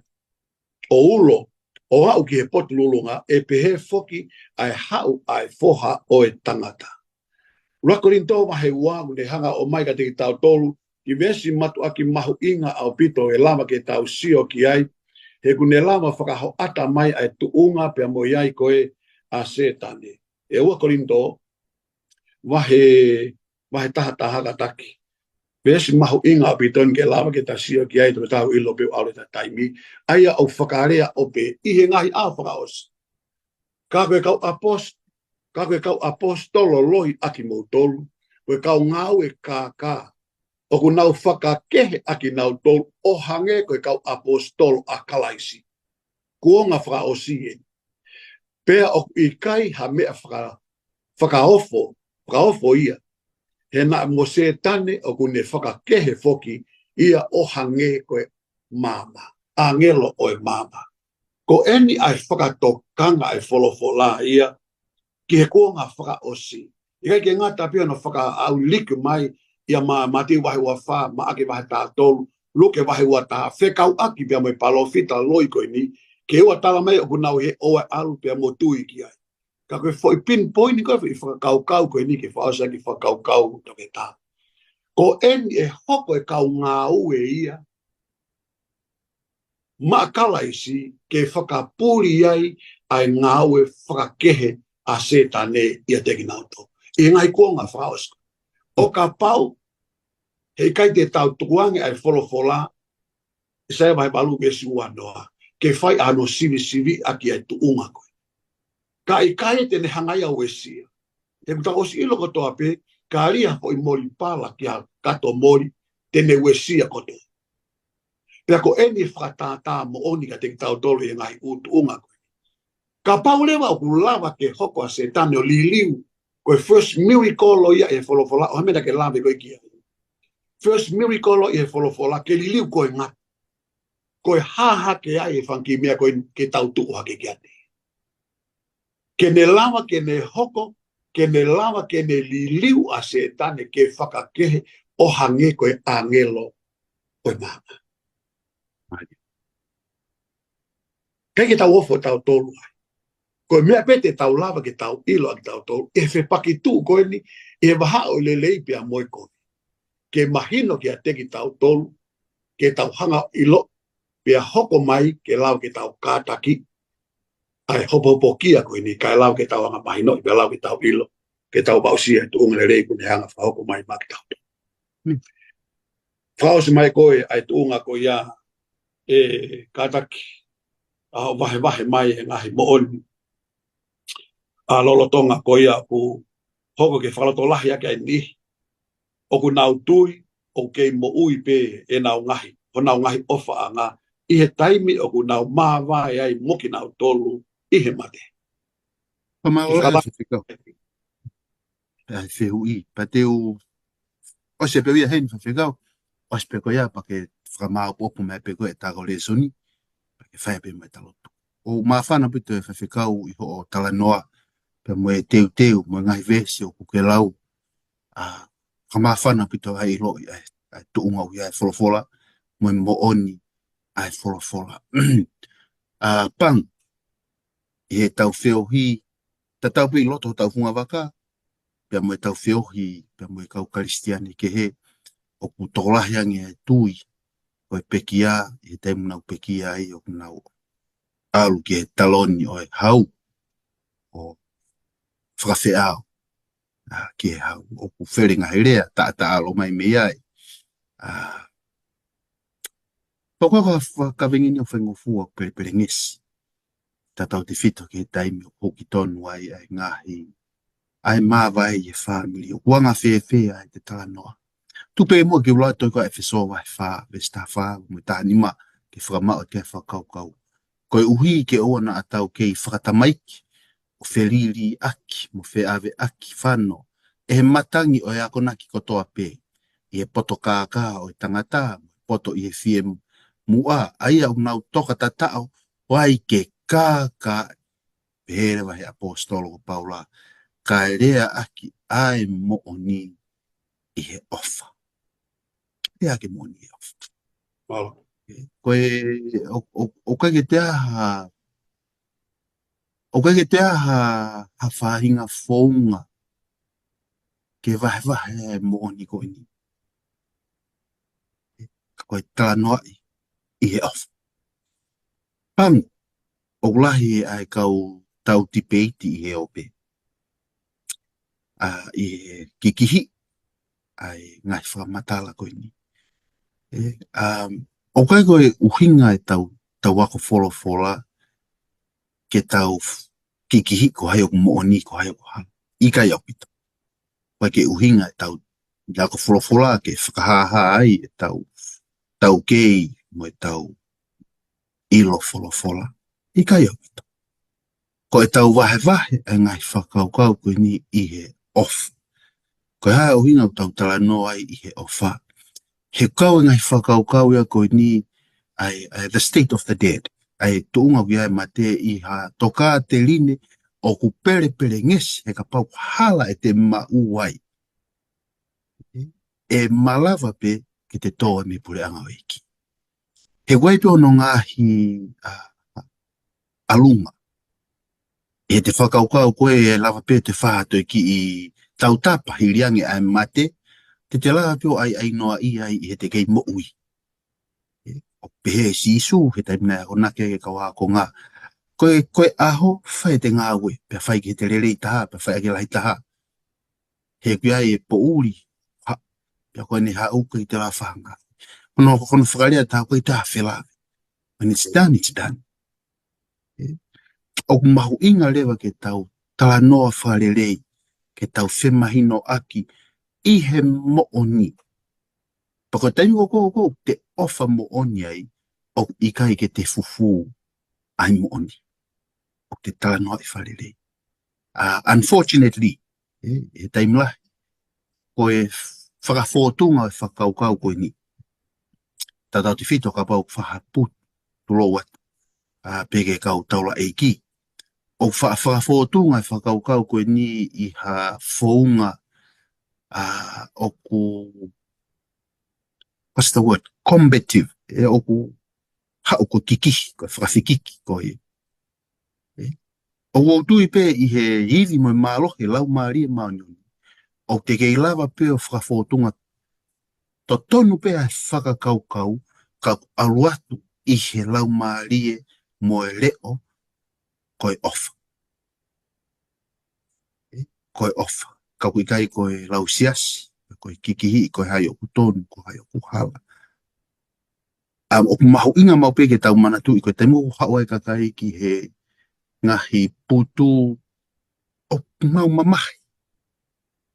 ʻo ulo, ʻo aʻu ki he potu lulunga, ʻe pehē foki ʻa e haʻu ʻa e Foha ʻo e Tangata. ʻUluaki Kolinitō vahe ua, ʻoku ne hanga ʻo ʻomai kiate kitautolu, kiʻi veesi mātuʻaki mahuʻinga ʻaupito ʻe lava ke tau sio ki ai, he ʻoku ne lava fakahoʻata mai ʻa e tuʻunga pea mo e ʻai ko ē ʻa Sētane. ʻUluaki Kolinitō, vahe, vahe taha taha kātaki. Veesi mahuʻinga ʻaupito eni ke lava ke ta sio ki ai, tau tau ʻilo pē ʻoku ʻalu ʻeta taimi. ʻA ia ʻoku fakalea ʻo pehē, ʻi he ngaahi ʻaho fakaʻosi. Ka ko e kau ʻapos-, ka ko e kau ʻaposetolo loi ʻa kimoutolu, ko e kau ngāue kākā, ʻoku nau fakakehe ʻa kinautolu ʻo hangē ko e kau ʻaposetolo ʻa Kalaisi. Kuonga fakaʻosi eni. Pea ʻoku ʻikai ha meʻa faka-, fakaofo, fakaofo ia. He naʻa mo Sētane ʻoku ne fakakehe foki ia ʻo hangē ko e maama, ʻāngelo ʻo e maama. Ko eni ʻa e fakatokanga ʻa e folofola ia ki he kuonga fakaʻosi. ʻIkai ke ngata pē ʻi hono fakaʻauliku mai ia mā Mātiu vahe ua fā, Maʻake vahe taha tolu, Luke vahe ua taha, fekauʻaki pea mo e palōfita loi ko eni, ke ʻoua tala mai ʻoku nau ʻi he ʻoua ʻe ʻalu pea mo tui ki ai. Ka ko e foʻi pinpoint ko e foʻi fakakaukau ko eni ke fakaʻosi ʻaki e fakakaukau toketā. Ko eni ʻe hoko e kau ngāue ia maʻa Kalaisi ke fakapuli ai ʻa e ngāue fakakehe ʻa Sētane ʻiate kinautolu. ʻI he ngaahi kuonga fakaʻosi. ʻO kapau, heʻikai te tau tukuange ʻa e folofola, ʻAisea vahe valu veesi ua noa, ke fai ʻa hono sivisiviʻaki ʻa e tuʻunga ko ē. Ka ʻikai te ne hanga ia ʻo uesia. He kuo tau ʻosi ʻilo kotoa pē, ka ʻi ai ha foʻi moli pala ki ha kato moli, te ne uesia kotoa. Pea ko eni fakatātā moʻoni kiate kitautolu ʻi he ngaahi ʻū tuʻunga ko ē. Kapau leva ʻoku lava ke hoko ʻa Sētane ʻo liliu, ko e first miracle ia ʻi he folofola, ʻo hangē naʻa ke lave ko ē ki ai. First miracle ʻi he folofola, ke liliu ko e ngata. Ko e hā hake ai e fanga kiʻi meʻa ko ē ke tau tuʻu hake kiate. Ke ne lava, ke ne hoko, ke ne lava, ke ne liliu ʻa Sētane ke fakakehe ʻo hangē ko e ʻāngelo ʻo e maama. ʻIkai ke tau ofo tautolu ai. Ko e meʻa pē te tau lava ke tau ʻilo ʻa kitautolu, ʻi he fepaki tuʻu ko eni, ʻi he vahaʻa ʻo e lelei pea mo e kovi. Ke mahino kiate kitautolu, ke tau hanga ʻo ʻilo, pea hoko mai ke lava ke tau kātaki, ʻa e hopohopokia ko eni, kae lava ke tau anga mahino, pea lava ke tau ʻilo, ke tau aʻusia e tuʻunga lelei kuo ne hanga fakahoko mai maʻa kitautolu. Fakaʻosi mai ko ē ʻa e tuʻunga ko ia ē kātaki, ʻa hoʻo vahevahe mai e ngaahi moʻoni ʻa lolotonga ko ia ʻoku hoko ke fakalotolahi ʻaki ai ni ʻoku nau tui ʻoku kei moʻui pē ʻenau ngaahi, honau ngaahi ʻofaʻanga ʻi he taimi ʻoku nau māvae ai mo kinautolu ʻi he mate. Ka mau ʻosi pē ko ia heni fefekau. ʻOsi pē ko ia pea ke fakamāʻopoʻopo mai pē ko e ta ko e lēsoni, pea ke fai pē mai ta lotu. ʻOku māfana ʻaupito e fefekau ʻi hoʻo talanoa, pea mo e teuteu, mo e ngaahi veesi ʻoku ke lau, ʻa, ka māfana ʻaupito ai ʻiloʻi ʻa e, ʻa e tuʻunga ʻoku ʻi ai e folofola, mo e moʻoni ʻa e folofola. ʻA, Pang, ʻi heʻetau feohi, tatau pē ʻi loto hotau fungavaka, pea mo ʻetau feohi, pea mo e kau Kalisitiane kehe, ʻoku tokolahi ange e tui, ko e pekia, ʻi he taimi ʻoku nau pekia ai ʻoku nau ʻalu ki he taloni ʻo e hau, ʻo fakafeʻao, ʻa, ki he hau. ʻOku felinga he lea, taʻataʻalo mai mei ai. ʻA, toko ka fakavengi ni ʻo faingofua pelepelengesi. Tautautefito ki he taimi ʻoku hiki tonu ai ʻa e ngaahi, ʻa e māvae ʻi he fāmili, ʻoku anga fēfē ʻa e te talanoa. Tuku pē muʻa ke u lau atu ʻa e ʻEfesō vahe fā, veesi taha fā mo e taha nima, ke fakamaʻu atu e fakakaukau. Koeʻuhi ke ʻoua naʻa tau kei fakatamaiki, ʻo feliliʻaki, mo feʻaveʻaki fano, ʻe he matangi ʻo e akonaki kotoa pē, ʻi he poto kākā ʻo e tangata, mo e poto ʻi he fie muʻa, ʻa ia ʻoku nau toka tataʻo, ʻo ʻai ke kākā, pehē leva he ʻaposetolo ko Paula, kae leaʻaki ʻa e moʻoni ʻi he ʻofa. Leaʻaki e moʻoni ʻi he ʻofa. Mālō. Ko e, ʻo, ʻo, ʻoku ʻikai ke toe ʻi ai ha, ʻoku ʻikai ke toe ʻi ai ha, ha faʻahinga founga ke vahevahe e moʻoni ko eni. Ko e talanoaʻi ʻi he ʻofa. Pango, ʻoku lahi ʻa e kau tau tipeiti ʻi he ope. ʻA, ʻi he kikihi, ʻa e ngaahi fakamatala ko eni. ʻE, um, ʻoku ʻikai ko e ʻuhinga e tau, tau ako folofola, ke tau f-, kikihi ko hai ʻoku moʻoni, ko hai ʻoku hala. ʻIkai ʻaupito. ʻOku ʻikai ke ʻuhinga e tau, tau ako folofola ke fakahāhā ai e tau, tau kei mo e tau ʻilo folofola. ʻIkai ʻaupito. Ko e tau vahevahe e ngaahi fakakaukau ko eni ʻi he ʻofa. Ko e hā e ʻuhinga ʻoku tau talanoa ai ʻi he ʻofa. He kau e ngaahi fakakaukau ia ko eni ʻa e, ʻa e the state of the dead. ʻA e tuʻunga ʻoku ʻi ai e mate ʻi ha tokāteline ʻoku pelepelengesi he kapau hala ʻete maʻu ai. ʻE malava pē ke te tō mei he puleʻanga ʻo e ʻEiki. He ʻoku ʻi ai pē hono ngaahi, ʻa, ʻalunga. ʻI heʻete fakakaukau ko ē ʻe lava pē ʻete fai ha toe kiʻi tautapa hili ange ʻa e mate, te te lava pē ʻo ʻaiʻainoaʻi ai ʻi heʻete kei moʻui. ʻE, ʻoku pehē ʻe Sīsū, he taimi naʻe akonaki ki he kau ākonga. Ko e, ko e ʻaho, fai ʻete ngāue, pea fai ki heʻete lelei taha, pea fai ʻaki e lahi taha. He ʻoku ʻi ai e poʻuli, ha, pea ko ʻene haʻu ʻikai te lava fai ha ngāue. Ko hono, ko hono fakalea taha ʻoku ʻikai te lava felave. When it's done, it's done. ʻE, ʻoku mahuʻinga leva ke tau talanoa fakalelei, ke tau femahinoʻaki ʻi he moʻoni. Pea ko e taimi ko ē ʻoku te ʻofa moʻoni ai, ʻoku ʻikai ke te fufū ʻa e moʻoni. ʻOku te talanoaʻi fakalelei. ʻA, unfortunately, ʻe, he taimi lahi, ko e fakafōtunga e fakakaukau ko eni. Tautautefito kapau ʻoku fai ha putu, tulou atu, ʻa, pē ki he kau taulaʻeiki. ʻOku fa-, fakafōtunga e fakakaukau ko eni ʻi ha founga, ʻa, ʻoku, what's the word? Combative. ʻE ʻoku haʻu ko e kikihi, ko e fakafekiki, ko e. ʻE, ʻoku ou tui pē ʻi he ivi mo e mālohi e Laumālie Māʻoniʻoni. ʻOku te kei lava pē ʻo fakafōtunga totonu pē ʻa e fakakaukau ka ʻalu atu ʻi he Laumālie mo e leʻo ko e ʻofa. ʻE, ko e ʻofa. Ka ʻoku ʻikai ko e lau siasi, ko e kikihi, ko e hai ʻoku tonu, ko e hai ʻoku hala. ʻA, ʻoku mahuʻinga maʻu pē ke tau manatuʻi ko e taimi ʻoku haʻu ai e kakai ki he ngaahi putu ʻoku mau mamahi.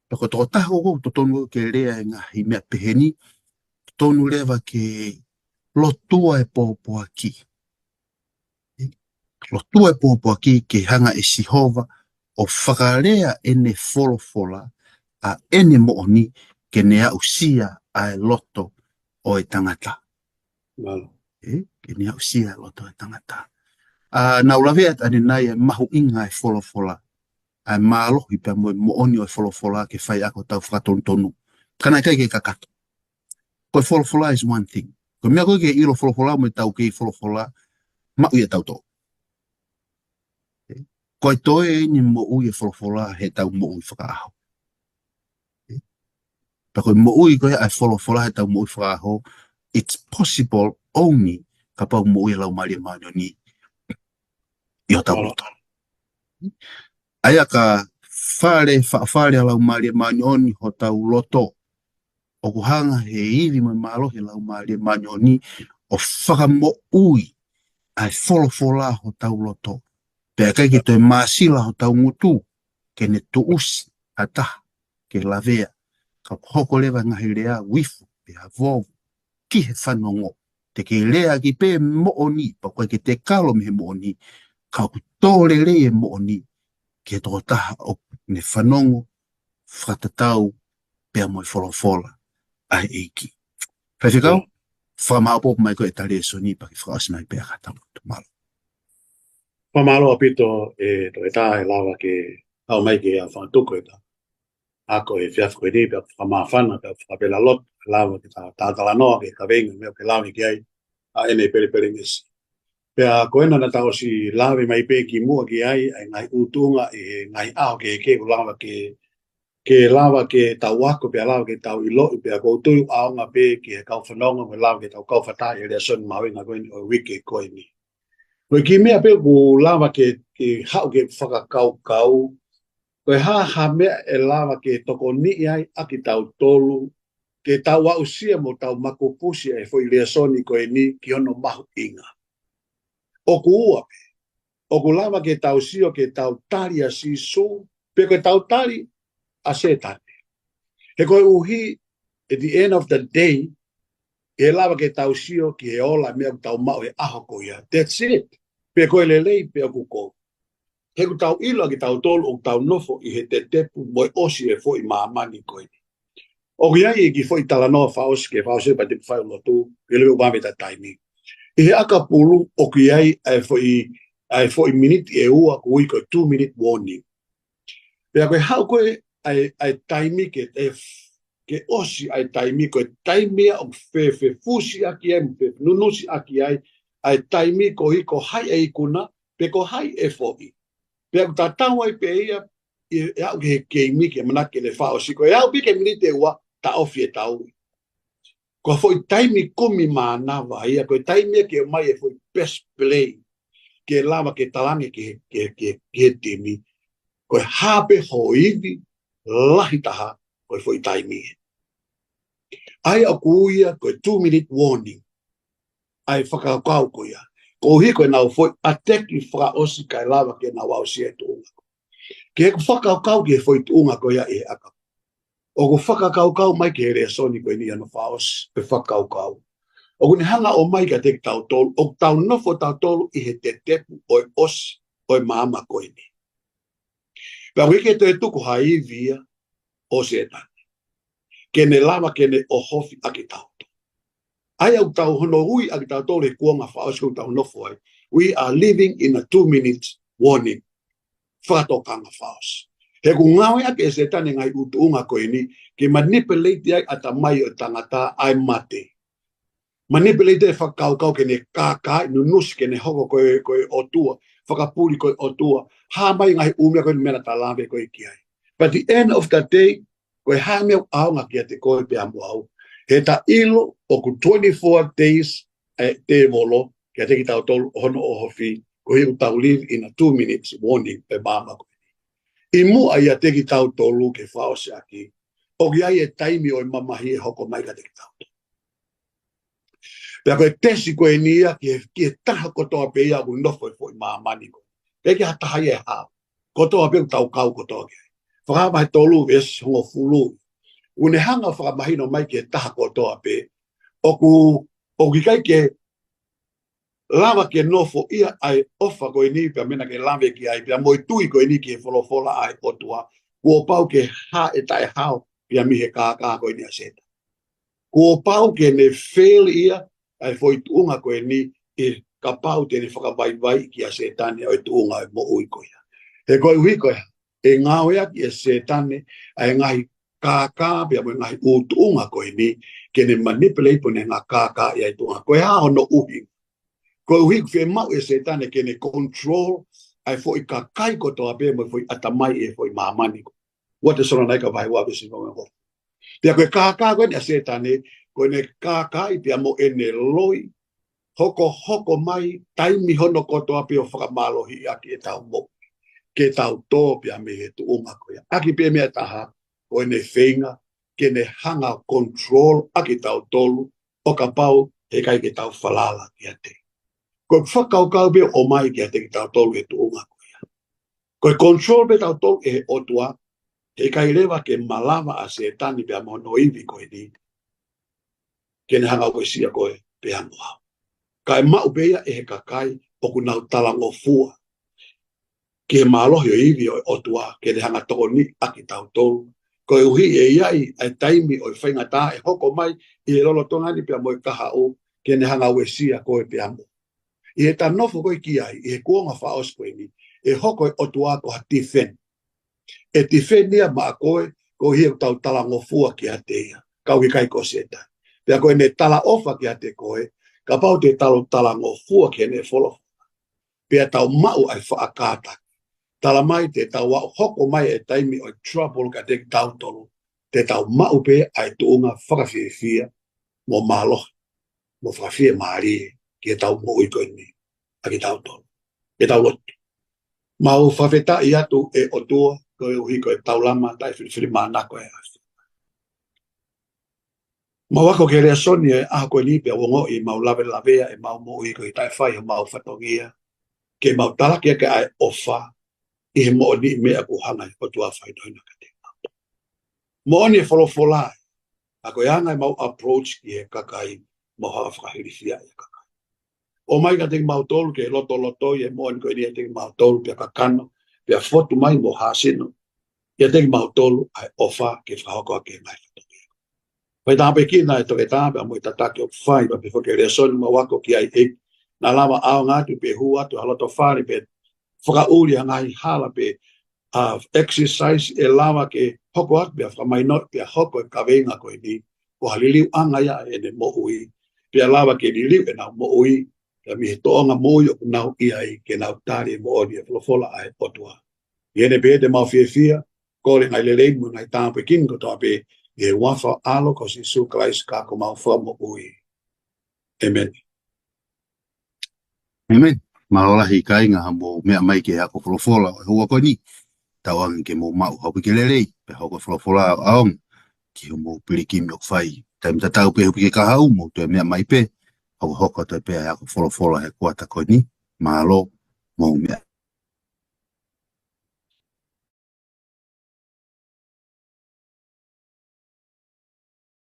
Pea ko e tokotaha ʻoku totonu ke lea e ngaahi meʻa pehē ni, totonu leva ke lotua e pōpoaki. Lotua e pōpoaki ke hanga ʻe Sihova ʻo fakalea ʻene folofola ʻa ʻene moʻoni ke ne aʻusia ʻa e loto ʻo e tangata. Mālō. ʻE, ke ne aʻusia e loto ʻo e tangata. ʻA, naʻa ku lave atu ʻanenai e mahuʻinga e folofola. ʻA e mālohi pea mo e moʻoni ʻo e folofola ke fai ʻaki hotau fakatonutonu. Ka naʻe ʻikai ke kakato. Ko e folofola is one thing. Ko e meʻa ko ē ke ʻilo folofola mo e tau kei folofola, maʻu ia tautolu. Ko e toe eni moʻui e folofola he tau moʻui fakaʻaho. Pea ko e moʻui ko ē ʻa e folofola he tau moʻui fakaʻaho, it's possible only kapau moʻui e Laumālie Māʻoniʻoni ʻi hotau loto. ʻA ia ka fale, fa-, fale ʻa e Laumālie Māʻoniʻoni hotau loto, ʻoku hanga he ivi mo e mālohi ʻa e Laumālie Māʻoniʻoni ʻo fakamoʻui ʻa e folofola hotau loto. Pea ʻikai ke toe māsila hotau ngutu ke ne tuʻusi ha taha ke lavea, ka hoko leva e ngaahi lea uifu pe avovo ki he fanongo. Te ke lea ki pē moʻoni, pea ʻoku ʻikai ke te kalo mei he moʻoni, ka ʻoku tō lelei e moʻoni ki he tokotaha ʻoku ne fanongo, fakatatau pea mo e folofola ʻa e ʻEiki. Faifekau, fakamāopoopo mai ko e ta lēsoni pea ke fakaʻosi mai pē ʻa e kātaki. Mālō. Fakamālō ʻaupito e toketā e lava ke haʻu mai ke a fakatuku e ta ako he efiafi ko eni, pea fakamāfana, pea fakapela loto, lava ke ta, ta talanoa ki he kaveinga mo e meʻa ke lave ki ai ʻa ʻene pelepelengesi. Pea ko ena naʻa ta ʻosi lave mai pē kimuʻa ki ai, ʻa e ngaahi ʻū tuʻunga ʻi he ngaahi ʻaho kehekehe ʻoku lava ke, ke lava ke tau ako, pea lava ke tau ʻiloʻi, pea ʻoku ou tui ʻoku ʻaonga pē ki he kau fanongo, mo lava ke tau kau fakataha he lēsoni mahuʻinga ko eni ʻo e uike ko eni. Ko e kiʻi meʻa pē ʻoku lava ke, ke haʻu ke fakakaukau, ko e hā ha meʻa ʻe lava ke tokoniʻi ai ʻa kitautolu, ke tau aʻusia mo tau makupusi e foʻi lēsoni ko eni ki hono mahuʻinga. ʻOku ua pē, ʻoku lava ke tau sio ke tau tali ʻa Sīsū, pe ko e tau tali ʻa Sētane. He koeʻuhi, at the end of the day, ʻe lava ke tau sio ki he ola meʻa ʻoku tau maʻu he ʻaho ko ia. That's it. Pe ko e lelei pe ʻoku kovi. He ʻoku tau ʻilo ʻa kitautolu ʻoku tau nofo ʻi he tetepu mo e ʻosi e foʻi māmani ko eni. ʻOku ʻi ai e kiʻi foʻi talanoa fakaʻosi ke fakaʻosi pea te u fai ʻo lotu, ke leve ʻo vave ʻeta taimi. ʻI he ʻakapulu ʻoku ʻi ai ʻa e foʻi, ʻa e foʻi miniti ʻe ua ʻoku ui ko e two minute warning. Pea ko e haʻu ko ē ʻa e, ʻa e taimi ke, ʻe f-, ke ʻosi ʻa e taimi ko e taimi ia ʻoku fe-, fefusiʻaki ai, mo fenunusiʻaki ai, ʻa e taimi ko ē ko hai e ikuna, pe ko hai e foʻi. Pea ʻoku tatau ai pē ia, ʻi he aʻu ki he keimi ke manake ne fakaʻosi ko e aʻu pē ki he miniti ʻe ua, taʻofi e tau. Ko e foʻi taimi kumi mānava ia, ko e taimi ia ke ʻomai e foʻi best play, ke lava ke talaange ki he, ki he, ki he, ki he timi. Ko e hā pē ho ivi lahi taha, ko e foʻi taimi ia. ʻA ia ʻoku ui ia ko e two minute warning. ʻA e fakakaukau ko ia. Koeʻuhi ko ʻenau foʻi ʻateki fakaʻosi kae lava ke nau aʻusia e tuʻunga. Ke u fakakaukau ki he foʻi tuʻunga ko ia ʻi he ʻakapulu. ʻOku fakakaukau mai ki he lēsoni ko eni ʻa hono fakaʻosi, pe fakakaukau. ʻOku ne hanga ʻo ʻomai kiate kitautolu, ʻoku tau nofo tautolu ʻi he tetepu ʻo e ʻosi ʻo e māmani ko eni. Pea ʻoku ʻikai ke toe tuku ha ivi ia ʻo Sētane ke ne lava ke ne ʻohofi ʻa kitautolu. ʻA ia ʻoku tau hono ui ʻa kitautolu he kuonga fakaʻosi ʻoku tau nofo ai. We are living in a two minutes warning. Fakatokanga fakaʻosi. He ʻoku ngāueʻaki ʻe Sētane ngaahi ʻū tuʻunga ko eni, ke manipulate ai ʻatamai ʻo e tangata ʻa e mate. Manipulate e fakakaukau ke ne kākaaʻi, nunusi ke ne hoko ko e, ko e ʻotua, fakapuli ko e ʻotua. Hā mai ngaahi ʻū meʻa ko eni meʻa naʻa ta lave ko ē ki ai. But the end of the day, ko e hā e meʻa ʻoku ʻaonga kiate koe pea mo au. He ta ʻilo ʻoku twenty-four days e tēvolo, kiate kitautolu ʻo hono ʻohofi, koeʻuhi ʻoku tau live in a two minutes warning ʻo e māmani ko eni. ʻI muʻa ʻiate kitautolu ke fakaʻosi ʻaki, ʻoku ʻi ai e taimi ʻo e mamahi ʻe hoko mai kiate kitautolu. Pea ko e tesi ko eni ia ki he, ki he taha kotoa pē ia ʻoku nofo he foʻi māmani ko ē. ʻIkai ke ha taha ia ʻe hao. Kotoa pē ʻoku tau kau kotoa ki ai. Fakahā vahe tolu veesi hongofulu. ʻOku ne hanga fakamahino mai ki he taha kotoa pē. ʻOku, ʻoku ʻikai ke lava ke nofo ia ʻa e ʻofa ko eni pea meʻa naʻa ke lave ki ai pea mo e tui ko eni ki he folofola ʻa e ʻOtua. Kuo pau ke hā e taʻehao pea mei he kākā ko eni ʻa Sētane. Kuo pau ke ne fail ia ʻa e foʻi tuʻunga ko eni ʻi he kapau te ne fakavaivaiʻi kia Sētane ʻa e tuʻunga ʻo e moʻui ko ia. He koeʻuhi ko ia, ʻe ngāueʻaki ʻe Sētane ʻa e ngaahi kākā pea mo e ngaahi ʻū tuʻunga ko eni, ke ne manipulate pe ne hanga kākaaʻi ʻa e tuʻunga. Ko e hā hono ʻuhinga? Koeʻuhi ʻoku fiemaʻu ʻe Sētane ke ne control ʻa e foʻi kakai kotoa pē mo e foʻi ʻatamai ʻi he foʻi māmani ko ē. Ua Tesalonaika vahe ua veesi hongofulu. Pea ko e kākā ko eni ʻa Sētane, ko ʻene kākaaʻi pea mo ʻene loi, hokohoko mai taimi hono kotoa pē ʻo fakamālohiʻaki ʻetau moʻui, ke tau tō pea mei he tuʻunga ko ia. ʻAki pē meʻa ʻe taha, ko ʻene feinga ke ne hanga ʻo control ʻaki kitautolu, ʻo kapau he ʻikai ke tau falala kiate ia. Ko e fakakaukau pē ʻoku ʻomai kiate kitautolu he tuʻunga ko ia. Ko e control pē kitautolu ʻe he ʻOtua, he ʻikai leva ke malava ʻa Sētane pea mo hono ivi ko eni ke ne hanga ʻo uesia koe pea mo au. Kae maʻu pē ia ʻe he kakai ʻoku nau talangofua ki he mālohi ʻo e ivi ʻo e ʻOtua ke ne hanga ʻo tokoniʻi ʻaki kitautolu. Koeʻuhi ʻe ʻi ai ʻa e taimi ʻo e faingataʻa ʻe hoko mai ʻi he lolotonga ni pea mo e kahaʻu ke ne hanga ʻo uesia koe pea mo au. ʻI heʻeta nofo ko ē ki ai, ʻi he kuonga fakaʻosi ko eni, ʻe hoko e ʻOtua ko ha defend. ʻE defend ia maʻa koe, koeʻuhi ʻoku tau talangofua kiate ia, ka ʻoku ʻikai ko Sētane. Pea ko ʻene talaʻofa kiate koe, kapau te tau talangofua ki heʻene folofola, pea tau maʻu ʻa e faʻa kātaki, tala mai te tau aʻu hoko mai e taimi ʻo e trouble kiate kitautolu, te tau maʻu pē ʻa e tuʻunga fakafiefia mo mālohi mo fakafiemālie ki heʻetau moʻui ko eni ʻa kitautolu. Ke tau lotu. Mau fakafetaʻi atu ʻe ʻOtua, koeʻuhi ko e taulama taʻefilifilimānako ʻa e ʻAfiona. Mau ako ki he lēsoni ʻo e ʻaho ko eni pea u ongoʻi mau lavelavea ʻemau moʻui koeʻuhi taʻefai homau fatongia, ke mau talaki ʻaki ʻa e ʻofa ʻi he moʻoniʻi meʻa kuo hanga ʻe he ʻOtua ʻo fakahinohino kiate kimautolu. Moʻoni e folofola, ka ko e anga ʻemau approach ki he kakai, mau hanga ʻo fakahilifia ʻa e kakai. ʻOmai kiate kimautolu ke lotolotoi e moʻoni ko eni ʻiate kimautolu pea kakano, pea fotu mai mo hāsino ʻiate kimautolu ʻa e ʻofa ke fakahoko ʻaki e ngaahi fatongia. Fai tāpuekina e toketā pea mo e tataki ʻoku fai, pea pehē foki ki he lēsoni mau ako ki ai, ʻEiki, naʻa lava ʻaonga atu pē hū atu ha loto fale pē fakaʻuli ha ngaahi hala pē ʻa e exercise ʻe lava ke hoko atu pea fakamahinoʻi pea hoko e kaveinga ko eni ko ha liliuʻanga ia ʻa ʻene moʻui, pea lava ke liliu ʻenau moʻui pea mei he tōʻonga moʻui ʻoku nau ʻi ai, ke nau tali e moʻoni e folofola ʻa e ʻOtua. ʻI heʻene pehē te mau fiefia, kole ngaahi lelei mo e ngaahi tāpuekina kotoa pē, ʻi he huafa ʻo ho ʻAlo ko Sīsū Kalaisi ko homau Fakamoʻui. ʻĒmeni. ʻĒmeni. Mālō lahi kāinga hoʻomou meʻa mai ki he ako folofola ʻo e houa ko eni. Tauange ke mou maʻu ha uike lelei, pea hoko e folofola ʻo ʻaonga ki hoʻomou pilikimi ʻoku fai. Taimi tatau pē hoʻo uike kahaʻu, mou toe meʻa mai pē, hokohoko atu pē ʻa e ako folofola he kuata ko eni. Mālō, mou meʻa